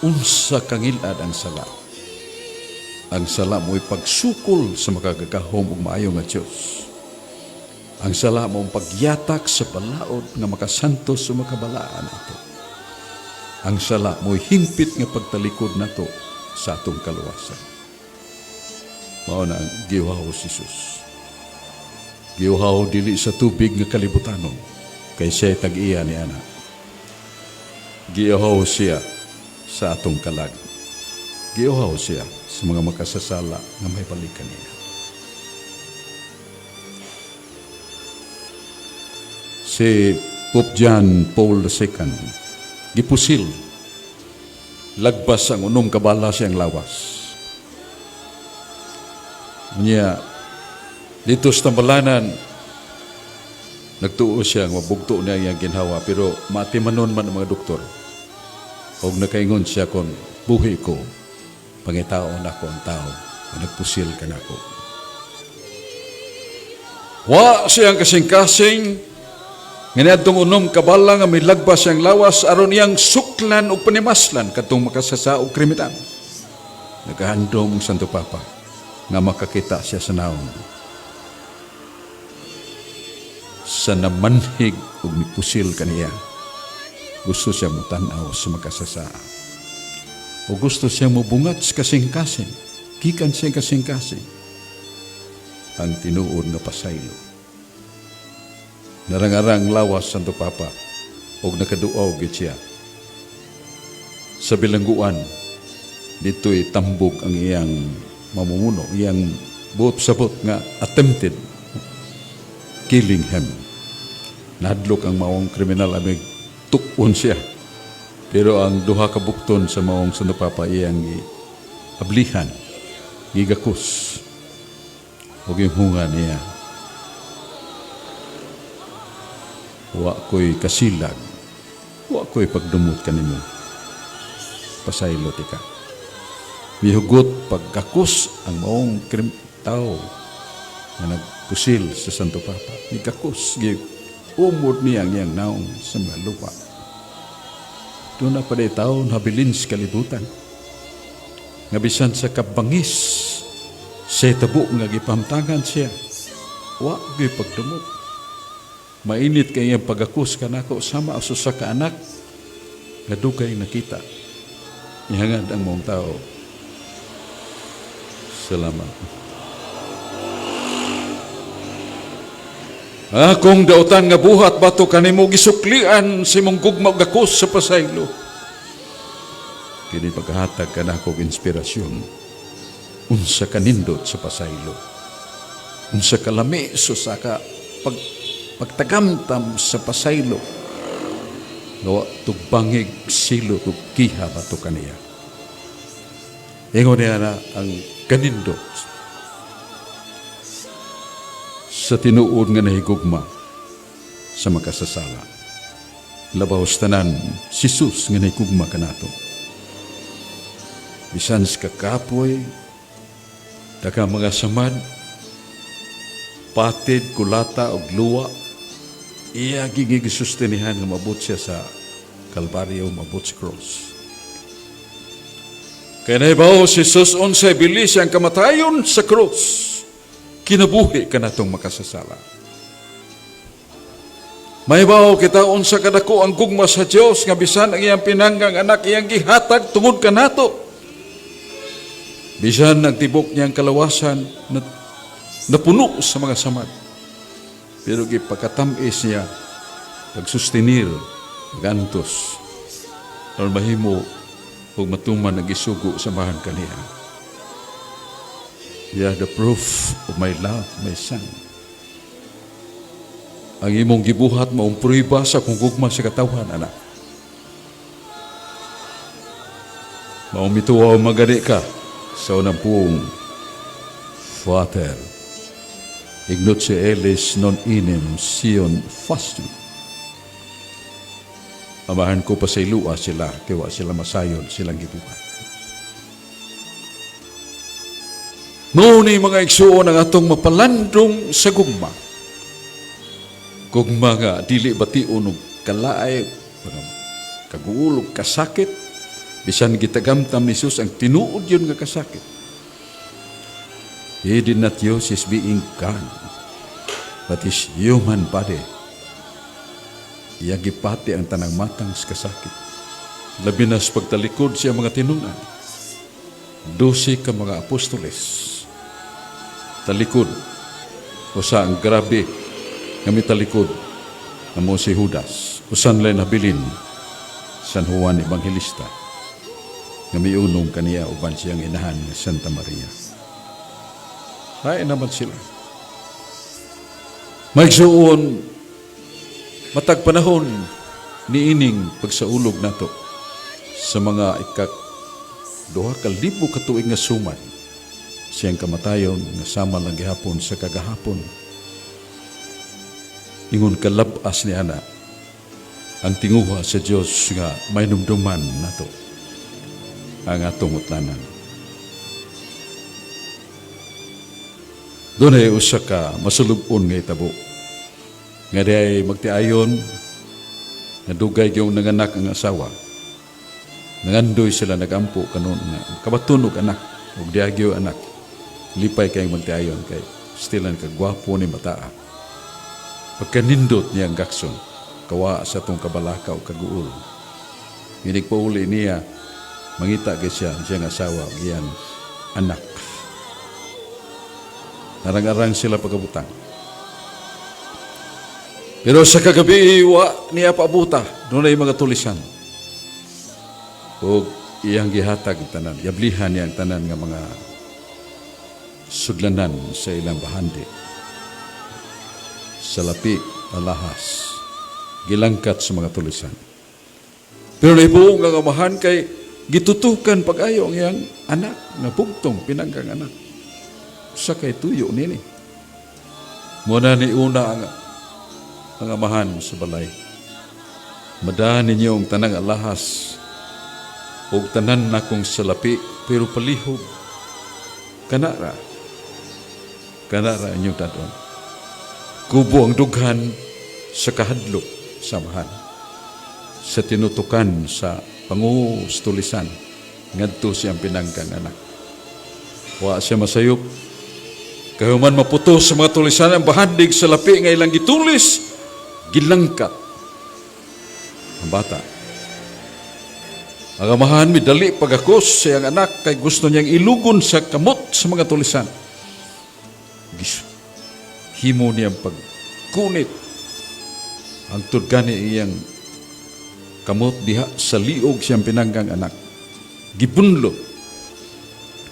unsa kangilad ang sala. Ang sala mo'y pagsukol sa makagagahom ug maayo nga Dios. Ang sala mo ang pagyatak sa balaod nga makasantos o makabalaan ato. Ang sala mo'y hingpit nga pagtalikod nato sa atong kaluwasan. Mao na ang giuhaw si Jesus. Giuhaw dili sa tubig nga kalibutanon, kay siya tag-iya ni ana. Giuhaw siya sa atong kalag. Giuhaw siya sa mga makasasala nga may balikan niya. Si Pope John Paul II, gipusil, lagbas ang unom kabala siyang lawas. Niya, dito sa tambalanan, nagtuo siya, mabugto niya iyang ginhawa, pero matimanon man ang mga doktor. Og nakaingon siya kon, buhi ko, pangitaon ako ang tao, nga nagpusil ka nako. Wa siyang kasing-kasing, nga niadtong unom kabala nga may lagbas siyang lawas aron iyang suklan og panimaslan kadtong makasasa og kriminal. Nagahandom ang Santo Papa nga makakita siya sa naong. Sa namanhig og mipusil kaniya, gusto siya mutan-aw sa makasasa. O gusto siya mubungat sa kasing-kasing, gikan siya kasing-kasing, ang tinuod nga pasaylo. Narangarang lawas Santo Papa og nakaduaw gid siya. Sa bilangguan, dito'y tambog ang iyang mamumuno, iyang buot sabot nga attempted killing him. Nahadlok ang maong kriminal amig tukon siya. Pero ang duha ka bukton sa maong Santo Papa iyang ablihan, gigakos, ug imhunga niya. Wa ko'y kasilag, wa ko'y pagdumot kanimo. Pasaylo ti ka. Mihugot pagkakos ang maong tao na nagpusil sa Santo Papa. Migakos, umod niya ang iyang naong sa mga lupa. Doon na pa tao nabilin sa kalibutan. Nga bisan sa kabangis, sa tabo nga gipamtangan siya, wa gyud pagdumot. Mainit kay iyang pagakos kanako sama sa usa ka anak nga dugay nakita. Ihangad ang maong tao. Salamat. Akong dautan nga buhat bato kanimo gisuklian sa imong gugma ug gakos sa pasaylo. Kini paghatag kanako og inspirasyon. Unsa kanindot sa pasaylo. Unsa kalami sa ka pagtagamtam sa pasaylo. Gawa tugbangig silo ug kiha bato kaniya. Ingon niya na ang kanindot sa tinuod nga nahigugma sa makasasala. Labaw sa tanan, si Jesus nga nahigugma kanato. Bisan sa kakapoy, daghang mga samad, patid, kulata ug luwa, iya gigigusustenihan nga maabot siya sa Kalbaryo, maabot sa cross. Kaya nahibaw si Jesus unsay bili siyang kamatayon sa cross, kinabuhi kanatong makasasala. Mahibaw kita unsa kadako ang gugma sa Dios nga bisan ang iyang pinanggang anak iyang gihatag tungod kanato. Bisan ang tibok niyang kalawasan na napuno sa mga samad. Pero gipakatamis niya pagsustenir, pagantos, aron mahimo ug matuman ang gisugo sa Amahan kaniya. You are the proof of my love, my son. Ang imong gibuhat maong prueba sa akong gugma sa katawhan, anak. Maong mituwa magani ka sa unang puong Father. Ignoce elis non inem sion fastu. Amahan ko pasaylua sila, kay wa sila masayod silang gibuhat. Mao ni mga igsuon ang atong mapalandong sa gugma. Gugma nga dili bation og kalaay, kaguol og kasakit, bisan gitagamtam ni Jesus ang tinuod yun nga kasakit. He did not use his being God, but his human body. Iyang gipati ang tanang matang sa kasakit. Labi na sa pagtalikod siya mga tinun-an. 12 ka mga apostoles. Talikod. Usa ang grabe nga mitalikod nga mo si Judas. Usan lay nabilin San Juan Evangelista nga miunong kaniya uban siyang inahan nga Santa Maria. Hain naman sila. Maigsuon, matag panahon niining pagsaulog nato sa mga 2,000 ka tuig nga suman siyang kamatayon nga sama lang gihapon sa kagahapon. Ingon kalabas ni ana ang tinguha sa Dios nga mainumduman nato ang atong utlanan. Dunay usa ka masulub-on nga itabo nga diay magtiayon nga dugay gyud nanganak ang asawa. Nangandoy sila nagampo kanon nga kabatunog anak ug diagyo anak. Lipay kayong magtiayon kay still ang kagwapo ni mataa. Pagkanindot niya ang gakson, kawa sa atong kabalaka o kaguol. Nginig pauli niya, mangita kay siya, siyang asawa, iyang anak. Arang-arang sila pagkabutang. Pero sa kagabi, wa niya paabuta, doon ay mga tulisan. O iyang gihatag ang tanan, yablihan niya ang tanan nga mga sudlanan sa ilang bahandi. Sa lapi, alahas, gilangkat sa mga tulisan. Pero naibuong ang amahan kay gitutukan pag-ayo ang iyang anak, nga bugtong pinanggang anak. Sa kay tuyo nini. Muna ni una ang amahan sa balay. Madahan ninyo ang tanang alahas og tanan nakong salapi, pero palihog kanara. Kanara inyong dadon. Kubo ang dughan sa kahadlok sa amahan. Sa tinutukan sa pangustulisan ngadto siyang pinangkang anak. Wa siya masayop. Kahuman maputo sa mga tulisan ang bahandig sa lapi nga ilang gitulis, gilangkat ang bata. Ang amahan midali pagakos sa iyang anak kay gusto niyang ilugon sa kamot sa mga tulisan. Himo niyang pagkunit ang gani iyang kamot diha sa liog siyang pinanggang anak. Gibunlo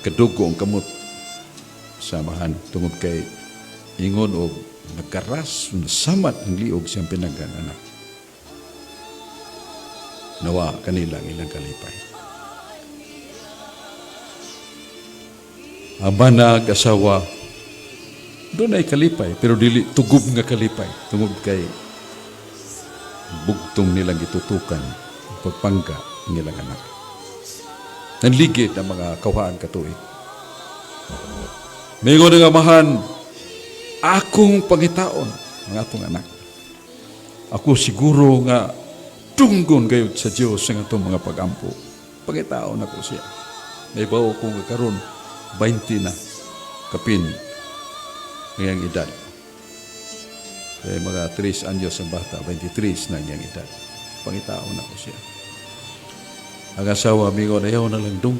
kadugo ang kamot sa amahan tungod kay ingon og nagkaras nasamat ang liog siyang pinanggang anak. Nawa kanila ang ilang kalipay. Ang banag asawa doon ay kalipay, pero dili tugob nga kalipay tungod kay bugtong nilang gitutukan ang pagpangga ang ilang anak. Nanligid ang mga kawhaan katuig. Mingon ang amahan, akong pangitaon ang atong anak. Ako siguro nga tunggon gayud sa Dios ang atong mga pagampo. Pangitaon ako siya. Naibaw ko nga karon 20 na kapin ngayang edad. Kay mga 3 anyos ang bata, 23 na niyang edad. Pangitaon nako siya. Ang asawa, mingon, "Ayaw na lang, dong.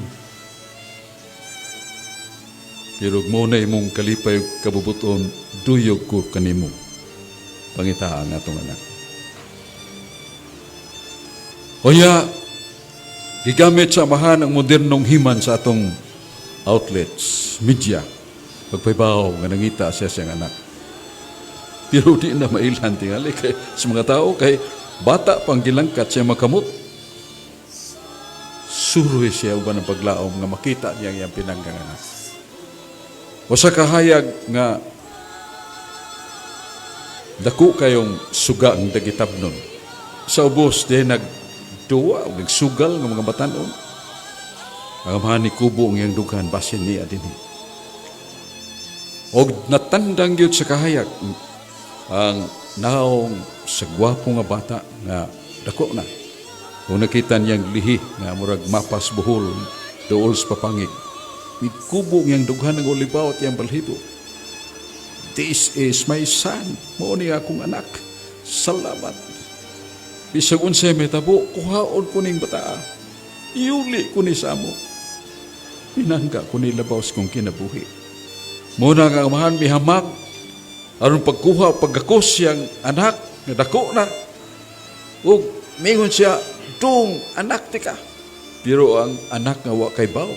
Pero mo na imong kalipay ug kabubuton, duyog ko kanimo. Pangitaa ang atong anak." Oya, gigamit sa amahan ang modernong himan sa atong outlets, media, pagpahibaw nga nangita siya siyang anak. Pero di na mailhan tingali kay sa mga tao kay bata pang gilangkat siya makamot. Suroy siya uban ang paglaom nga makita niya ang iyang pinanggang anak. Usa ka hayag nga dako kayong suga ang dagitabnon. Sa ubos, di nagduwa o nagsugal ng mga batanon. Ang amahan ni kubo ang iyang dughan, basin niya dinhi. Og natandang gyud sa kahayag ang naong sa gwapo nga bata nga dako na. Kung nakita niyang lihi nga murag mapas buhol duol sa papangig. Mikubo ngiyang dughan ng ulibaw at iyang balhibo. "This is my son. Mao ni akong anak. Salamat. Bisag unsay mahitabo, kuhaon ko ning bataa. Iuli ko ni sa amo. Pinangga ko ni labaw sa kong kinabuhi." Mao na nga amahan mihamag aron pagkuha pagkakos siyang anak nga dako na. Ug mingon siya, "Dong, anak ti ka." Pero ang anak nga wa kay baw,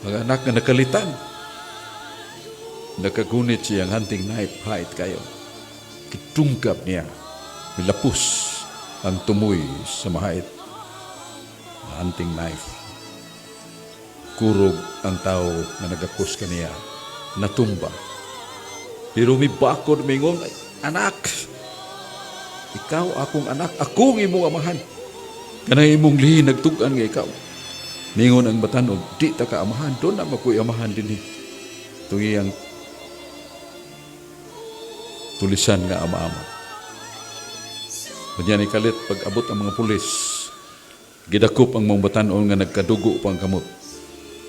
ang anak nga nakalitan, nakagunit siyang hunting knife, hait kayo. Kitungkap niya, milapos ang tumoy sa mahait hunting knife. Kurog ang tao nga nagakos kaniya, natumba. Pero mibakod, mingon, "Anak, ikaw akong anak, akong imong amahan. Kanang imong lihi nagtug-an nga ikaw." Mingon ang batanog, "Di ta ka amahan, duna man ko'y amahan dinhi." Tungiyang tulisan nga ama-ama. Kanya ni kalit pag abot ang mga pulis, gidakop ang mga batanon nga nagkadugo pa ang kamot,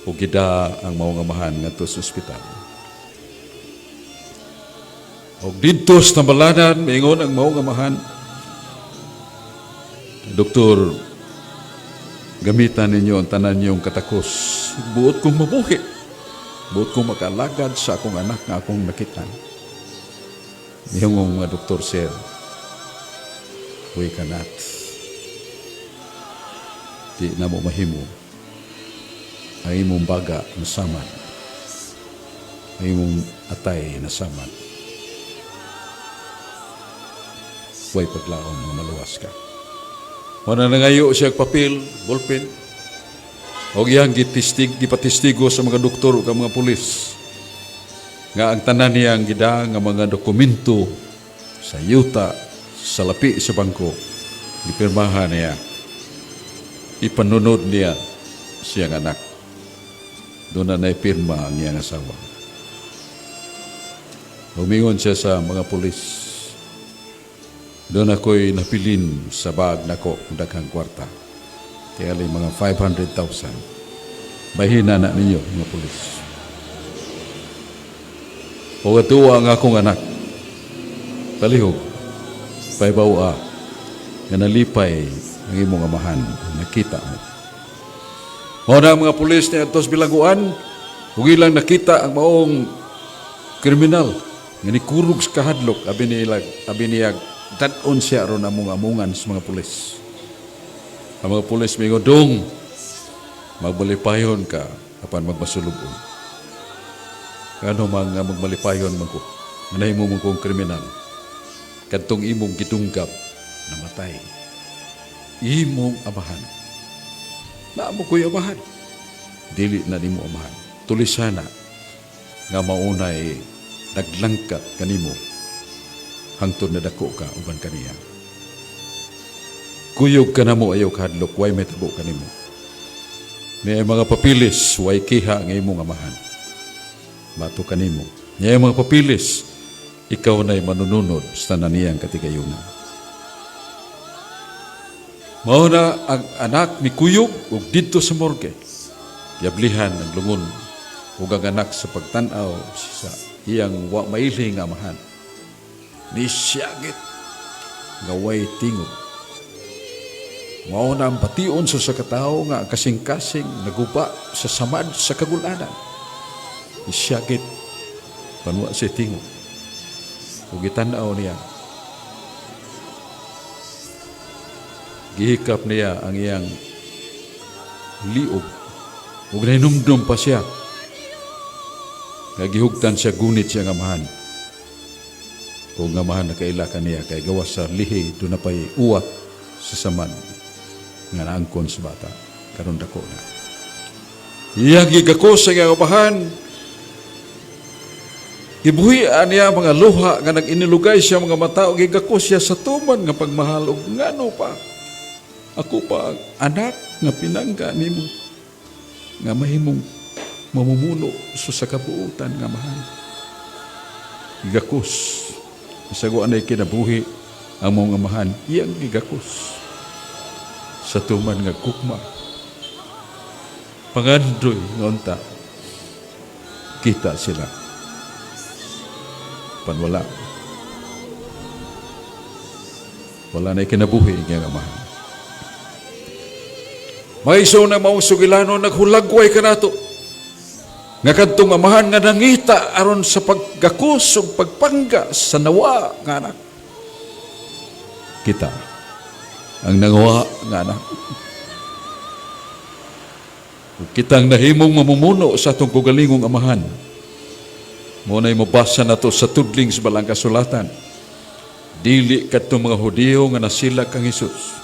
o gida ang maong amahan ngadto sa ospital. Og didto sa tambalanan, mingon ang maong amahan, "Doktor, gamitan ninyo ang tanan niyong katakos. Buot kong mabuhi. Buot kong makalagad sa akong anak nga akong nakitan." Niyong mga doktor, "Sir, we cannot. Di na mo mahimo. Ang imong baga nasamad. Ang imong atay nasamad. Way paglaom nga maluwas ka." Wala nangayo siya og papel, ballpen. Og iyang gipatestigo sa mga doktor ug ang mga pulis nga ang tanan niyang gida nga mga dokumento sa yuta, sa lapi sa bangko, gipirmahan niya. Ipanunod niya siyang anak. Doon na naipirma ang iyang asawa. Humingon siya sa mga pulis, "Duna ko'y napilin sa bag nako daghang kwarta. Kaya mga 500,000. Mahina na ninyo, mga pulis. O atuwa ang akong anak. Palihog, pahibawa nga nalipay ang imong amahan, nakita mo." Mao na ang mga pulis ni adtos bilangguan, ug ilang nakita ang maong kriminal nga nikurog sa kahadlok, abi nila, abi niya dad-on siya aron among-amungan sa mga pulis. Ang mga pulis mingon, "Dong, magmalipayon ka apan magmasulubon." "Kano man nga magmalipayon man ko, nga nahimo mo kong kriminal? Kadtong imong gidunggap, namatay. Imong amahan. Naa mo ko'y amahan. Dili na nimo amahan. Tulisana nga maunay naglangkat kanimo hangtod na dako ka uban kaniya. Kuyog ka namo, ayaw kahadlok, way mahitabo kanimo. May mga papilis, way kiha nga imong amahan. Bato kanimo. May mga papilis, ikaw na'y manununod sa tanan niyang katigayunan." Mao na ang anak mikuyog ug didto sa morgue. Yablihan ang lungon ug ang anak sa pagtan-aw sa iyang wa mailhing amahan. Nisyagit nga way tingog. Mao na ang bation sa katawo nga ang kasing-kasing naguba sa samad sa kagulanan. Nisyagit apan wa siya tingog. Ug gitan-aw niya, gihikap niya ang iyang liog ug nahinumdum pa siya nga gihugtan siya gunit siyang amahan. Kung amahan nakaila kaniya kay gawas sa lihi doon na pa'y uwat sa samad nga naangkon sa bata karon dako na. Iyang gigakos sa iyang amahan, gibuhian niya mga luha nga nag-inilugay siya mga mata ug gigakos siya sa tuman nga pagmahal ug ngano pa ako pa ang anak nga pinangga nimo nga mahimong mamumuno sa kabuutan nga mahal. Gigakos bisag wa nay kinabuhi ang mong amahan, iyang gigakos sa tuman nga gugma. Pangandoy nga unta kita sila. Pan wala. Wala na kinabuhi ang iyang amahan. Maiso na maong sugilano, naghulagway ka nato. Nga kadtong amahan nga nangita aron sa paggakos ug pagpangga sa nawa nga anak. Kita ang nangawa nga anak. Ug kitang nahimong mamumuno sa atong kaugalingong amahan. Mao na'y mabasa nato sa tudling sa Balaang Kasulatan. Dili kadtong mga Hudiyo nga nasilag kang Hesus.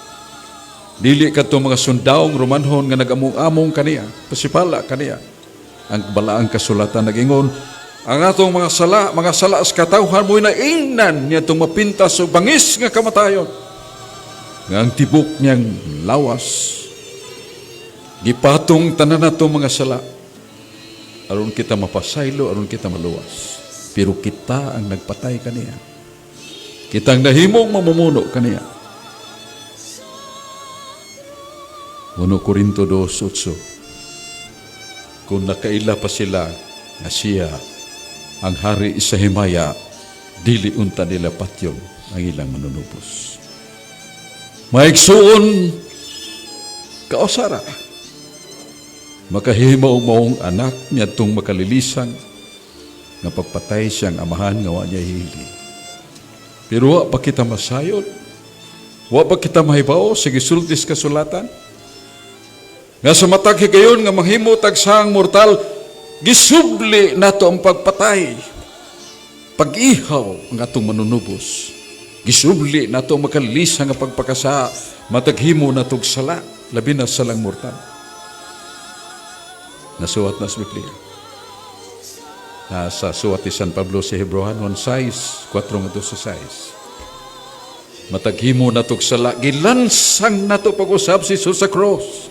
Dili kadtong mga sundawong Romanhon nga nag-among-among kaniya, pasipala kaniya. Ang Balaang Kasulatan nag-ingon, ang atong mga sala sa katawhan mo'y naingnan niya itong mapintas o bangis nga kamatayon. Nga ang tibok niyang lawas, gipatong tanan nato mga sala, aron kita mapasaylo, aron kita maluwas. Pero kita ang nagpatay kaniya. Kita ang nahimong mamumuno kaniya. 1 Korinto 2:8. Kung nakaila pa sila nga siya ang hari sa himaya, dili unta nila patyon ang ilang manunubos. Maigsuon kaosara, makahimo maong anak niadtong makalilisan nga pagpatay siyang amahan nga wa niya hili. Pero wa pa kita masayod, wa pa kita mahibaw sa gisulti sa kasulatan. Nga sa matag higayon nga mahimo tagsahang mortal, gisubli nato ang pagpatay, pag-ihaw ang atong manunubos. Gisubli nato ang makalisa nga pagpakasa, mataghimo natog sala, labi na salang mortal. Nasuwat na sa Biblia. Nasa suwat ni San Pablo sa Hebreohan 1:6, 4 ngadto sa 6. Mataghimo natog sala, gilansang nato pag-usab si Jesus sa cross.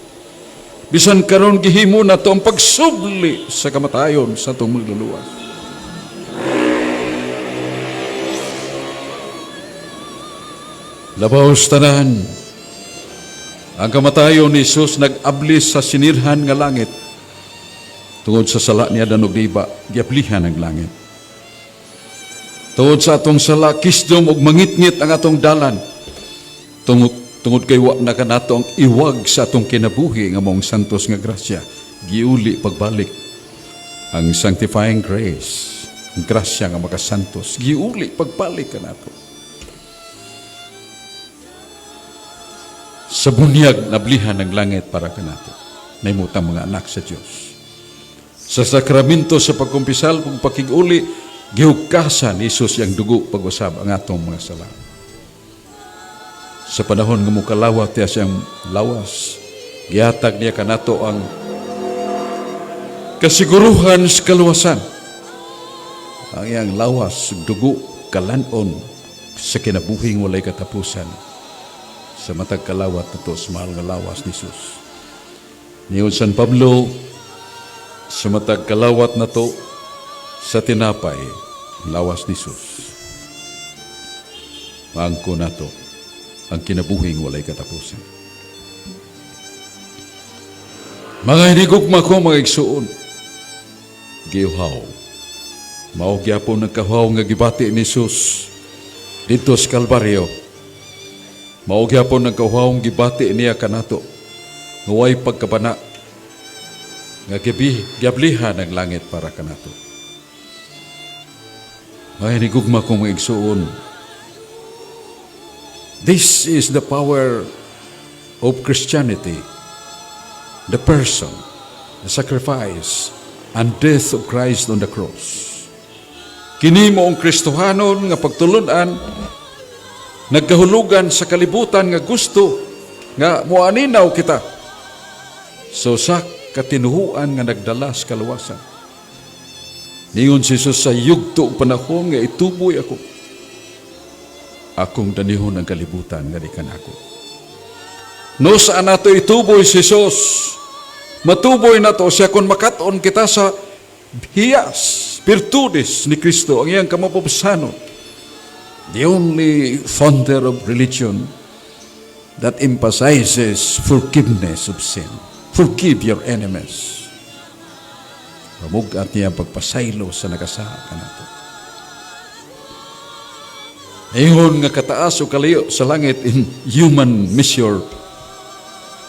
Bisan karon gihimo nato ang pagsubli sa kamatayon sa atong magluluwas. Labaw sa tanan, ang kamatayon ni Jesus nag-abli sa sinirhan nga langit. Tungod sa sala ni Adan ug Eva, giablihan ang langit. Tungod sa atong sala, kisdom ug mangitngit ang atong dalan. Tungod kay wa na kanato ang iwag sa atong kinabuhi nga maong santos nga grasya, giuli pagbalik ang sanctifying grace, ang grasya nga makasantos, giuli pagbalik kanato. Sa bunyag nablihan ang langit para kanato, nahimutang mga anak sa Dios. Sa sakramento sa pagkumpisal ug pakig-uli, gihukasan ni Hesus iyang dugo pag-usab ang atong mga sala. Sa panahon nga mokalawat niya siyang lawas, gihatag niya kanato ang kasiguruhan sa kaluwasan. Ang iyang lawas, dugo, kalan-on sa kinabuhing walay katapusan. Sa matag kalawat nato sa mahal nga lawas ni Jesus. Niyon San Pablo, sa matag kalawat nato sa tinapay, lawas ni Jesus. Maangko nato ang kinabuhing walay katapusan. Mga hinigugma ko, mga igsuon, giuhaw. Mao gyapon nagkahuhaw nga gibati ni Jesus. Didto sa Kalbaryo, mao gyapon ang kauhawong gibati niya kanato, nga way pagkabana, nga giablihan ang langit para kanato. Mga hinigugma kong mga igsuon, this is the power of Christianity, the person, the sacrifice, and death of Christ on the cross. Kini maong Kristohanon nga pagtulunan, nagkahulugan sa kalibutan nga gusto nga moaninaw kita. So sa katinuhuan nga nagdala sa kaluwasan. Ningon si Jesus, "Sa yugto ug panahon nga ituboy ako, akong danihon ang kalibutan nga di kanako." No saan nato ituboy si Jesus? Matuboy nato siya kung makat-on kita sa hiyas, virtudes ni Kristo, ang iyang kamapupsanon. The only founder of religion that emphasizes forgiveness of sin. Forgive your enemies. Pamugat niya ang pagpasaylo sa nagasaha kanato. Ingon nga kataas o kaliyo sa langit in human measure,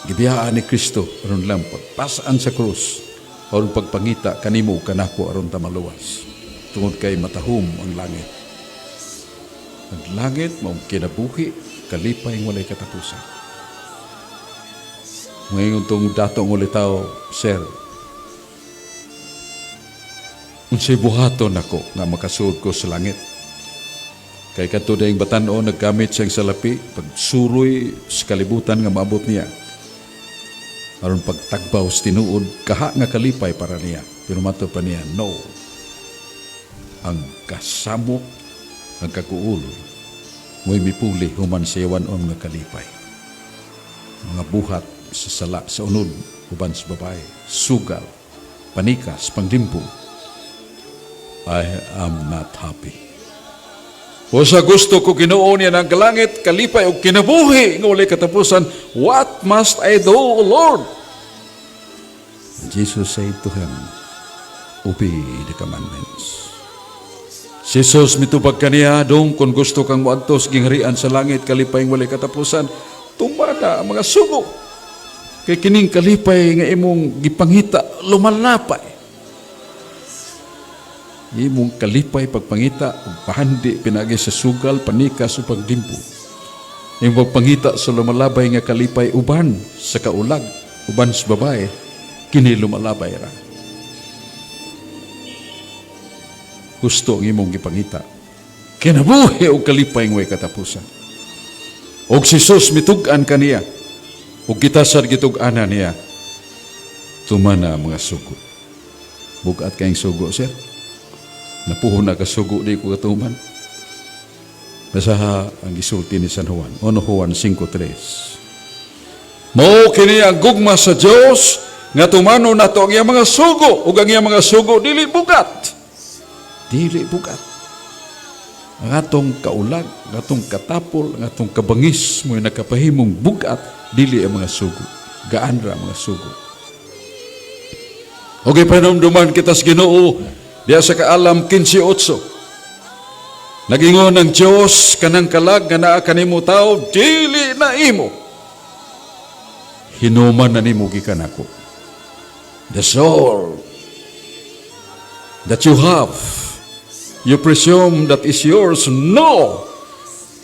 gibiyaan ni Kristo aron lang pagpasaan sa krus, aron pagpangita kanimo kanako aron ta maluwas. Tungod kay matahom ang langit. Ang langit mao kinabuhi, kalipay ng walay katapusan. Ngayon tong datong ulitaw, "Sir, unsay buhaton nako nga makasuod ko sa langit?" Kay kadto dayong batan-on naggamit siyang salapi pagsuroy sa kalibutan nga maabot niya. Aron pagtagbaw sa tinuod, kaha nga kalipay para niya. Pero mato pa niya, no. Ang kasamok, ang kaguol, mo'y mipuli human sa yawan-on nga kalipay. Mga buhat sa sala sa unod, uban sa babae, sugal, panikas, panglimpo. I am not happy. O sa gusto ko, Ginoo niya ng langit, kalipay o kinabuhi nga walay katapusan, what must I do, O Lord? And Jesus said to him, "Obey the commandments." Si Jesus mitubag kaniya, "Dong, kung gusto kang moadto sa gingharian sa langit, kalipay walay katapusan, tumana ang mga sugo. Kay kining kalipay nga imong gipangita, lumalapay. Imong kalipay pagpangita ug pahandi pinagi sa sugal, panikas ug pagdimpo. Imong pagpangita sa lumalabay nga kalipay uban sa kaulag, uban sa babae, kini lumalabay ra. Gusto ang imong gipangita. Kinabuhi og kalipay nga way katapusan." Og si Jesus mitug-an kaniya, ug kita sad gitug-anan niya, tumana ang mga sugo. Bugat kayong sugo, sir. Napuhon na kasugo, di ko katuman. Basaha ang gisulti ni San Juan. 1 Juan 5.3. Mao kini ang gugma sa Dios, nga tumano nato ang iyang mga sugo, ug ang iyang mga sugo dili bugat. Dili bugat. Ang atong kaulag, ang atong katapol, ang atong kabangis mo nakapahimong bugat, dili ang mga sugo. Gaan ra ang mga sugo. Okay, panumduman kita sa Ginoo diya sa Kaalam 15.8. Nagingon ang Diyos, "Kanang kalag nga naa kanimo tao, dili na imo. Hinuman na nimo gikan ako." The soul that you have, you presume that is yours. No!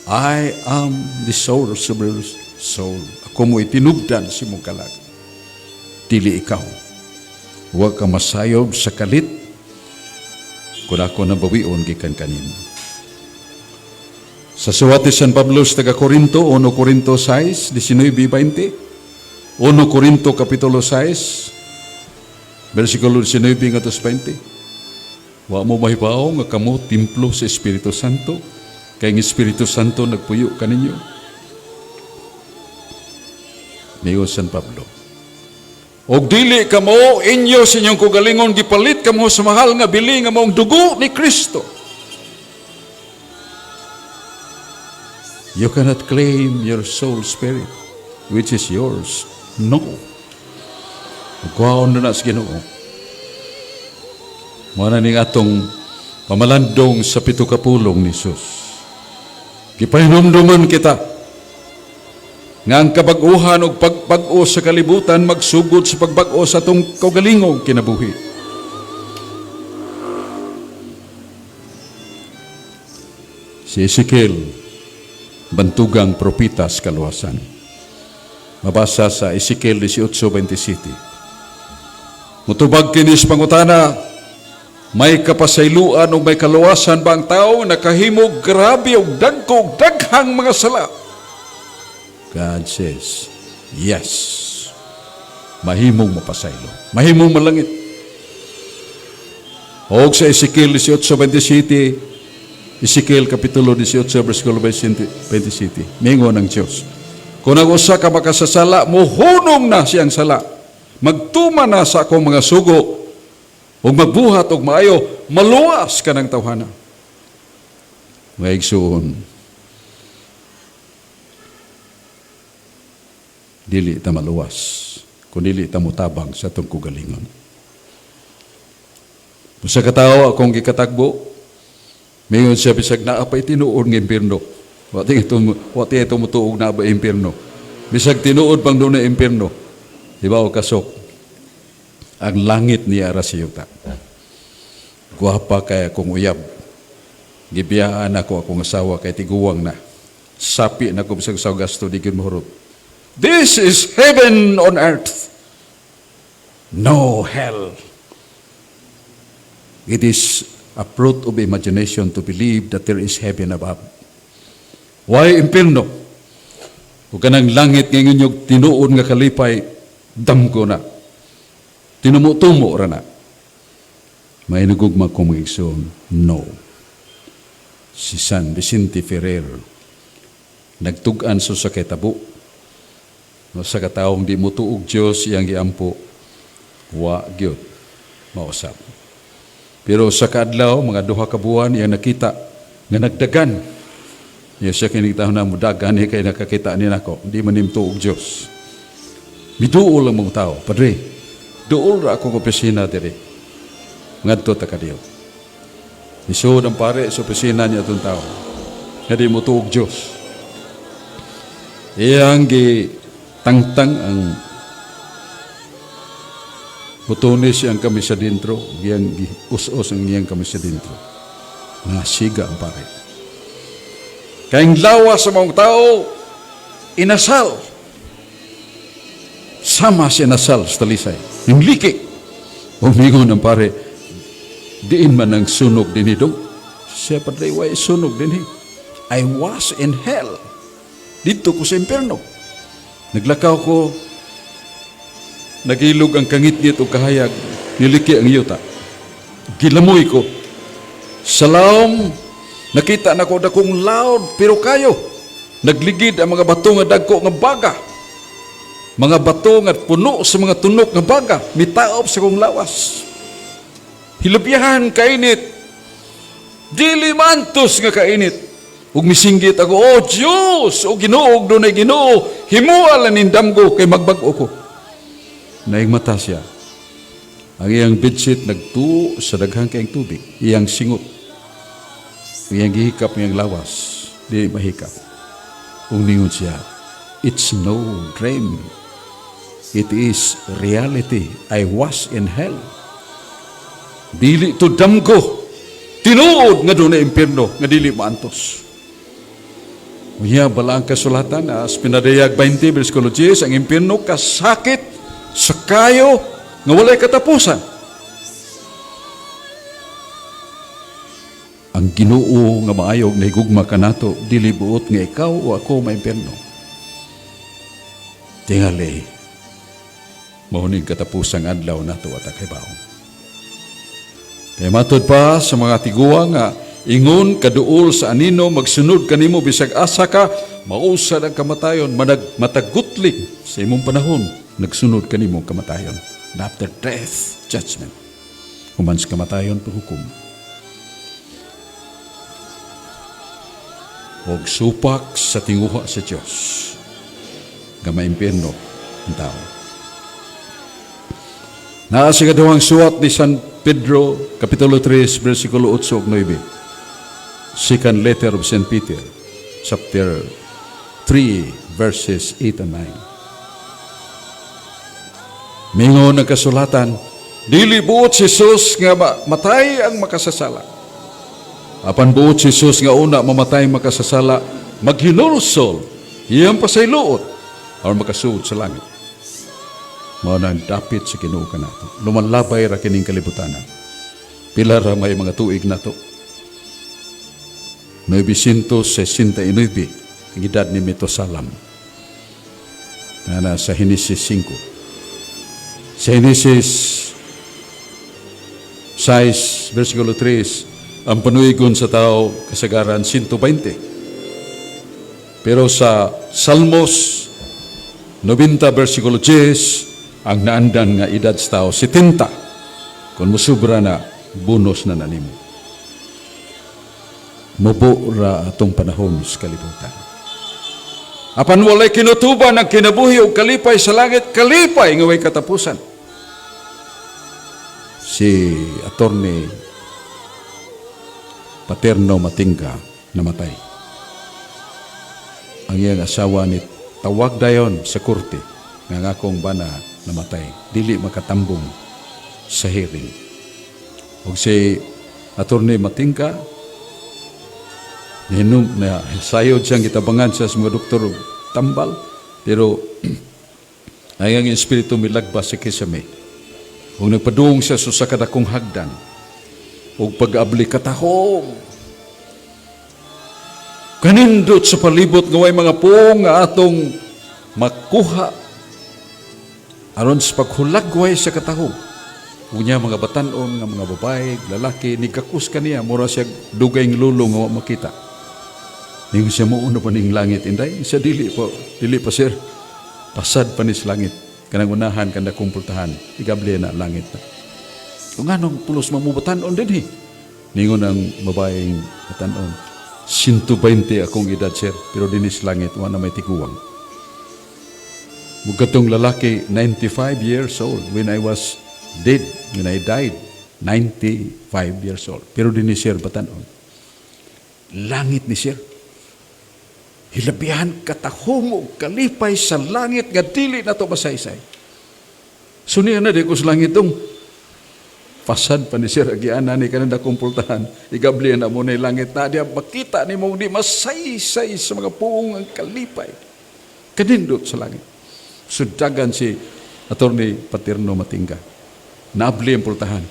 I am the source of your soul. Ako mo itinubdan sa imong kalag. Dili ikaw. Huwag ka masayob sa kalit kung ako nabawion gikan kanimo. Sa suwat ni San Pablo sa taga Corinto, 1 Corinto 6, 19-20, 1 Corinto Kapitulo 6, versikulo 19 ngadto sa 20. Wa mo mahibaw nga kamo templo sa Espiritu Santo, kay ang Espiritu Santo nagpuyo kaninyo? Niyo San Pablo. Og dili kamo inyo sa inyong kugalingon, gipalit kamo sa mahal nga bili nga maong dugo ni Kristo. You cannot claim your soul spirit, which is yours. No. Kuhaon na na sa Ginoo. Mao na ning atong pamalandong sa pito ka pulong ni Jesus. Gipahinumduman kita nga ang kabag-uhan ug pagbag-o sa kalibutan magsugod sa pagbag-o sa atong kaugalingong kinabuhi. Si Ezekiel, bantugang propeta sa kaluwasan. Mabasa sa Ezekiel 18:27. Mutubag kini sa pangutana, may kapasayloan o may kaluwasan ba ang tao nakahimo grabe og dagko og daghang mga sala? God says, yes. Mahimong mapasaylo. Mahimong malangit. Og sa Ezekiel 18:27, Ezekiel Kapitulo 18, versikulo 27, mingon ng Diyos, kung ang usa ka makasasala, muhunong na siyang sala, magtuma na sa akong mga sugo, ug magbuhat og maayo, maluwas ka ng tawhana. Mga igsuon, dili ta maluwas kung dili ta mutabang sa atong kugalingon. Usa ka tawo akong gikatagbo, mingon siya bisag naa pa'y tinuod nga impierno. Wa ti tumutuog na ba impierno. Bisag tinuod pang doon na impierno. Di ba o kasok? Ang langit niya ra sa yuta. Gwapa kay akong uyab. Gibiyaan ako akong asawa kay tiguwang na. Sapi na ko bisag sa gasto di gyud mohurot. This is heaven on earth. No hell. It is a fruit of imagination to believe that there is heaven above. Why impierno? Ug kanang langit ngayon yung tinuod nga kalipay, damgo na. Tinumo-tumo ra na. May nagugma ko mga igsoon, no. Si San Vicente Ferrer, nagtug-an sa kay tabo. No, sa kataong di mutuog Diyos iyang giampo, wa gyud mausap. Pero sa kaadlaw, mga 2 ka buwan, iyang nakita nga nagdagan. Iya siya kining taon na mudagan ni kay nakakita ni nako, di man tuog Diyos. Miduol ang mga tao. Padre, duol ra akong opisina diri. Ngadto ta kadiyo. Isuod ang pare sa opisina niya atong tao. Nga di mo tuog Diyos. Iyang gi tangtang ang butones iyang kamisa dentro, iyang us-us ang iyang kamisa dentro. Nasiga ang pare. Kayang lawas sa mga tao, inasal. Sama si inasal sa talisay. Yung liki. Umingon ang pare, diin man ang sunog din dong. Siya padre, why sunog din I was in hell. Dito ko sa impierno. Naglakaw ko, nagilog ang kangitngit o kahayag, niliki ang yuta. Gilamoy ko. Sa laom, nakita na ko dakong loud pero kayo. Nagligid ang mga bato nga dagko nga baga. Mga bato nga puno sa mga tunok nga baga, mitaop sa kong lawas. Hilabyahan kainit. Dili mantos nga kainit. Ug misinggit ako, "Oh Diyos, o Ginoo, og dunay Ginoo, himua lang ning damgo kay magbag-o ko." Naing mata siya. Ang iyang bedsheet nagtuo sa daghang kaayong tubig. Iyang singot. Iyang gihikap iyang lawas. Di mahikap. Ug ningon siya, "It's no dream. It is reality. I was in hell." Dili to damgo. Tinuod nga doon na impierno nga dili maantos. Unya bala ang kasulatan as pinadayag 20 versikulo 10, ang impierno kasakit sa kayo nga walay katapusan. Ang Ginoo nga maayog na higugma kanato dili buot nga ikaw o ako maimpierno. Tingali, mao ning katapusang adlaw nato at kahibaw. Kaya matod pa sa mga tiguang nga ingon kaduol sa anino magsunod kanimo bisag asa ka, mausad ang kamatayon manag matagutling sa imong panahon nagsunod kanimo ang kamatayon. And after death, judgment. Human sa kamatayon paghukom. Og supak sa tinguha sa Dios nga maimpierno ang tao. Naa sa ikaduhang suwat ni San Pedro, Kapitulo 3, versikulo 8 ug 9. Second letter of St. Peter, chapter 3 verses 8 and 9. Mingon ang kasulatan, dili buot si Jesus nga matay ang makasasala. Apan buot si Jesus nga una mamatay ang makasasala, maghinulsol, iyang pasayloon, aron makasuod sa langit. Mao na ang dapit sa Ginoo kanato. Lumalabay ra kining kalibutanan. Pila ra may mga tuig nato? 969 ang edad ni Metusalem. Na sa Henesis 5. Sa Henesis 6, versikulo 3, ang panuigon sa tao kasagaran 120. Pero sa Salmos 90, versikulo 10, ang naandan nga edad sa tao 70. Kung musubra na, bonus na nimo. Mubo ra atong panahon sa kalibutan. Apan walay kinutuban ang kinabuhi o kalipay sa langit, kalipay nga way katapusan. Si Attorney Paterno Matingga namatay. Ang iyang asawa ni tawag dayon sa korte nga ang akong bana namatay. Dili makatambong sa hearing. Og si Attorney Matingga ninom na sayod siyang gitabangan siya sa mga doktor og tambal, pero ay ang espiritu milagbas sa kisame ug nagpadung siya sa usa ka dakong hagdan ug pag-abli, katahom, kanindot sa palibot nga way mga puong nga atong makuha aron sa paghulagway sa katahom. Unya mga batanon nga mga babae, lalaki, nigakos kaniya, mura siya dugay ng lulo nga wa makita. Ningon siya, "Mo pa ning langit, inday?" Siya, "Dili po, dili pa, sir. Pasad pa ni sa langit. Kanang unahan kanda kumpultahan, igabli na langit na." "Kung anong pulos mamubatanon din eh." Ningon ang babaeng batanon, "120 akong edad, sir, pero dinis langit, wala may tiguang." Mugatong lalaki, 95 years old when I was dead, when I died, 95 years old. Pero din ni sir batanon. Langit ni sir. Hilabihan katahom og kalipay sa langit nga dili na to masaysay. So niya na di ko sa langit dong. Pasad pa ni sir, agianan ni kanang kumpultahan. Igabli na mo na langit na diya makita ni mo di masaysay sa mga puong ang kalipay. Kanindot sa langit. Sudagan si Attorney Paterno Matingga. Naabli ang pultahan.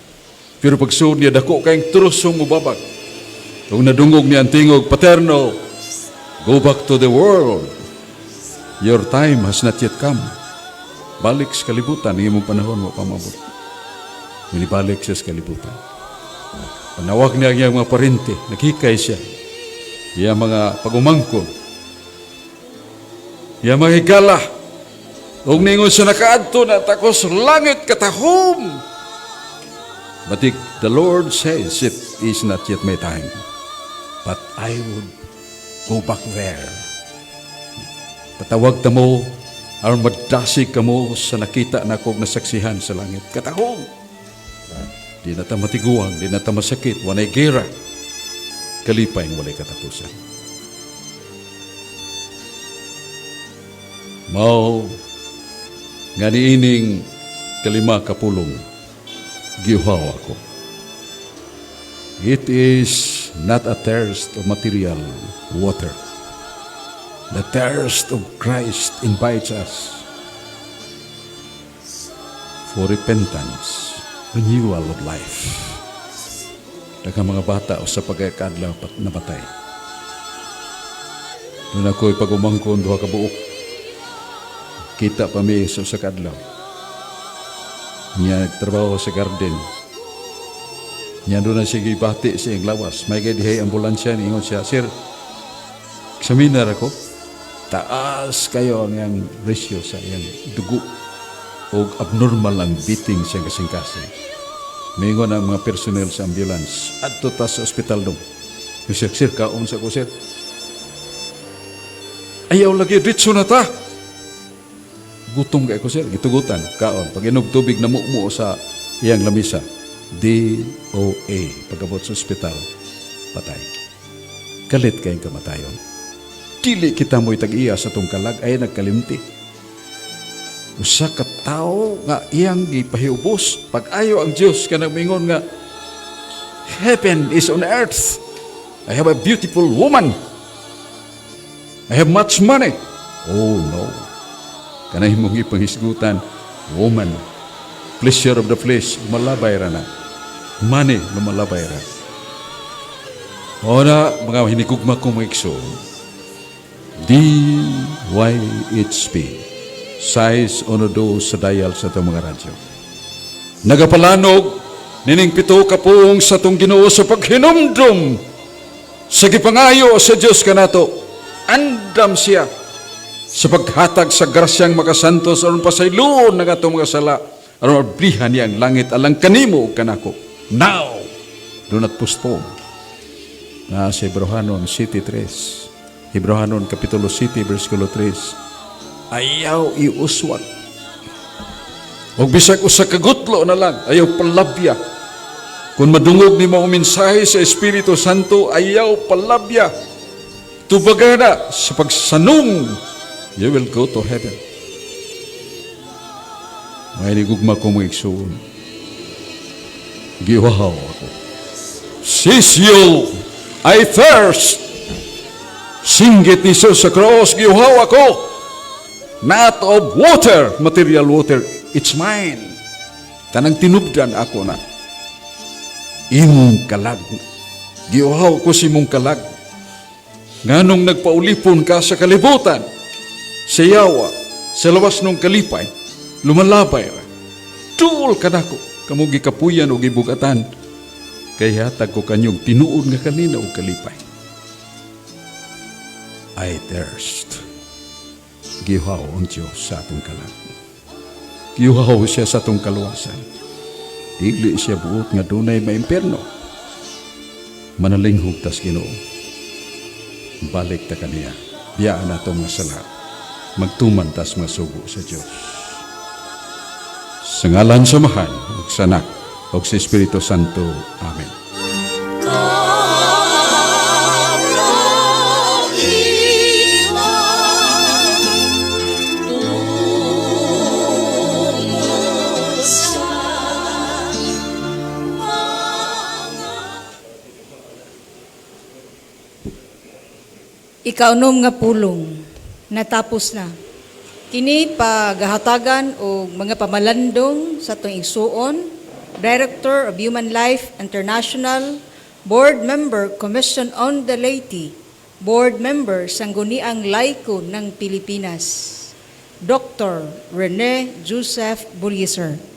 Pero pagsuod niya, dako kayong trusong mubabag. Kung nadungog niya ang tingog, "Paterno, go back to the world. Your time has not yet come." Balik sa kalibutan, ang imong panahon mo pamabot. Minibalik siya sa kalibutan. Panawag niya ang iyang mga parente, naghikay siya. Iyang mga pagumangkon. Iyang mga higala. Ug ningon siya, "Nakaadto na ta ko sa langit, katahom. But the Lord says it is not yet my time. But I would go back there." Patawag ta mo, aron madasig kamo sa nakita na kog nasaksihan sa langit. Katahom. Di na ta matiguang, di na ta masakit, walay gera. Kalipay ng walay katapusan. Mao nga niining kalima kapulong, giuhaw ako. It is not a thirst of material water. The thirst of Christ invites us for repentance, renewal of life. Daghang mga bata o sa pagkakadlaw namatay. Doon ako'y pag-umangkon duha ka buok. Kita pa mi sa usa ka adlaw. Niya nagtrabaho sa garden. Niya doon na siya gibati sa iyang lawas. May gay dihay ambulansya, niingon siya, "Sir, examiner ako. Taas kayo ang iyang ratio sa iyang dugo. O abnormal ang beating sa iyang kasing-kasing." Mingon ang mga personnel sa ambulance, "Adto ta sa ospital dong." Siya, "Sir, kaon sa ko, sir." "Ayaw lagi, ditso na ta. Gutom kay ko, sir." Gitugutan, kaon. Pag inom tubig na mumo sa iyang lamisa. DOA. Pagabot sa ospital, patay. Kalit kayong kamatayon. Dili kita mo'y tag-iya sa atong kalag ay nagkalimti. Usa ka tawo nga iyang gipahiubos pag-ayo ang Dios kanang mingon nga heaven is on earth. I have a beautiful woman. I have much money. Oh no. Kanay mong ipanghisgutan, woman, pleasure of the flesh, lumalabay ra na. Money, lumalabay ra. O na, mga hinigugma kong mga igsoon, DYHP, 612 sa dial sa itong mga radyo. Nagapalanog, nining 7 ka pulong sa atong Ginoo sa paghinumdum sa gipangayo sa Dios kanato. Andam siya sa paghatag sa grasyang makasantos aron pasayloon ng atong mga sala, aron ablihan niya ang langit alang kanimo ug kanako. Now, do not postpone. Na sa Hebreohanon 7:3. Hebreohanon Kapitulo 7, versikulo 3. Ayaw iuswag. Og bisag usa ka gutlo na lang, ayaw palabya. Kung madungog nimo ang mensahe sa Espiritu Santo, ayaw palabya. Tubagana sa pagsanong, you will go to heaven. May gugma ko mga igsoon. Giuhaw ako. Sisyo, I thirst. Singgit ni Jesus sa cross, giuhaw ako. Not of water, material water, it's mine. Tanang tinubdan ako na. Imong kalag. Giuhaw ko sa imong kalag. Nganong nagpaulipon ka sa kalibutan, sa yawa, sa lawas nung kalipay, lumalabay ra. Duol ka nako, kamo gikapuyan o gibugatan, kay hatag ko kanyong tinuod nga kalinaw o kalipay. I thirst. Giuhaw ang Diyos sa atong kalag. Giuhaw siya sa atong kaluwasan. Dili siya buot nga dunay maimpierno. Manalinghog tas Ginoo. Balik ta kaniya. Biyaan nato mga sala. Magtuman tas mga sugo sa Diyos. Sa ngalan sa Amahan, ug sa Anak, ug sa Espiritu Santo. Amen. Ikaunom nga pulong, natapos na. Kini pagahatagan og mga pamalandong sa atong igsuon, Director of Human Life International, Board Member, Commission on the Laity, Board Member, Sangguniang Laiko ng Pilipinas, Dr. Rene Joseph Bulyeser.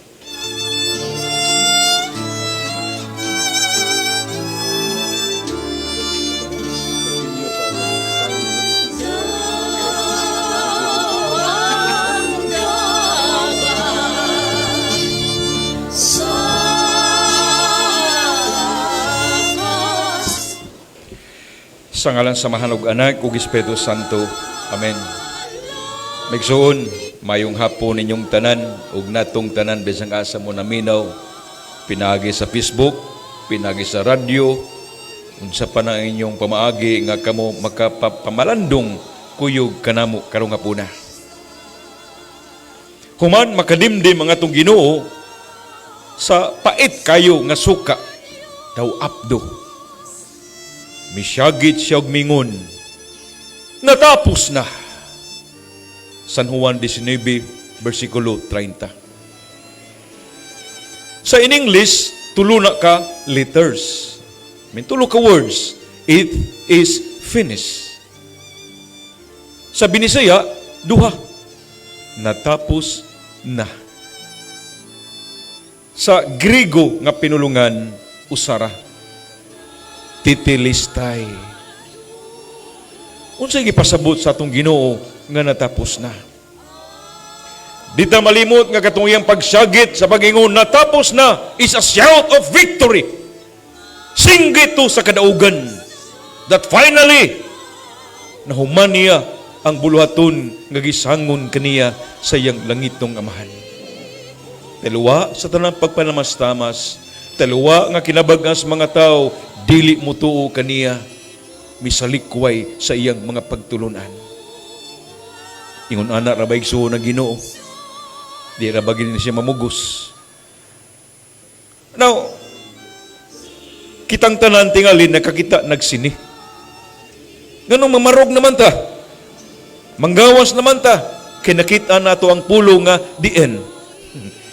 Sa ngalan sa Amahan ug Anak ug Espiritu Santo. Amen. Migsuon, mayong hapon ninyong tanan ug natong tanan bisang asa mo naminaw, pinaagi sa Facebook, pinaagi sa radyo, unsa pa na inyong pamaagi nga kamo makapamalandong kuyog kanamo karong hapuna. Human makadimdim ang atong Ginoo sa pait kayo nga suka daw apdo. Misyagit siya og mingon, natapos na. San Juan 19, versikulo 30. Sa in English, tulo na ka letters. I mean, tulo ka words. It is finished. Sa Binisaya, duha. Natapos na. Sa Griego nga pinulungan, usara. Tetelestai. Unsay gipasabot sa atong Ginoo nga natapos na? Di ta malimot nga katong iyang pagsyagit sa pag-ingon natapos na is a shout of victory. Singgit to sa kadaugan that finally nahuman niya ang buluhaton nga gisangon kaniya sa iyang langitong amahan. Teluwa sa tanang pagpanamastamas, teluwa nga kinabagas mga tao, dili mo tuo kaniya. misalikway sa iyang mga pagtulunan. Ingon ana ra ba, igsuon ng Ginoo? Di ra ba gini siya mamugos? Now, kitang tanan tingali nakakita nagsini. Nganong mamarog naman ta? Manggawas naman ta. Kay nakita nato ang pulong nga the end.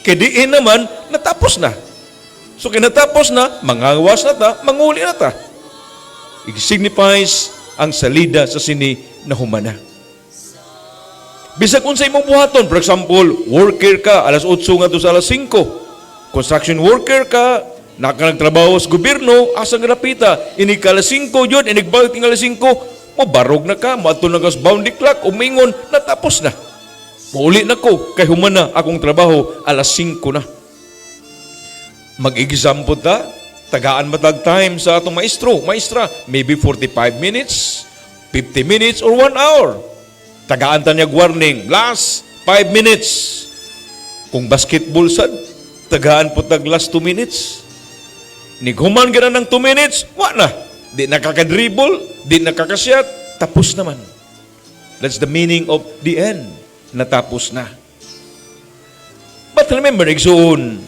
Kay the end naman, natapos na. So kay natapos na, mangawas na ta, manguli na ta. It signifies ang salida sa sini na humana. Bisag unsa imong buhaton, for example, worker ka alas 8 ngadto sa alas 5. Construction worker ka, naka nagtrabaho sa gobyerno, asa nga napita, inig ka alas 5 yun, inig balik ting alas 5, mobarog na ka, moadto na ka sa boundary clock, umingon, natapos na. Mauli na ko, kay humana akong trabaho, alas 5 na. Mag-exam po ta, tagaan matag time sa atong maestro, maestra, maybe 45 minutes, 50 minutes, or 1 hour. Tagaan ta niya warning, last 5 minutes. Kung basketball sad, tagaan po tag last 2 minutes. Nighuman ka na ng 2 minutes, wa na. Di nakaka-dribble, di nakakasyat, tapos naman. That's the meaning of the end. Natapos na. But remember, igsuon,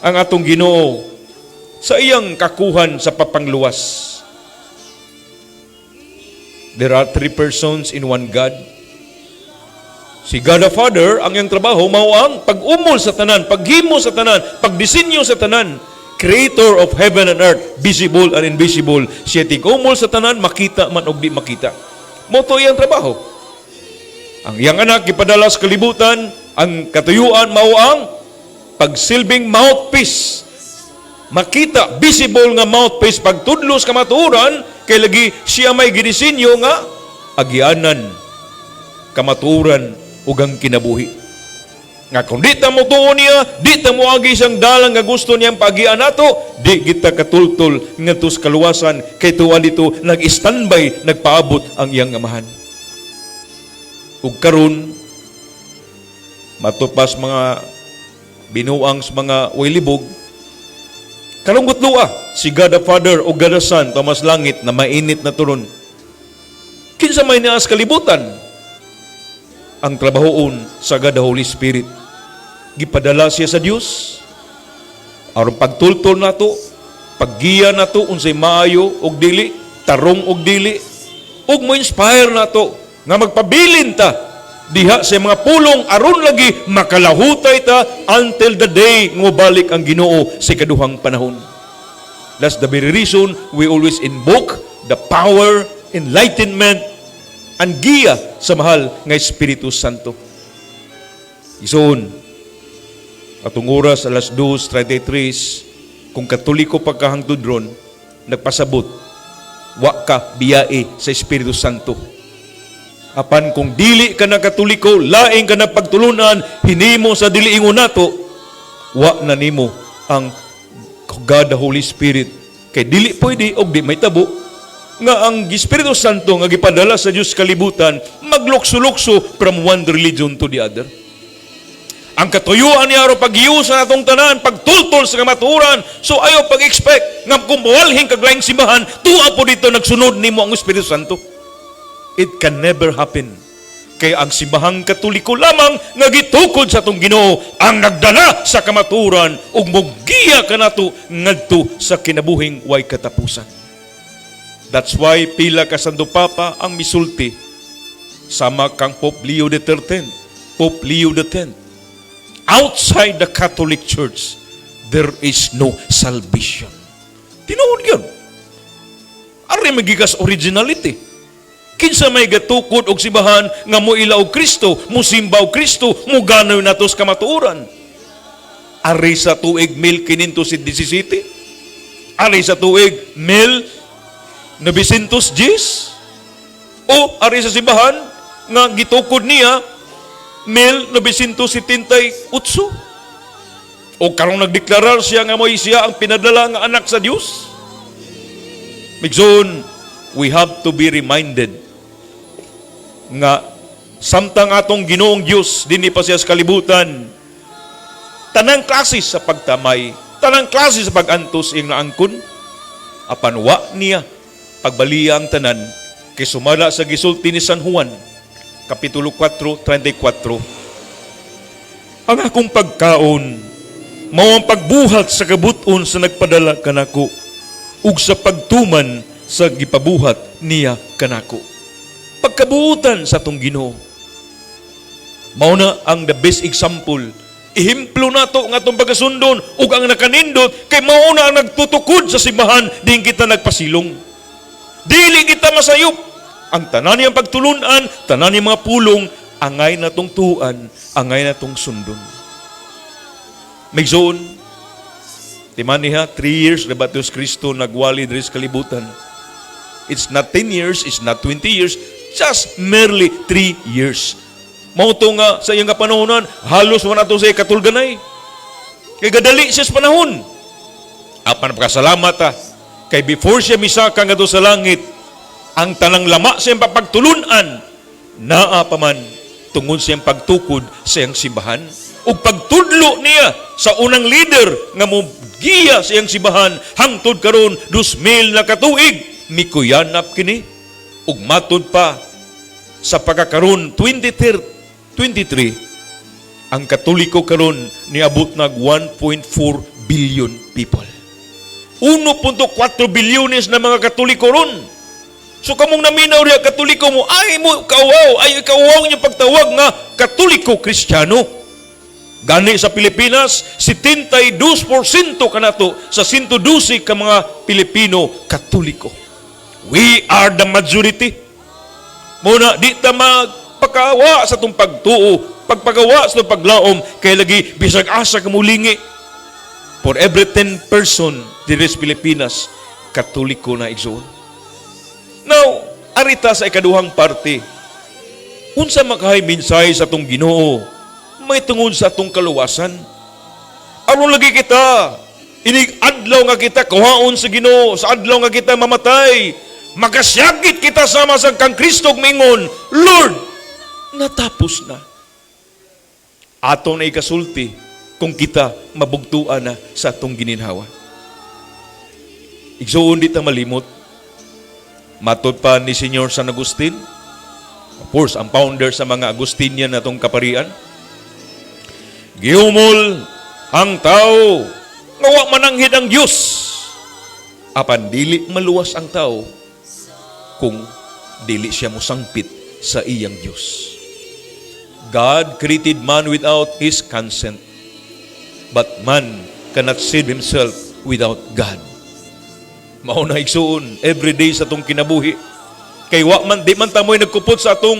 ang atong Ginoo sa iyang kakuhan sa papangluwas. There are three persons in one God. Si God the Father, ang iyang trabaho, mao ang pag-umol sa tanan, paghimo sa tanan, pagdisenyo sa tanan. Creator of heaven and earth, visible and invisible. Siya tig-umol sa tanan, makita man og di makita. Mao to iyang trabaho. Ang iyang anak gipadala sa kalibutan, ang katuyuan mao ang pagsilbing mouthpiece. Makita, visible nga mouthpiece pagtudlo sa kamatuoran, kay lagi siya may gidisenyo nga agianan kamatuoran ug ang kinabuhi. Nga kung di ta mo tuo niya, di ta mo agi siyang dalang nga gusto niyang pagian nato, di kita katultol ngadto sa kaluwasan kay tuwa dito nag-standby, nagpaabot ang iyang amahan. Ug karon matupas mga binuang sa mga way libog, kalungkot lua si God the Father o God the Son tumas langit na mainit na turon. Kinsa may naas kalibutan? Ang trabahoon sa God the Holy Spirit. Gipadala siya sa Dios aron pagtultol nato, paggiya nato unsay maayo ug dili, tarong ug dili, ug mo-inspire nato nga magpabilin ta diha sa mga pulong aron lagi makalahutay ta until the day nga mobalik ang Ginoo sa ikaduhang panahon. That's the very reason we always invoke the power, enlightenment, and giya sa mahal nga Espiritu Santo. Igsoon, atong oras alas 2:33, kung Katoliko pa ka hangtod ron, nagpasabot, wa ka biyae sa Espiritu Santo. Apan kung dili ka na Katoliko, laing ka na pagtulunan, hinimo sa dili ingon nato, wa na nimo ang God the Holy Spirit. Kay dili pwede og di may tabo nga ang Espiritu Santo nga gipadala sa Dios kalibutan maglukso-lukso from one religion to the other. Ang katuyuan niya aron pag-iusa sa atong tanan, pagtultol sa kamatuoran. So ayaw pag-expect nga kung muwalhing kag laing simbahan, tuwa po dito nagsunod nimo ang Espiritu Santo. It can never happen. Kaya ang simbahang Katoliko lamang nga gitukod sa atong Ginoo ang nagdala sa kamatuoran ug mogiya kanato ngadto sa kinabuhing way katapusan. That's why pila ka Santo Papa ang misulti sama kang Pope Leo XIII, Pope Leo X. Outside the Catholic Church, there is no salvation. Tinuod yun. Ari magikas originality. Kinsa may gatukod og simbahan nga moila og Kristo, musimba og Kristo, muganaw nato sa kamatuoran? Ari sa tuig 1517? Ari sa tuig 1910? O ari sa simbahan nga gitukod niya 1978? O karong nagdeklarar siya nga mo'y siya ang pinadala nga anak sa Dios? Migsoon, we have to be reminded nga samtang atong Ginoong Dios dinhi pa siya sa kalibutan, tanang klase sa pagtamay, tanang klase sa pag-antos iyang naangkon, apan wa niya Pagbaliya ang tanan, kay sumala sa gisulti ni San Juan, Kapitulo 4:34, "Ang akong pagkaon, mao ang pagbuhat sa kabuton sa nagpadala kanako, ug sa pagtuman sa gipabuhat niya kanako." Pagkabuutan sa atong Ginoo. Mao na ang the best example. Ehemplo nato nga atong pagkasundon ug ang nakanindot kay mao na ang nagtutukod sa simbahan diin kita nagpasilong. Dili kita masayop. Ang tanan niyang pagtulunan, tanan niyang mga pulong, angay natong tuan, angay natong sundon. Mga igsoon, timan niya, 3 years na ba Kristo nagwali diri sa kalibutan. It's not 10 years, it's not 20 years, just merely 3 years. Mao to nga sa iyang kapanahonan, halos wala to sa katulganay. Kay gadali siya sa panahon. Apan pagkasalamat ta, kay before siya misaka ngadto sa langit, ang tanang lama sa iyang papagtulunan, naa pa man tungod sa iyang pagtukod sa iyang simbahan ug pagtudlo niya sa unang leader nga mogiya sa iyang simbahan hangtod karon 2,000 na katuig mikuyanap kini. Ug matud pa sa pagkakaron 2023, ang Katoliko karon niabot nag 1.4 billion people, 1.4 bilyones na mga Katoliko ron. So kamong naminaw riya, Katoliko mo, ay mo kauwaw, ay kauwaw niyo pagtawag nga Katoliko Kristiyano. Gani sa Pilipinas, 72% kanato sa 112 ka mga Pilipino Katoliko. We are the majority. Muna, di ta magpakawa sa atong pagtuo, pagpagawa sa atong paglaom, kay lagi bisag asa ka mulingi. For every 10 person diri sa Pilipinas, Katoliko na, igsoon. Now, arita sa ikaduhang parte. Unsa makahay mensahe sa atong Ginoo may tungod sa atong kaluwasan? Aron lagi kita inig adlaw nga kita kuhaon sa Ginoo, sa adlaw nga kita mamatay, makasyagit kita sama sa kang Kristo ug mingon, "Lord, natapos na." Ato na ikasulti kung kita mabugtuan na sa atong gininhawa. Igsoon, di ta malimot. Matod pa ni Senyor San Agustin, of course, ang founder sa mga Agustinian na itong kaparian, "Giumol ang tao nga wa mananghid ang Diyos. Apan dili maluwas ang tao kung dili siya mosangpit sa iyang Diyos." God created man without his consent, but man cannot save himself without God. Mao na, igsuon, every day sa atong kinabuhi. Kay wa man, di man ta mo'y nagkupot sa atong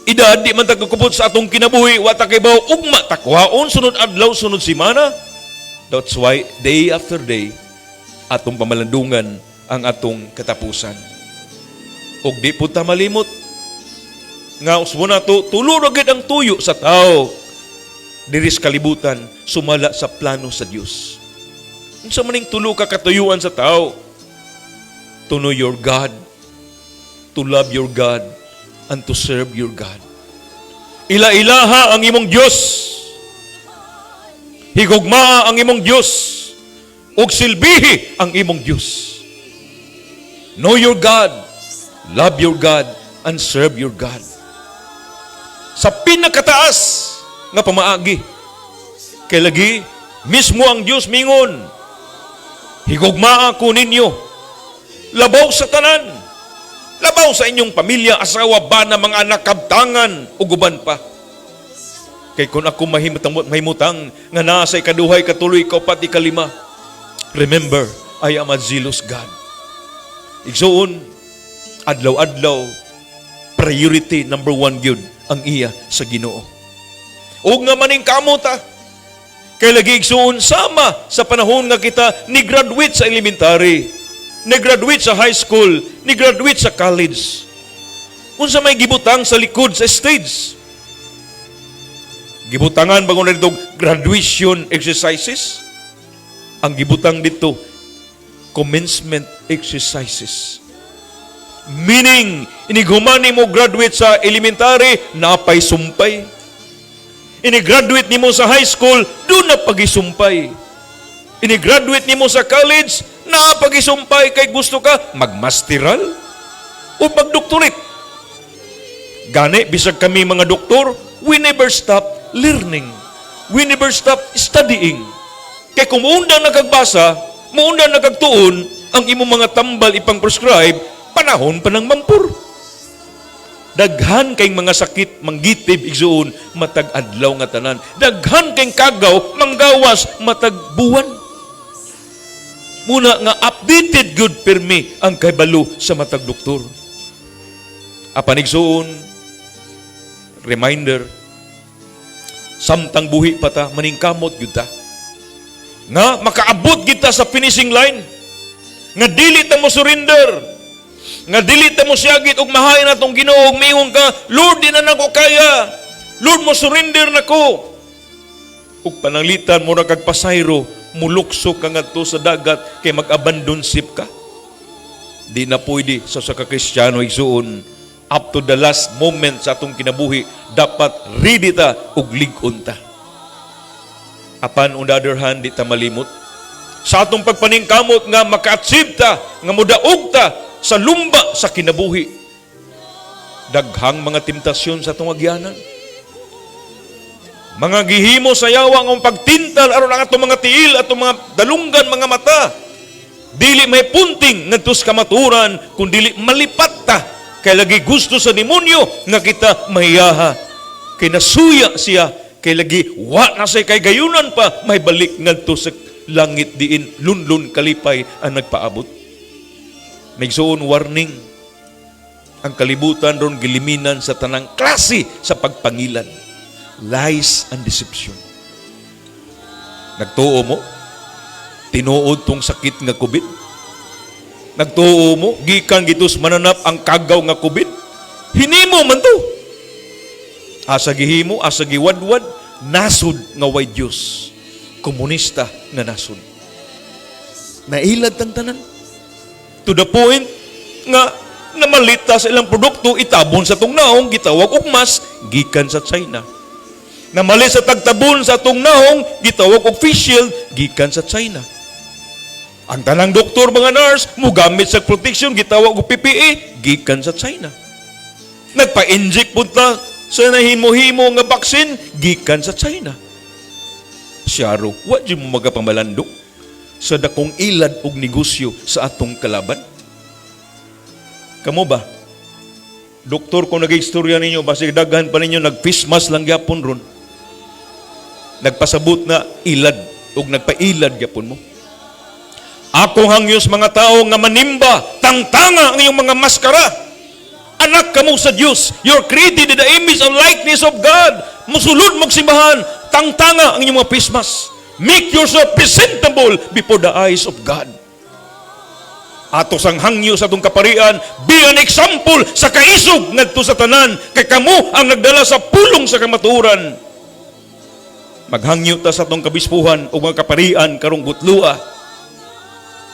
edad, di man ta nagkupot sa atong kinabuhi, wa ta kibaw, ugma ta kuhaon, sunod adlaw, sunod simana. That's why, day after day, atong pamalandungan ang atong katapusan. Ug di po ta malimot, nga usbo na to, tulo ra gid ang tuyo sa tao diri sa kalibutan sumala sa plano sa Dios. Unsa maning tulo ka katuyuan sa tao? To know your God, to love your God, and to serve your God. Ila-ilaha ang imong Dios. Higugmaa ang imong Dios. Ug silbihi ang imong Dios. Know your God, love your God, and serve your God. Sa pinakataas nga pamaagi. Kay lagi, mismo ang Dios mingon, "Higugmaa ko ninyo, labaw sa tanan, labaw sa inyong pamilya, asawa, bana, mga anak, kabtangan, ug uban pa. Kay kung ako mahimutang, mahimutang nga naa sa ikaduhay, katuloy, ikaupat, ikalima, remember, I am a zealous God." Igsoon, adlaw-adlaw, priority number one gyud ang iya sa Ginoo. Ug nga maning kamot ta, kay lagi, igsoon, sama sa panahon nga kita ni graduate sa elementary, ni graduate sa high school, ni graduate sa college. Unsa may gibutang sa likod sa stage? Gibutangan ba na dito graduation exercises? Ang gibutang dito, commencement exercises. Meaning, inighuman mo graduate sa elementary, napay sumpay. Ini-graduate nimo sa high school, duna pa'y sumpay. Ini-graduate nimo sa college, Naa pa gisumpay kay gusto ka magmasteral o magdoktorate. Gani, bisag kami mga doktor, we never stop learning. We never stop studying. Kay kung muundang na kag basa, muundang na kag tuon, ang imong mga tambal ipang prescribe, panahon pa ng mampur. Daghan kay mga sakit manggitib, igsuon, matag adlaw nga tanan. Daghan kay kagaw manggawas matag buwan. Muna nga updated gud pirmi ang kahibalo sa matag doktor. Apan, igsuon, reminder, samtang buhi pa ta, maningkamot gyud ta nga makaabot kita sa finishing line, nga dili ta mo surrender, nga dili ta mo siyagit og mahain atong Ginoo ug miingon ka, "Lord, di na nako kaya. Lord, mo surrender na ko." Ug pananglitan mo ra kag pasayro, mulukso ka ngadto sa dagat kay mag-abandon ship ka. Di na pwede sa ka Kristiyano, igsuon. Up to the last moment sa atong kinabuhi, dapat ready ta ug lig-on ta. Apan on the other hand, di ta malimot sa atong pagpaningkamot nga maka-achieve ta, nga mudaog ta sa lumba sa kinabuhi, daghang mga temptasyon sa atong agyanan, mga gihimo sa yawa ang pagtintal aron ang atong mga tiil, atong mga dalunggan, mga mata dili may punting ngadto sa kamaturan, kun dili malipat ta, kay lagi gusto sa demonyo nga kita mahiyaha, kay nasuya siya, kay lagi wa na say kay gayunan pa may balik ngadto sa langit diin lunlun kalipay ang nagpaabot. Igsuon, warning, ang kalibutan ron giliminan sa tanang klase sa pagpangilad, lies and deception. Nagtuo mo tinuod tong sakit nga COVID? Nagtuo mo gikan gitus mananap ang kagaw nga COVID? Hinimo man to. Asa gihimo, asa giwadwad, nasod nga way Dios, komunista nga nasod. Nailad tang tanan. To the point nga namalita sa ilang produkto itabon sa tong naong, gitawag og mask gikan sa China. Namalit sa tagtabon sa atong naong, gitawag og face shield gikan sa China. Ang tanang doktor, mga nurse, mugamit sa protection, gitawag og PPE gikan sa China. Nagpa-inject punta sa nahimo-himo nga vaccine gikan sa China. Siyaro, wa di mo magapamalandong sa dakong ilad og negosyo sa atong kalaban? Kamo ba? Doktor, kung nag-istorya ninyo, basig daghan pa ninyo, nag-face mask lang gyapon ron. Nagpasabot na ilad, ug nagpailad gyapon mo. Akong hangyos mga tao nga manimba, tangtanga ang iyong mga maskara. Anak kamo sa Dios. You're created in the image and likeness of God. Musulod mong simbahan, tangtanga ang inyong mga face mask. Make yourself presentable before the eyes of God. Ato sang hangyo sa atong kaparian, be an example sa kaisog ngadto sa tanan, kay kamo ang nagdala sa pulong sa kamatuoran. Maghangyo ta sa atong kabispuhan o mga kaparian karong butlua.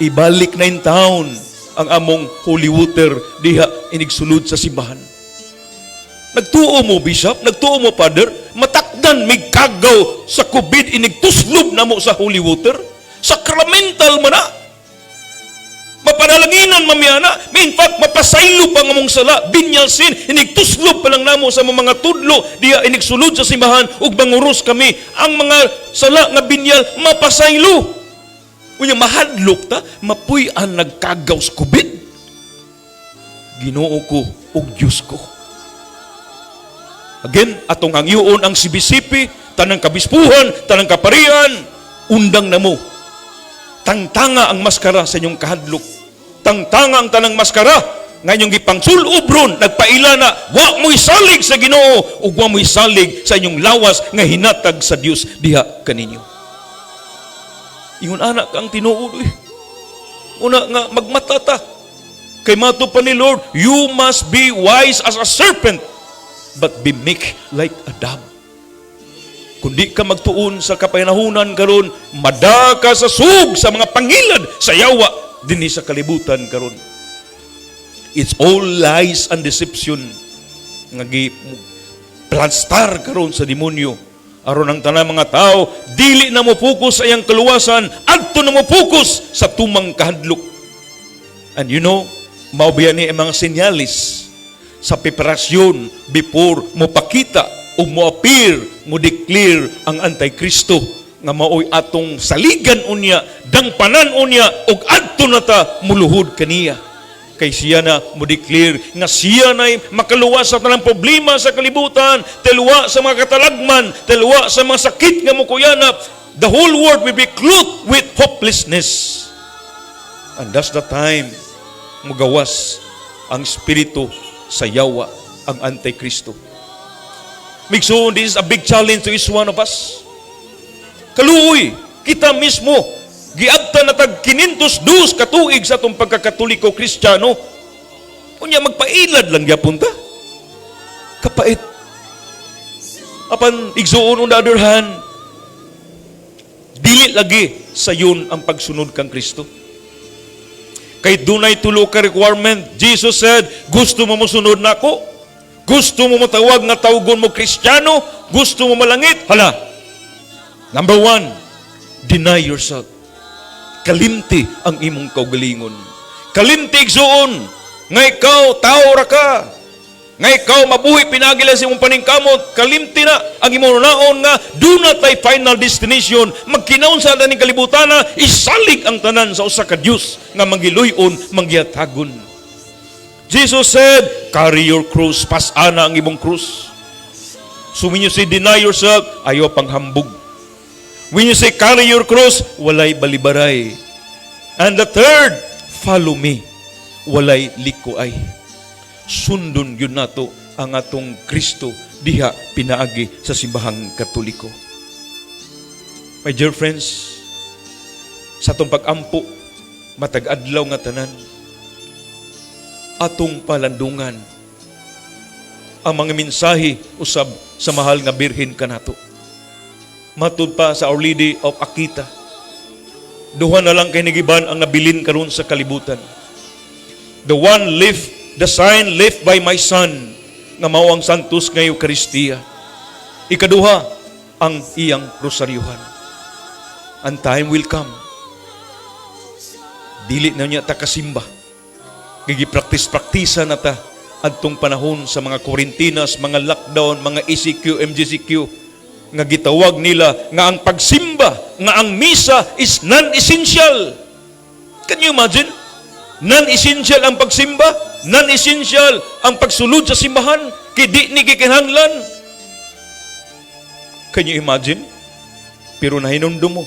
Ibalik na in town ang among holy water diha inigsulod sa simbahan. Nagtuo mo, bishop, nagtuo mo, father, matakdan mig kagaw sa COVID inigtuslob namo sa holy water? Sacramental man na. Mapanalanginan mamiyana. In fact, mapasaylo pa nga mong sala, venial sin, inigtuslob pa lang namo sa mga tudlo, diya inigsulod sa simbahan, ug manguros kami. Ang mga sala nga venial, mapasaylo. Unya mahadlok ta, mapuy-an nagkagaw sa COVID. Ginoo ko ug Diyos ko. Again, atong hangyoon ang CBCP, tanang kabispuhan, tanang kaparian, undang na mo. Tangtanga ang maskara sa inyong kahadlok. Tangtanga ang tanang maskara nga inyong gipangsulob ron, nagpaila na, wa mo'y salig sa Ginoo ug wa mo'y salig sa inyong lawas nga hinatag sa Dios diha kaninyo. Ingon anak ang tinuod eh. Una nga magmata ta. Kay mato pa ni Lord, "You must be wise as a serpent, but be meek like a dove." Kung di ka magtuon sa kapanahunan karon, madaka sa sug sa mga pangilad sa yawa dinhi sa kalibutan karon. It's all lies and deception nga gi planstar karon sa demonyo. Aron ang tanang mga tao dili na mo focus sa iyang kaluwasan, adto na mo focus sa tumang kahadlok. And mao biya ni ang mga senyalis sa preparasyon before mo pakita o mo appear, mo declare ang Antikristo nga maoy atong saligan unya, dangpanan unya, ug adto na ta muluhod kaniya. Kay siya na mo declare nga siya na'y makaluwas sa tanang problema sa kalibutan, telwa sa mga katalagman, telwa sa mga sakit nga mukuyanap. The whole world will be clothed with hopelessness. And that's the time mugawas ang espiritu sa yawa, ang Antikristo. Migsoon, this is a big challenge to each one of us. Kaluoy, kita mismo, giabtan na tag 502 katuig sa atong pagkakatoliko Kristiyano. Unya magpailad lang gyapon ta. Kapait. Apan igsuon, on the other hand, dili lagi sayon ang pagsunod kang Kristo. Kay dunay tulo ka requirement. Jesus said, "Gusto mo mosunod nako? Gusto mo motawag nga tawgon mo Kristiyano? Gusto mo malangit? Hala." Number one, deny yourself. Kalimti ang imong kaugalingon. Kalimti, igsuon, nga ikaw, tao ra ka. Nga ikaw mabuhi pinaagi lang sa imong paningkamot, kalimti na ang imong naon nga duna tay final destination, magkinaon sa ning kalibutana, isalig ang tanan sa usa ka Dios nga manggiluy-on, manggiyatagon. Jesus said, "Carry your cross," pas-ana ang imong krus. So when you say deny yourself, ayaw panghambog. When you say carry your cross, walay balibaray. And the third, follow me. Walay likuay. Sundon yun nato ang atong Kristo diha pinaagi sa simbahang Katoliko. My dear friends, sa atong pag-ampo, matag adlaw nga tanan, atong palandungan ang mga mensahe usab sa mahal nga Birhen kanato. Matud pa sa Our Lady of Akita, duha na lang kahinugiban ang nabilin karon sa kalibutan. The one left, the sign left by my son, nga mao ang Santos nga Eucharistia. Ikaduha, ang iyang rosaryuhan. And time will come. Dili na niya ta kasimba. Gigi-praktis-praktisa na ta adtong panahon sa mga kwarentinas, mga lockdown, mga ECQ, MGCQ, nga gitawag nila nga ang pagsimba, nga ang misa is non-essential. Can you imagine? Non-essential ang pagsimba, non-essential ang pagsulod sa simbahan, kay di ni gikinahanglan. Can you imagine? Pero nahinumdum mo,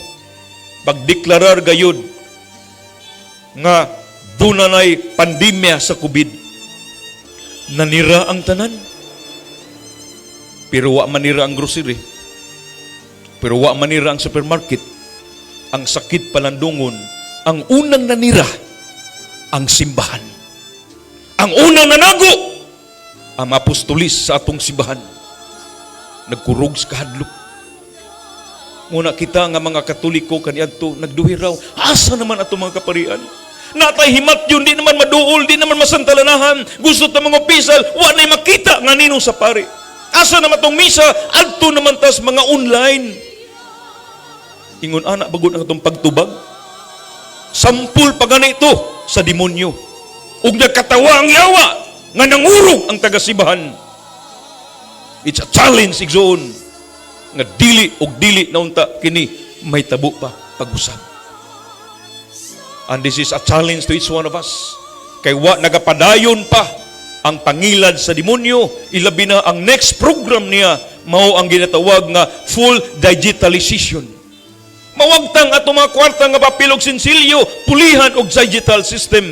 pagdeklarar gayud nga duna nay pandemya sa COVID, nanira ang tanan. Pero wa manira ang grocery. Pero wa manira ang supermarket. Ang sakit palandungon, ang unang nanira, ang simbahan. Ang unang nanago, ang apostolis sa atong simbahan. Nagkurog sa kahadlok. Muna kita nga mga Katoliko kaniadto nagduhi raw. Asa naman ato mga kaparian? Natay himat yun, di naman maduol, di naman masantalanahan. Gusto ta mga opisal, wa na'y makita nga nino sa pari. Asa naman tong misa, adto naman tas mga online. Ingon ana bagod ang atong pagtubag. Sampul pa ganito sa demonyo. Ug nagkatawa ang yawa nga nangurog ang taga-simbahan. It's a challenge, igsoon, nga dili og dili na unta kini may tabo pa pag-usab. And this is a challenge to each one of us. Kay wa nagapadayon pa ang pangilad sa demonyo, ilabi na ang next program niya mao ang ginatawag nga full digitalization. Mawagtang ato mga kwarta nga papel og sinsilyo, pulihan og digital system.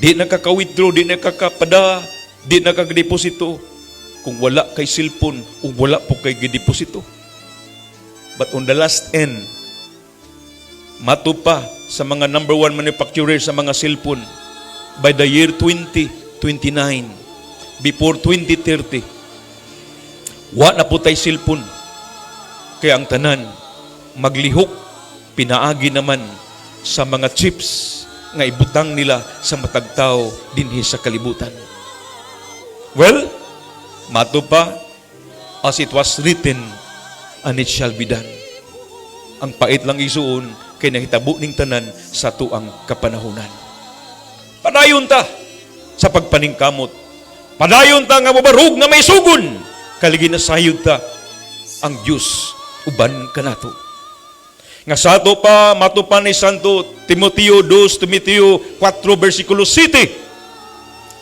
Di na ka-withdraw, di na kakapada, di na ka deposito kung wala kay cellphone o wala po kay gideposito. But on the last end, mato pa sa mga number one manufacturer sa mga cellphone, by the year 2029, before 2030, wa na po tay cellphone. Kaya ang tanan, maglihok, pinaagi naman sa mga chips nga ibutang nila sa matag tao dinhi sa kalibutan. Well, mato pa As it was written, and it shall be done. Ang pait lang, igsuon, kay nahitabo ning tanan sa tuang kapanahunan. Padayon ta sa pagpaningkamot. Padayon ta nga mabarog nga may sugon. Kaligi na sayod ta ang Diyos uban kanato. Nga sa ato pa matupan ni Santo Timoteo 2, Timoteo 4, versikulo 7.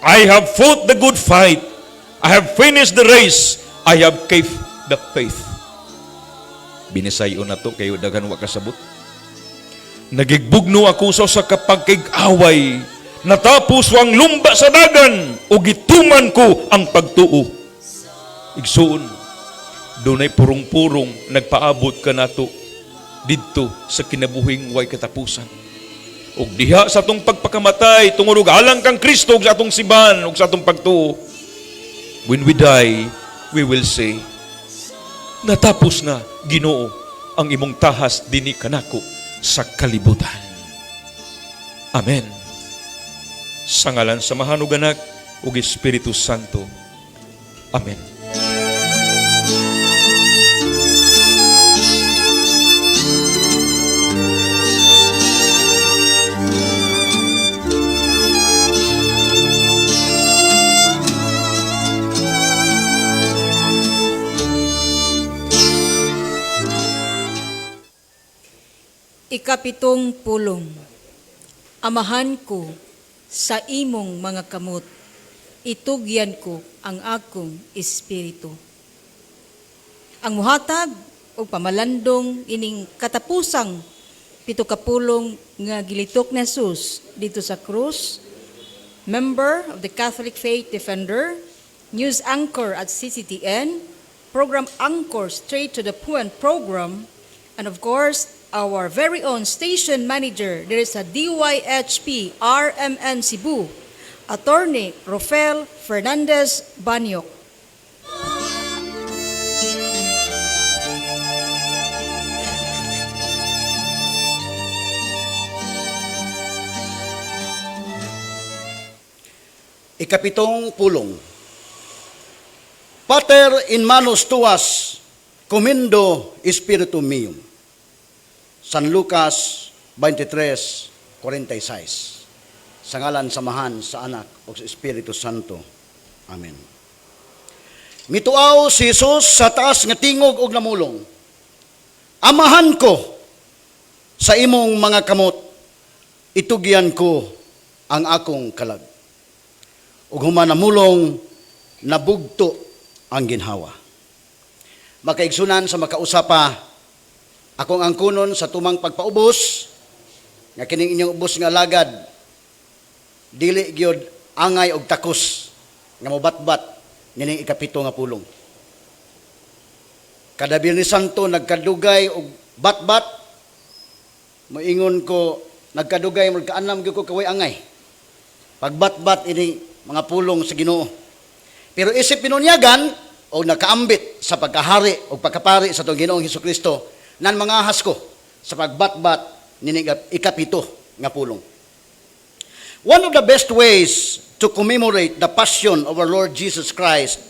"I have fought the good fight. I have finished the race. I have kept the faith." Binisayo na to kayo daghan wa kasabot. Nagigbugno ako sa usa ka pagkig-away. Natapos ko ang lumba sa dagan ug gituman ko ang pagtuo. Igsuon, dunay purong-purong nagpaabot kanato didto sa kinabuhing way katapusan. Ug diha sa atong pagpakamatay tungod og alang kang Kristo ug sa atong simbahan ug sa atong pagtuo, when we die, we will say, "Natapos na, Ginoo, ang imong tahas dinhi kanako sa kalibutan." Amen. Sa ngalan sa Amahan ug Anak ug Espiritu Santo. Amen. Ikapitong pulong. Amahan ko, sa imong mga kamot, itugyan ko ang akong espiritu. Ang muhatag og pamalandong ining katapusang pito ka pulong nga gilitok ni Jesus didto sa krus, member of the Catholic Faith Defender, news anchor at CCTN, program anchor Straight to the Point program, and of course, our very own station manager there is a DYHP RMN Cebu, Attorney Rofel Fernandez Banyok. Ikapitong pulong. Pater, in manos tuas commendo spiritum meum. San Lucas 23:46. Sa ngalan sa Amahan, sa Anak, o sa Espiritu Santo. Amen. Mituaw si Jesus sa taas nga tingog og namulong, "Amahan ko, sa imong mga kamot, itugyan ko ang akong kalag." Ug human namulong, nabugto ang ginhawa. Makaigsunan sa makausapa, akong angkunon sa tumang pagpaubos, nga kining inyong ubos nga alagad, dili gyud angay og takos nga mobatbat nining ikapito nga pulong. Kada Biyernes Santo nagkadugay og batbat, moingon ko nagkadugay magkaanam gyud ko kaway angay. Pagbatbat ini mga pulong sa Ginoo. Pero isip pinunyagan o nakaambit sa pagkahari o pagkapari sa atong Ginoong Hesus Kristo, nan mangahas ko sa pagbatbat nining ikapito nga pulong. One of the best ways to commemorate the passion of our Lord Jesus Christ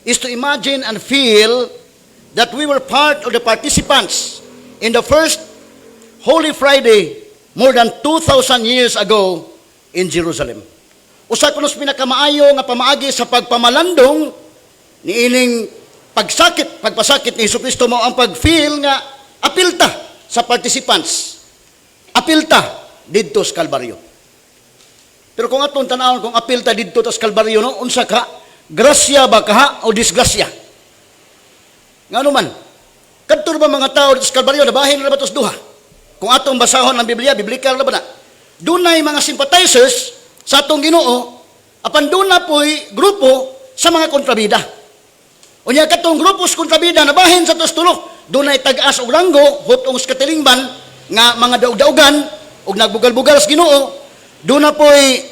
is to imagine and feel that we were part of the participants in the first Holy Friday more than 2,000 years ago in Jerusalem. Usa kuno sa pinakamaayo nga pamaagi sa pagpamalandong niining pagsakit, pagpasakit ni Hesukristo mao ang pag-feel nga apilta sa participants. Apilta didto sa Kalbaryo. Pero kung atong tan-awon kung apilta didto sa Kalbaryo no, unsa ka? Grasya ba kaha o disgrasya? Ngano man? Kadto ba mga tao didto sa Kalbaryo nabahin ra ba tos duha? Kung atong basahon ang Biblia, biblical ra ba na? Dunay mga sympathizers sa atong Ginoo, apan duna po'y grupo sa mga kontrabida. Unya katong grupo sa kontrabida nabahin sa tos tulo. Dunay tag-as og ranggo, hutong sa katilingban nga mga daog-daogan ug nagbugal-bugal sa Ginoo. Duna po'y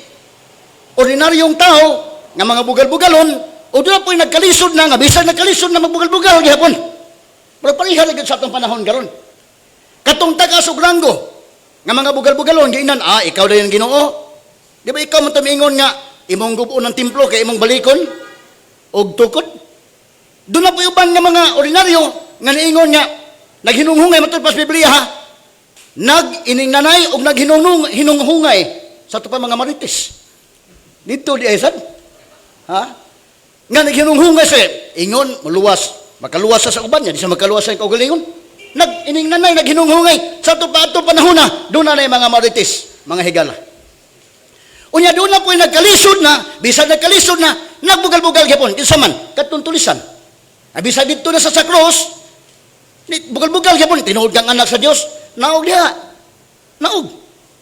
ordinaryong tao nga mga bugal-bugalon o duna po'y nagkalisod na nga bisan nagkalisod na magbugal-bugal gihapon. Pero pareha ra gyud sa atong panahon karon. Katong tag-as og ranggo nga mga bugal-bugalon giinan, "Ah, ikaw dayon Ginoo. Di ba ikaw man tumingon nga imong gubuon ng templo kay imong balikon og tukod? Doon na po uban nga mga ordinaryo nga niingon nga naghinunghungay, matud pa sa Biblia ha. Nag-iningnanay og naghinunghung hinunghungay sa ato pa mga marites. Dito di ay sad. Ha? Nga naghinunghungay siya, ingon muluwas, makaluwas sa uban niya, di siya makaluwas sa kaugalingon. Nag-iningnanay, naghinunghungay sa ato pa ato panahon na, doon na mga marites, mga higala. Unya doon na po nagkalisod na, bisan nagkalisod na, nagbugal-bugal gyapon, kinsa man, katong tulisan. Ay, bisan dito na sa cross, bugal-bugal gyapon, tinuod kang anak sa Dios, naog diha. Naog.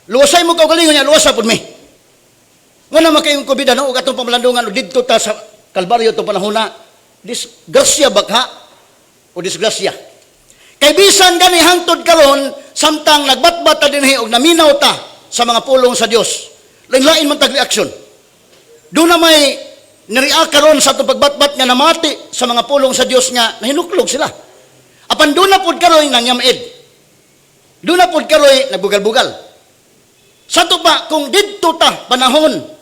Luwasay mo kaugalingon niya, luwasa pud mi. Nga naman kayong kubida, naog atong pamalandungan, o didto ta sa Kalbaryo itong panahon na, disgrasya bakha o disgrasya. Kay bisan gani hangtod karon, samtang nagbatbat ta dinhi og naminaw ta sa mga pulong sa Dios, lain-lain man tag reaksyon. Doon na may nireact karon sa atong pagbatbat nga namati sa mga pulong sa Dios nga nahinuklog sila. Apan doon na pud karon nangyamid. Doon na pud karon nagbugal-bugal. Sa ato pa, kung didto ta panahon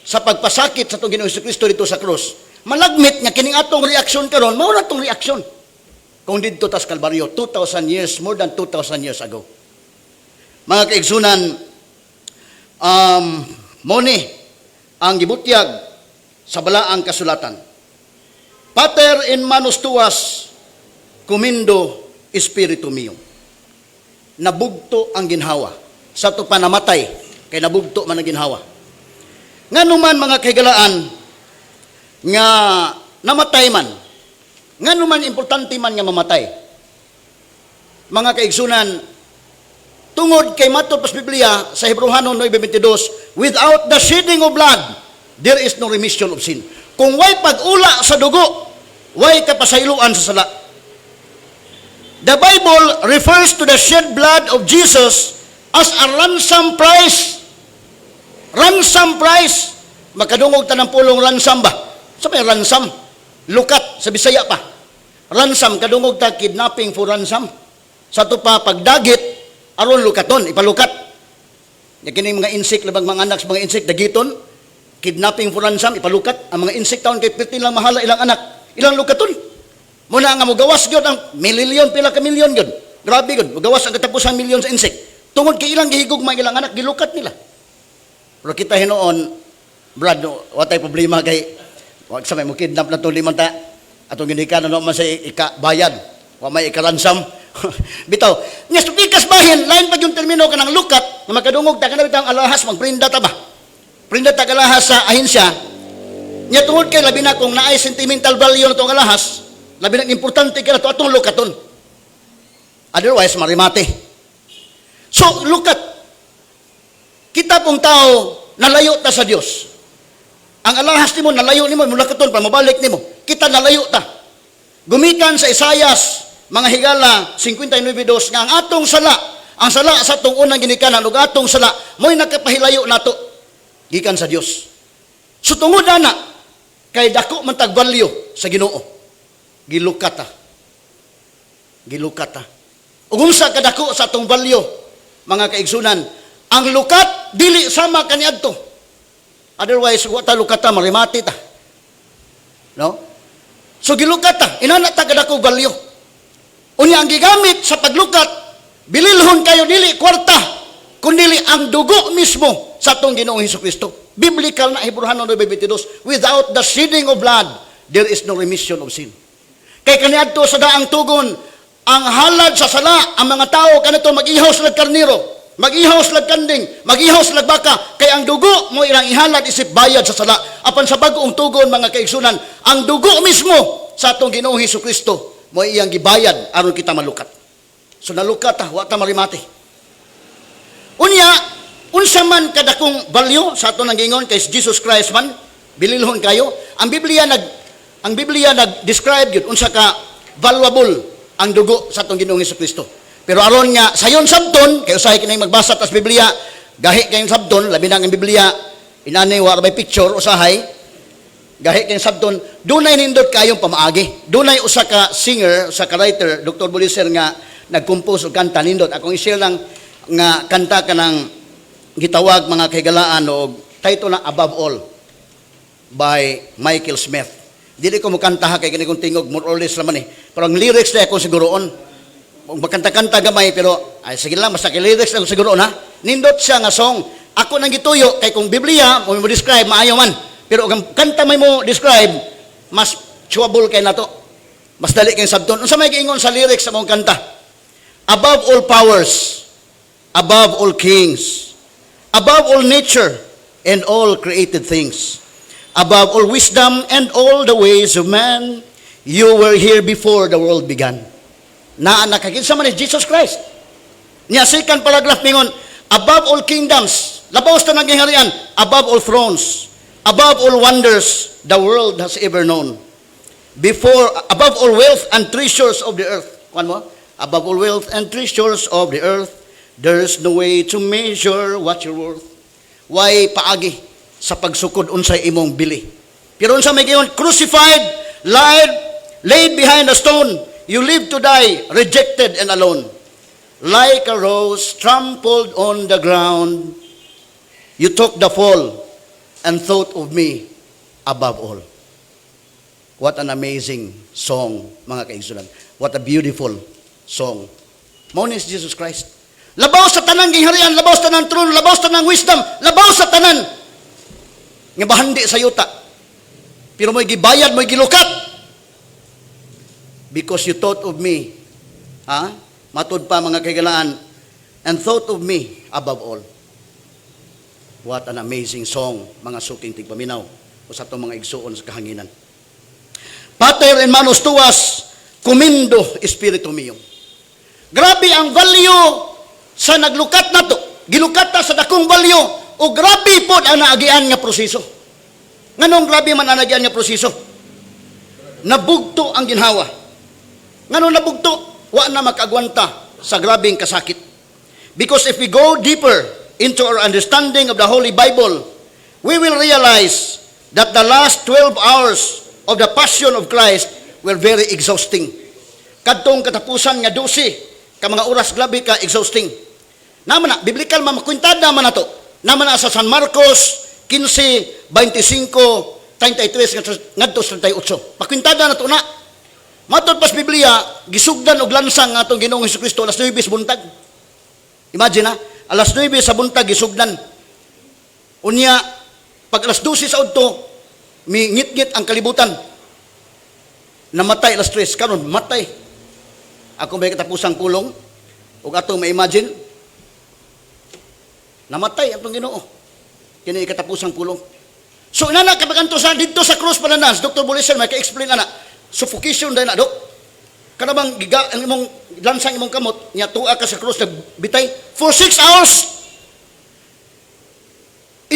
sa pagpasakit sa atong Ginoong Kristo dito sa krus, malagmit nga kining atong reaksyon karon, mao na atong reaksyon. Kung didto ta sa Kalbaryo, 2,000 years, more than 2,000 years ago. Mga kaigsunan, mao ni ang gibutyag sa balaang kasulatan. Pater, in manus tuas commendo spiritu meum. Nabugto ang ginhawa. Sa ato pa namatay, kay nabugto man ang ginhawa. Ngano man, mga kahigalaan, nga namatay man, ngano man importante man nga mamatay? Mga kaigsunan, tungod kay matod pa sa Biblia sa Hebreohanon 9:22, without the shedding of blood, there is no remission of sin. Kung way pag-ula sa dugo, way kapasayloan sa sala. The Bible refers to the shed blood of Jesus as a ransom price. Ransom price. Makadungog ta ng pulong ransom ba? Sa may ransom? Lukat, sa Bisaya pa. Ransom, kadungog ta kidnapping for ransom. Sa ato pa pagdagit, aron lukaton, ipalukat. Ya kini mga insect labang mga anak sa mga insect dagiton, kidnapping for ransom, ipalukat. Ang mga insect taon kay pirti lang mahala ilang anak, ilang lukaton. Muna nga mogawas gyud ang milyon, pila ka milyon gyud. Grabe gyud, mogawas ang katapusang milyon sa insect. Tungod kay ilang gihigugma ilang anak, gilukat nila. Pero kita hinuon, Brad, no, watay problema kay wag sa may mo kidnap na to man ta atong ginikanan no man sa ika bayad, wa may ika-ransom. Bitaw, nya sa pikas bahin, lain pa yung termino kanang lukat nga makadungog ta kana bitang alahas, magprinda ta ba? Prinda ta alahas sa ahensya. Nya tungod kay labi na kung naay sentimental value na tong alahas, labi na importante kay to atong lukaton. Otherwise marimate. So lukat. Kita pong tao nalayo ta sa Dios. Ang alahas nimo nalayo nimo, mulakaton pa mabalik nimo. Kita nalayo ta. Gumikan sa Isayas, mga higala, 59:2 nga ang atong sala, ang sala sa atong unang ginikanan ug atong sala mo'y nakapahilayo nato gikan sa Dios. So tungod ana kay dako man tag value sa Ginoo. Gilukat ta. Gilukat ta. Ug unsa kadako sa atong value, mga kaigsunan, ang lukat dili sama kaniadto. Otherwise, wa ta lukat ta, marimati ta. No? So gilukat ta, inana ta kadako value. Unya ang gigamit sa paglukat, bililhon kayo dili kwarta, kundili ang dugo mismo sa atong Ginoong Hesus Kristo. Biblical na Hebreohanon 9:22, without the shedding of blood, there is no remission of sin. Kay kaniadto sa daang tugon, ang halad sa sala, ang mga tao kanito mag-ihaw sa karniro, mag-ihaw sila kanding, mag-ihaw sila baka, kay ang dugo mo ilang ihalad isip bayad sa sala. Apan sa bag-ong tugon, mga kaigsunan, ang dugo mismo sa atong Ginoong Hesus Kristo mo iyang gibayad aron kita malukat. So nalukat ta, wa ta marimate. Unya, unsa man kadakong value sa ato nang giingon kay Jesus Christ man, bililhon kayo. Ang Biblia nag-describe gyud unsa ka valuable ang dugo sa atong Ginoong Hesus Kristo. Pero aron nga sayon sabton kay usahay kini magbasa tas Biblia, gahi kayong sabton, labi na ang Biblia inani wa may picture usahay. Gahi kayong sabton, dunay nindot kayong pamaagi. Dunay usa ka singer, usa ka writer, Dr. Buliser nga nag-compose og kanta nindot. Akong i-share lang nga kanta kanang gitawag, mga kahigalaan, og title na Above All by Michael Smith. Dili ko mukanta ha, kay kini kong tingog more or less naman eh. Pero ang lyrics na ako siguroon. Kung makanta-kanta gamay, pero ay sige lang, basta kay lyrics na ako siguroon ha. Nindot siya nga song. Ako nang gituyo kay kung Biblia mo mo describe, maayo man. Pero kung kanta may mo describe, mas chewable kay nato. Mas dali kay sabton. Unsa may giingon sa lyrics sa mong kanta? "Above all powers, above all kings, above all nature and all created things, above all wisdom and all the ways of man, you were here before the world began." Naa nakakinsa man ni Jesus Christ. Niya second paragraph mingon, "Above all kingdoms," labaw sa tanang gingharian, "above all thrones, above all wonders the world has ever known. Before, above all wealth and treasures of the earth." Kuan mo? "Above all wealth and treasures of the earth, there's no way to measure what you're worth." Way paagi sa pagsukod unsay imong bili. Pero unsa may giingon, "Crucified, lied, laid behind a stone, you live to die, rejected and alone. Like a rose trampled on the ground, you took the fall and thought of me above all." What an amazing song, mga kaigsunan. What a beautiful song. Mao ni si Jesus Christ. Labaw sa tanang gingharian, labaw sa tanang trono, labaw sa tanang wisdom, labaw sa tanan nga bahandi sa yuta. Pero mo'y gibayad, mo'y gilukat. "Because you thought of me," ha? Matud pa, mga kaigalaan, "and thought of me above all." What an amazing song, mga suking tigpaminaw, o sa atong mga igsuon sa kahanginan. "Pater, in manos tuas, commendo spiritum meum." Grabe ang value sa naglukat nato. Gilukat ta sa dakong value o grabe pod ang naagian nga proseso. Nganong grabe man ang naagian nga proseso? Nabugto ang ginhawa. Nganong nabugto? Wa na makagwanta sa grabeng kasakit. Because if we go deeper into our understanding of the Holy Bible, we will realize that the last 12 hours of the Passion of Christ were very exhausting. Kadtong katapusan nga 12 ka mga oras, grabe ka exhausting. Naman na, biblical man, makwintada man nato. Naman na sa San Marcos 15, 25, 33 ngadto sa 38. Makwintada na to na. Matod pas Biblia, gisugdan og lansang nga atong Ginoong Hesukristo alas 9 sa buntag. Imagine ha, alas 9 sa buntag gisugdan. Unya, pag alas 12 sa udto, mingit-ngit ang kalibutan. Namatay alas 3, karon matay. Ako may katapusang pulong, ug atong ma-imagine, namatay ang Ginoo. Kini katapusang pulong. So inana kapag anto sa didto sa cross pala na, Dr. Bulisan may ka-explain ana. Suffocation din na, dok. Kana bang giga ang imong lansang imong kamot nya tuwa ka sa cross, nagbitay for 6 hours.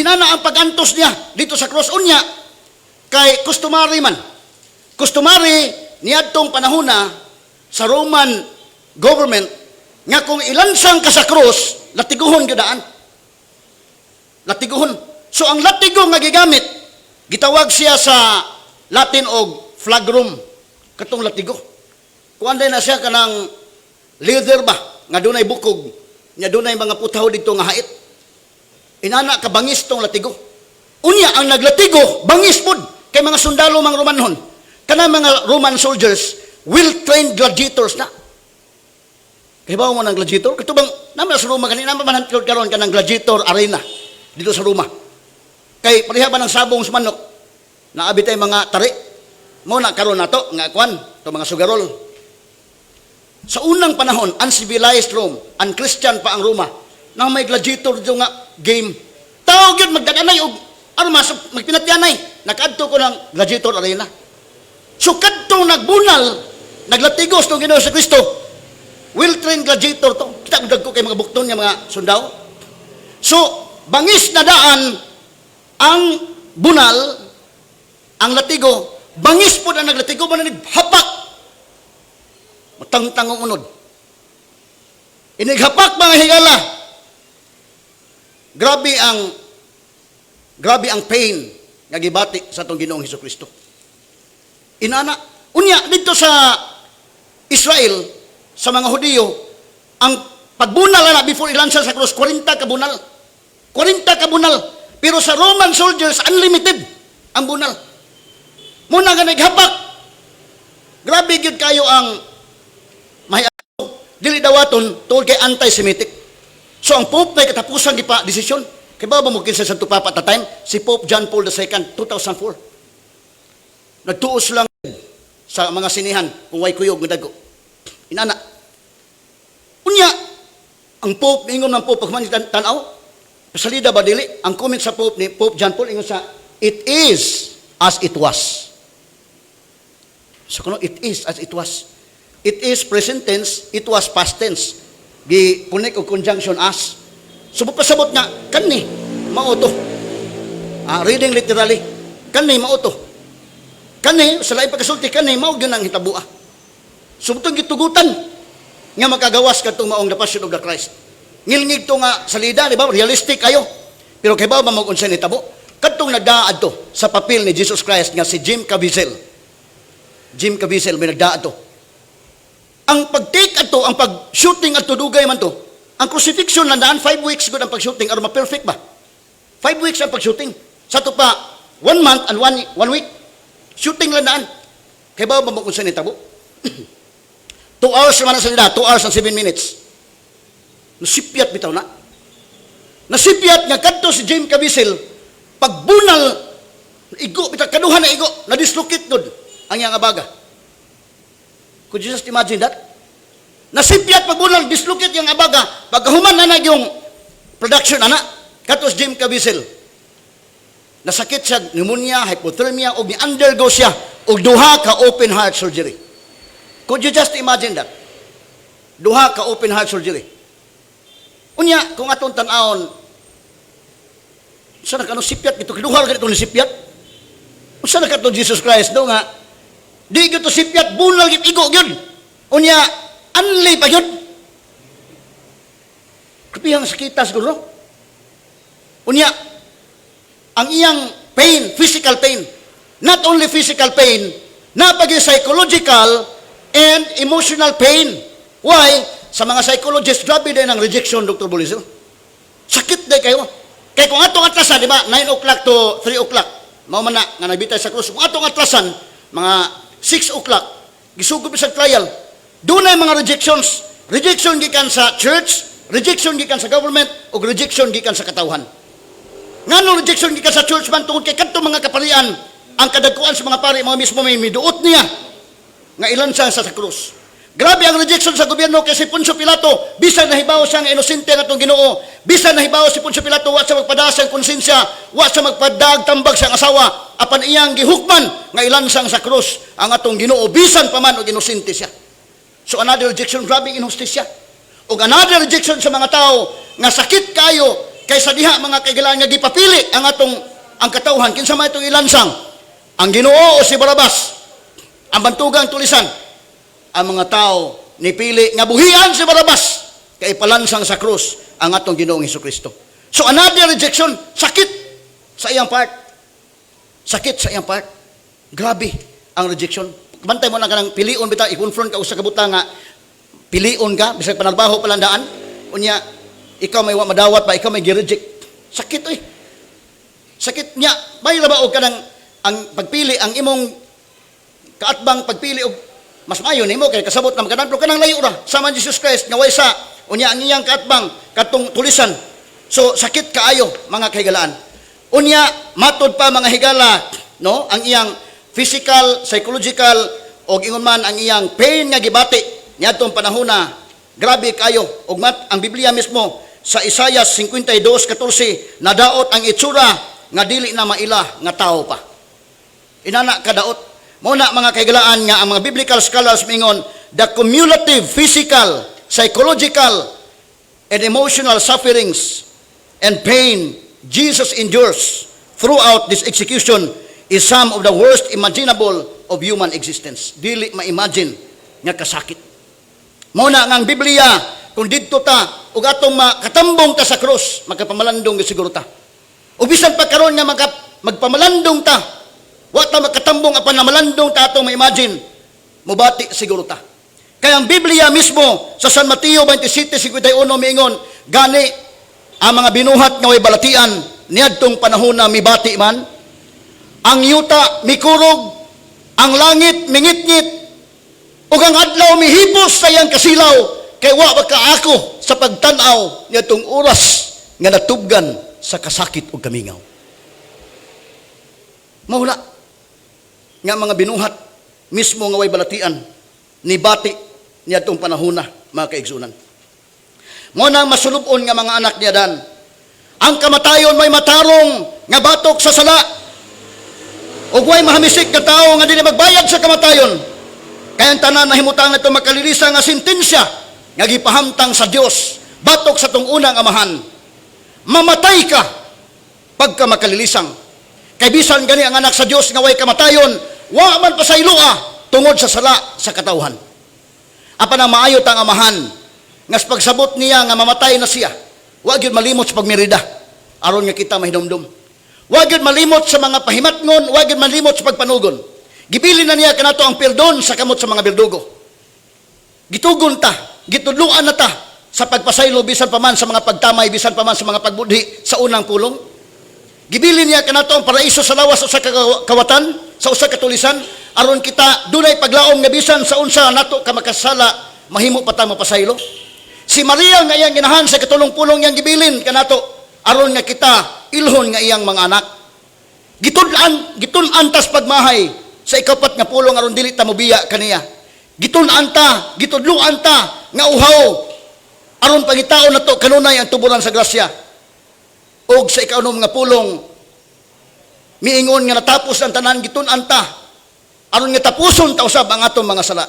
Inana ang pagantos niya dito sa cross. Unya kay customary man. Customary niadtong panahona sa Roman government nga kung ilansang ka sa cross, latiguhon gyud daan. Latiguhon. So ang latigo nga gigamit, gitawag siya sa Latin og flagrum, katong latigo. Kuan na siya, kanang leather ba nga dunay bukog, nya dunay mga putaw dito nga hait. Inana ka bangis tong latigo. Unya ang naglatigo bangis pud kay mga sundalo mang Romanhon. Kana mga Roman soldiers, well-trained gladiators na. Kay ba mo ng gladiator? Kato bang naman sa Roma kanina man karon kanang gladiator arena dito sa Roma. Kay pareha ba ng sabong sa manok? Naabi tay mga tari. Mo na karon nato nga kwan to mga sugarol. Sa unang panahon, uncivilized Rome, unchristian pa ang Roma, na may gladiator dito nga game. Tao gyud magdaganay og ano mas magpinatyanay. Nakaadto ko ng gladiator arena. So kadtong nagbunal, naglatigos tong Ginoo sa Kristo, well-trained gladiator to. Kita ko kay mga bukton nga mga sundao. So, bangis na daan ang bunal, ang latigo, bangis po na naglatigo, man hapak. Matangtang ang unod. Inighapak, mga higala. Grabe ang pain nga gibati sa atong Ginoong Hesus Kristo. Inana, unya dito sa Israel, sa mga Hudiyo, ang pagbunal na before ilansa sa cross, 40 kabunal. 40 kabunal. Pero sa Roman soldiers, unlimited ang bunal. Muna nga naghapak. Grabe gyud kayo ang may dili dawaton tungod kay anti-Semitic. So ang Pope may katapusan gipa desisyon. Kay ba mo kinsa Santo Papa at the time? Si Pope John Paul II, 2004. Nagtuos lang sa mga sinihan kung way kuyog nga dago. Inana. Unya, ang Pope, ingon ng Pope, pagman tanaw, pasalida ba dili? Ang comment sa Pope ni Pope John Paul, ingon sa, "It is as it was." So kuno, it is as it was. It is present tense, it was past tense. Gi connect og conjunction as. So pasabot nga kani mao to. Ah, reading literally, kani mao to. Kani sa laing pagkasulti, kani mao gyud ang hitaboa. So butong gitugutan nga makagawas kadtong maong the Passion of the Christ. Ngilngig to nga salida, di ba? Realistic kayo. Pero kay ba mag unsa nitabo? Kadtong nagdaa to sa papel ni Jesus Christ nga si Jim Caviezel. Jim Caviezel may nagdaa to. Ang pag-take ato, ang pag-shooting ato, dugay man to. Ang crucifixion landaan 5 weeks gud ang pag-shooting aron ma-perfect ba? 5 weeks ang pag-shooting. Sa to pa, one month and one week. Shooting landaan. Kay ba ba kung sa nitabo? 2 hours naman na sa nila, 2 hours and 7 minutes. Nasipyat bitaw na. Nasipyat nga kadto si James Caviezel, pagbunal, igo, bitaw, kaduha na igo, na-dislocate gud ang iyang abaga. Could you just imagine that? Nasipyat pagbunal, dislocate yung abaga, pagkahuman na na yung production, ana, katos Jim Caviezel, nasakit siya, pneumonia, hypothermia, og ni-undergo siya, og duha ka open heart surgery. Could you just imagine that? Duha ka open heart surgery. Unya, kung atong tan-awon, sa na kano sipyat ito, kiduha ra ito ni sipyat. Unsa na kato Jesus Christ do nga di gyud to sipyat, bunal gyud, igo gyud. Unya, anli pa gyud. Kapihang sakita siguro. Unya, ang iyang pain, physical pain, not only physical pain, napagi psychological and emotional pain. Why? Sa mga psychologists, grabe din ang rejection, Dr. Bolizil. Sakit din kayo. Kaya kung atong atrasan, di ba, 9 o'clock to 3 o'clock, mao man na, nga nagbitay sa krus. Kung atong atrasan, mga 6 o'clock, gisugod sa trial, doon na mga rejections. Rejection gikan sa church, rejection gikan sa government, o rejection gikan sa katawhan. Ngano rejection gikan sa church man? Tungod kay kadto mga kaparian, ang kadagkuan sa mga pari mga mismo may miduot niya nga ilan siya sa krus. Grabe ang rejection sa gobyerno kay si Poncio Pilato, bisan nahibaw siya nga inosente ang atong Ginoo, bisan nahibaw si Poncio Pilato, wa siya magpadas ang konsensya, wa siya magpadag tambag sa asawa, apan iyang gihukman nga ilansang sa krus ang atong Ginoo bisan pa man og inosente siya. So another rejection, grabe inhustisya. Ug another rejection sa mga tao nga sakit kayo kaysa diha, mga kaigalaan, nga gipapili ang atong ang katawhan kinsa may itong ilansang, ang Ginoo o si Barabas, ang bantugang tulisan. Ang mga tao nipili nga buhian si Barabas kay palansang sa krus ang atong Ginoong Hesukristo. So another rejection, sakit sa iyang part. Sakit sa iyang part. Grabe ang rejection. Bantay mo na kanang pilion bitaw, i-confront ka usa ka butang nga pilion ka, bisag panarbaho pa lang daan. Unya, ikaw may wa madawat pa, ikaw may gi-reject. Sakit oy. Sakit niya. May ba og kanang ang pagpili ang imong kaatbang, pagpili og mas maayo nimo kay kasabot na magkanan, pero kanang layo ra sama Jesus Christ nga way sa, unya ang iyang kaatbang katong tulisan. So sakit kaayo, mga kahigalaan. Unya matod pa, mga higala, no, ang iyang physical, psychological og ingon man ang iyang pain nga gibati niadtong panahona, grabe kayo. Og mat ang Biblia mismo sa Isaiah 52:14, nadaot ang itsura nga dili na maila nga tao pa. Inana kadaot. Mao na, mga kahigalaan, nga ang mga biblical scholars mingon, the cumulative physical, psychological and emotional sufferings and pain Jesus endures throughout this execution is some of the worst imaginable of human existence. Dili ma-imagine nga kasakit. Mao na nga ang Biblia, kung didto ta ug atong makatambong ta sa krus, makapamalandong gyud siguro ta. Ug bisan pa karon nga magpamalandong ta, wa ta makatambong, apan namalandong ta, atong ma-imagine, mubati siguro ta. Kaya ang Biblia mismo sa San Mateo 27:51 miingon, gani ang mga binuhat nga way balatian niadtong panahon na mibati man, ang yuta mikurog. Ang langit mingitngit ug ang adlaw mihipos sa iyang kasilaw kay wa makaako sa pagtan-aw niadtong oras nga natubgan sa kasakit ug kamingaw. Mao na nga mga binuhat mismo nga way balatian nibati niadtong panahona, mga kaigsunan. Mao nang masulub-on nga mga anak ni Adan. Ang kamatayon may matarong nga batok sa sala. Ug way mahamisik nga tawo nga dili magbayad sa kamatayon. Kaya ang tanan nahimutang ito makalilisa nga sentensya nga gipahamtang sa Dios batok sa tong unang amahan. Mamatay ka pagka makalilisang. Kay bisan gani ang anak sa Dios nga way kamatayon, wa man pasayloa tungod sa sala sa katawhan. Apan ang maayo tang amahan nga sa pagsabot niya nga mamatay na siya, wa gyud malimot sa pagmirida aron nga kita mahinumdum. Wa gyud malimot sa mga pahimatngon, wa gyud malimot sa pagpanugon. Gibilin na niya kanato ang perdon sa kamot sa mga berdugo. Gitugon ta, gitudluan na ta sa pagpasaylo bisan pa man sa mga pagtamay, bisan pa man sa mga pagbudhi sa unang pulong. Gibilin niya kanato ang paraiso sa lawas sa kawatan, sa usa ka tulisan, aron kita dunay paglaom nga bisan sa unsa nato ka makasala, mahimo pa ta mapasaylo. Si Maria nga iyang ginahan sa katulong pulong iyang gibilin kanato aron nga kita ilhon nga iyang mga anak. Gitun-an, gitun-an tas pagmahay sa ikapat nga pulong aron dili ta mobiya kaniya. Gitun-an ta, gitudluan ta nga uhaw aron pangitaon nato kanunay ang tuburan sa grasya. Og sa ikaunom nga pulong miingon nga natapos ang tanan, gitun-an ta aron nga tapuson ta usab ang atong mga sala.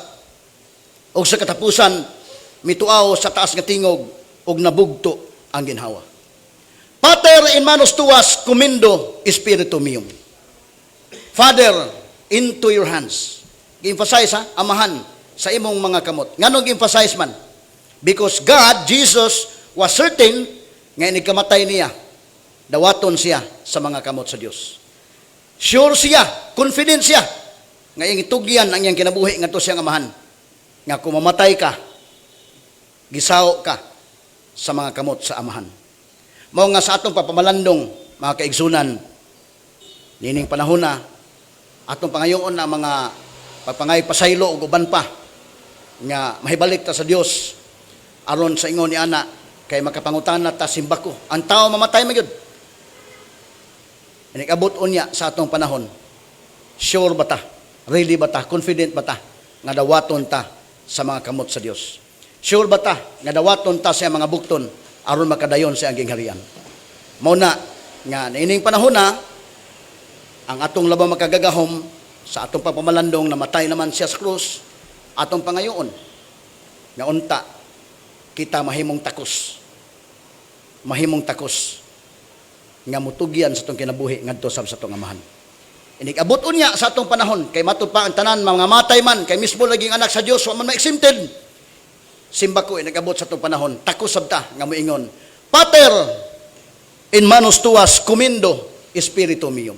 Og sa katapusan mituaw sa taas nga tingog og nabugto ang ginhawa. Pater, in manos tuas commendo spiritum meum. Father, into your hands. Gi-emphasize ha, amahan sa imong mga kamot. Nganong gi-emphasize man? Because God, Jesus, was certain nga inigkamatay niya, dawaton siya sa mga kamot sa Dios. Sure siya, confident siya, nga iyang itugyan ang iyang kinabuhi ngadto siyang amahan. Nga kung mamatay ka, gisaw ka sa mga kamot sa amahan. Mao nga sa atong pagpamalandong, mga kaigsunan, nining panahon na, atong pangayoon na mga pagpangay pasaylo ug uban pa, nga mahibalik ta sa Dios aron sa ingon ni ana kay makapangutana ta simbako. Ang tao mamatay man gyud. Inig-abot unya sa atong panahon, sure ba ta, ready ba ta, confident ba ta nga dawaton ta sa mga kamot sa Dios? Sure ba ta nga dawaton ta sa mga bukton aron makadayon sa iyang gingharian? Mao na nga niining panahon na ang atong labang makagagahom sa atong pagpamalandong, namatay naman siya sa krus, atong pangayoon nga unta kita mahimong takos, mahimong takos nga mutugyan sa atong kinabuhi ngadto sa atong amahan. Inig-abot unya sa atong panahon kay matud pa ang tanan mga matay man, kay mismo laging anak sa Dios wa man ma-exempted. Simbako inig-abot sa atong panahon, takos sabta nga moingon, Pater, in manos tuas commendo spiritum meum.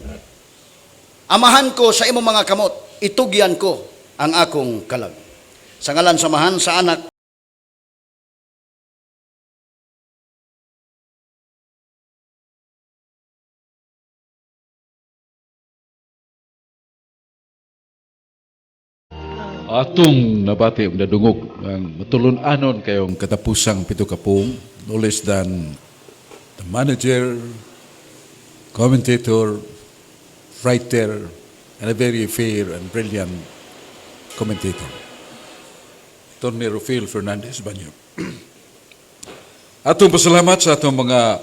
Amahan ko, sa imong mga kamot itugyan ko ang akong kalag. Sa ngalan sa Amahan, sa Anak, Atong nabati ug nadungog ang matulon-anon kayong katapusang pito ka pulong, no less than the manager, commentator, writer, and a very fair and brilliant commentator, Tony Rufil Fernandez Banyo. Atong pasalamat sa atong mga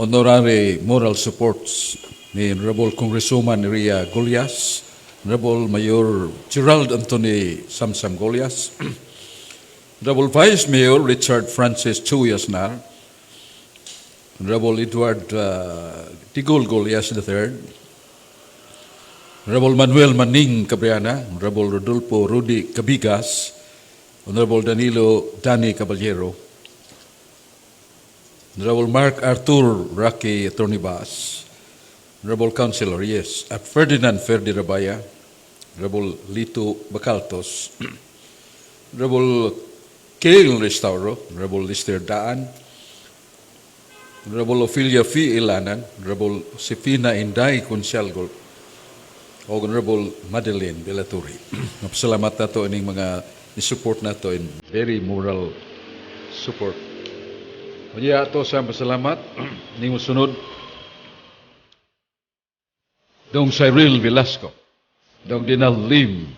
honorary moral supports ni Honorable Congresswoman Ria Golias, Honorable Mayor Gerald Anthony Samsam Golias, Honorable Vice Mayor Richard Francis Chuyasnar, Honorable Edward Tigol Golias III, Honorable Manuel Maning Cabriana, Honorable Rodolfo Rudy Cabigas, Honorable Danilo Dani Caballero, Honorable Mark Arthur Rocky Attorney Bass, Honorable Councilor, yes, Ferdinand Ferdi Rabaya, Honorable Lito Bacaltos, Honorable Kale Restauro, Honorable Lister Daan, Honorable Ophelia Fee Ilanan, Honorable Sefina Inday Consialgol, Honorable Madeline Belaturi. Salamat nato ining mga ni-support nato in very moral support. Unya ato sa pasalamat ning mosunod, Dong Cyril Velasco, Dong Dinal Lim,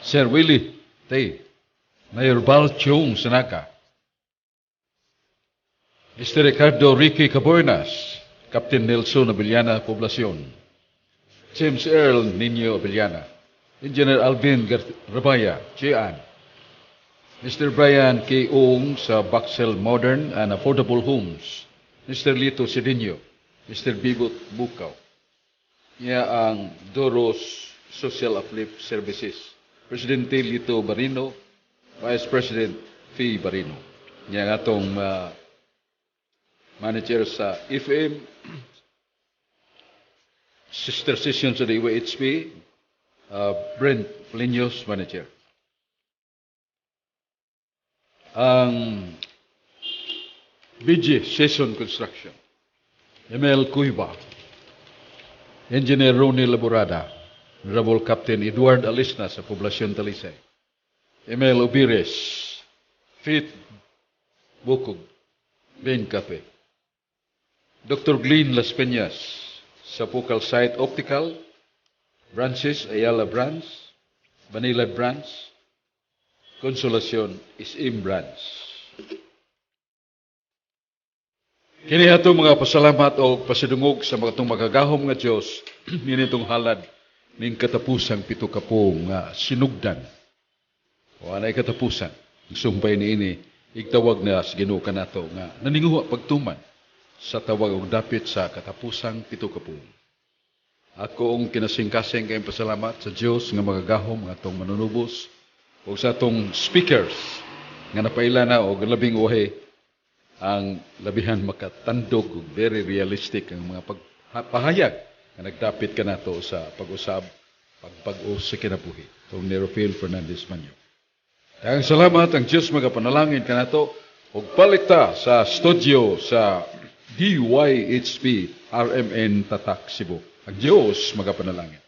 Sir Willie Tay, Mayor Bal Chung Sanaka, Mr. Ricardo Ricky Cabornas, Captain Nelson Abellana Poblacion, James Earl Nino Abellana, Engineer Alvin Rabaya, Gian, Mr. Brian K. Ong sa Baxel Modern and Affordable Homes, Mr. Lito Cedinho, Mr. Bibot Bukaw, niya ang Doros Social Uplift Services, Presidente Lito Barino, Vice President Fee Barino. Niya ang atong manager sa FM, Sister Session sa DYHP, Brent Plinyos, manager. Ang BG Session Construction, ML Cuyba, Engineer Ronnie Laborada, Honorable Captain Edward Alisna sa Poblasyon Talisay, ML Ubires, Fit Bukog, Ben Cafe, Dr. Glenn Las Peñas sa Focal Site Optical, Branches, Ayala Branch, Manila Branch, Consolacion, SM Branch. Kini atong mga pasalamat o pasidungog sa mga itong makagahom nga Diyos, ninitong halad ning katapusang 70 nga sinugdan. O anay katapusan, ang sumpay niini, igtawag na sa Ginoo kanato nga naninguha pagtuman sa tawag og dapit sa katapusang 70. Ako ang kinasingkasing kayong pasalamat sa Dios nga magagahom nga atong manunubos o sa atong speakers nga napaila na og labing uhi ang labihan makatandog og very realistic ang mga pagpahayag nga nagdapit kanato sa pag-usab, pagpag-o sa kinabuhi. Itong ni Rafael Fernandez Manyo. Daghang salamat, ang Diyos magapanalangin kanato og palita sa studio sa DYHP RMN Tatak Cebu. Ang Diyos magapanalangin.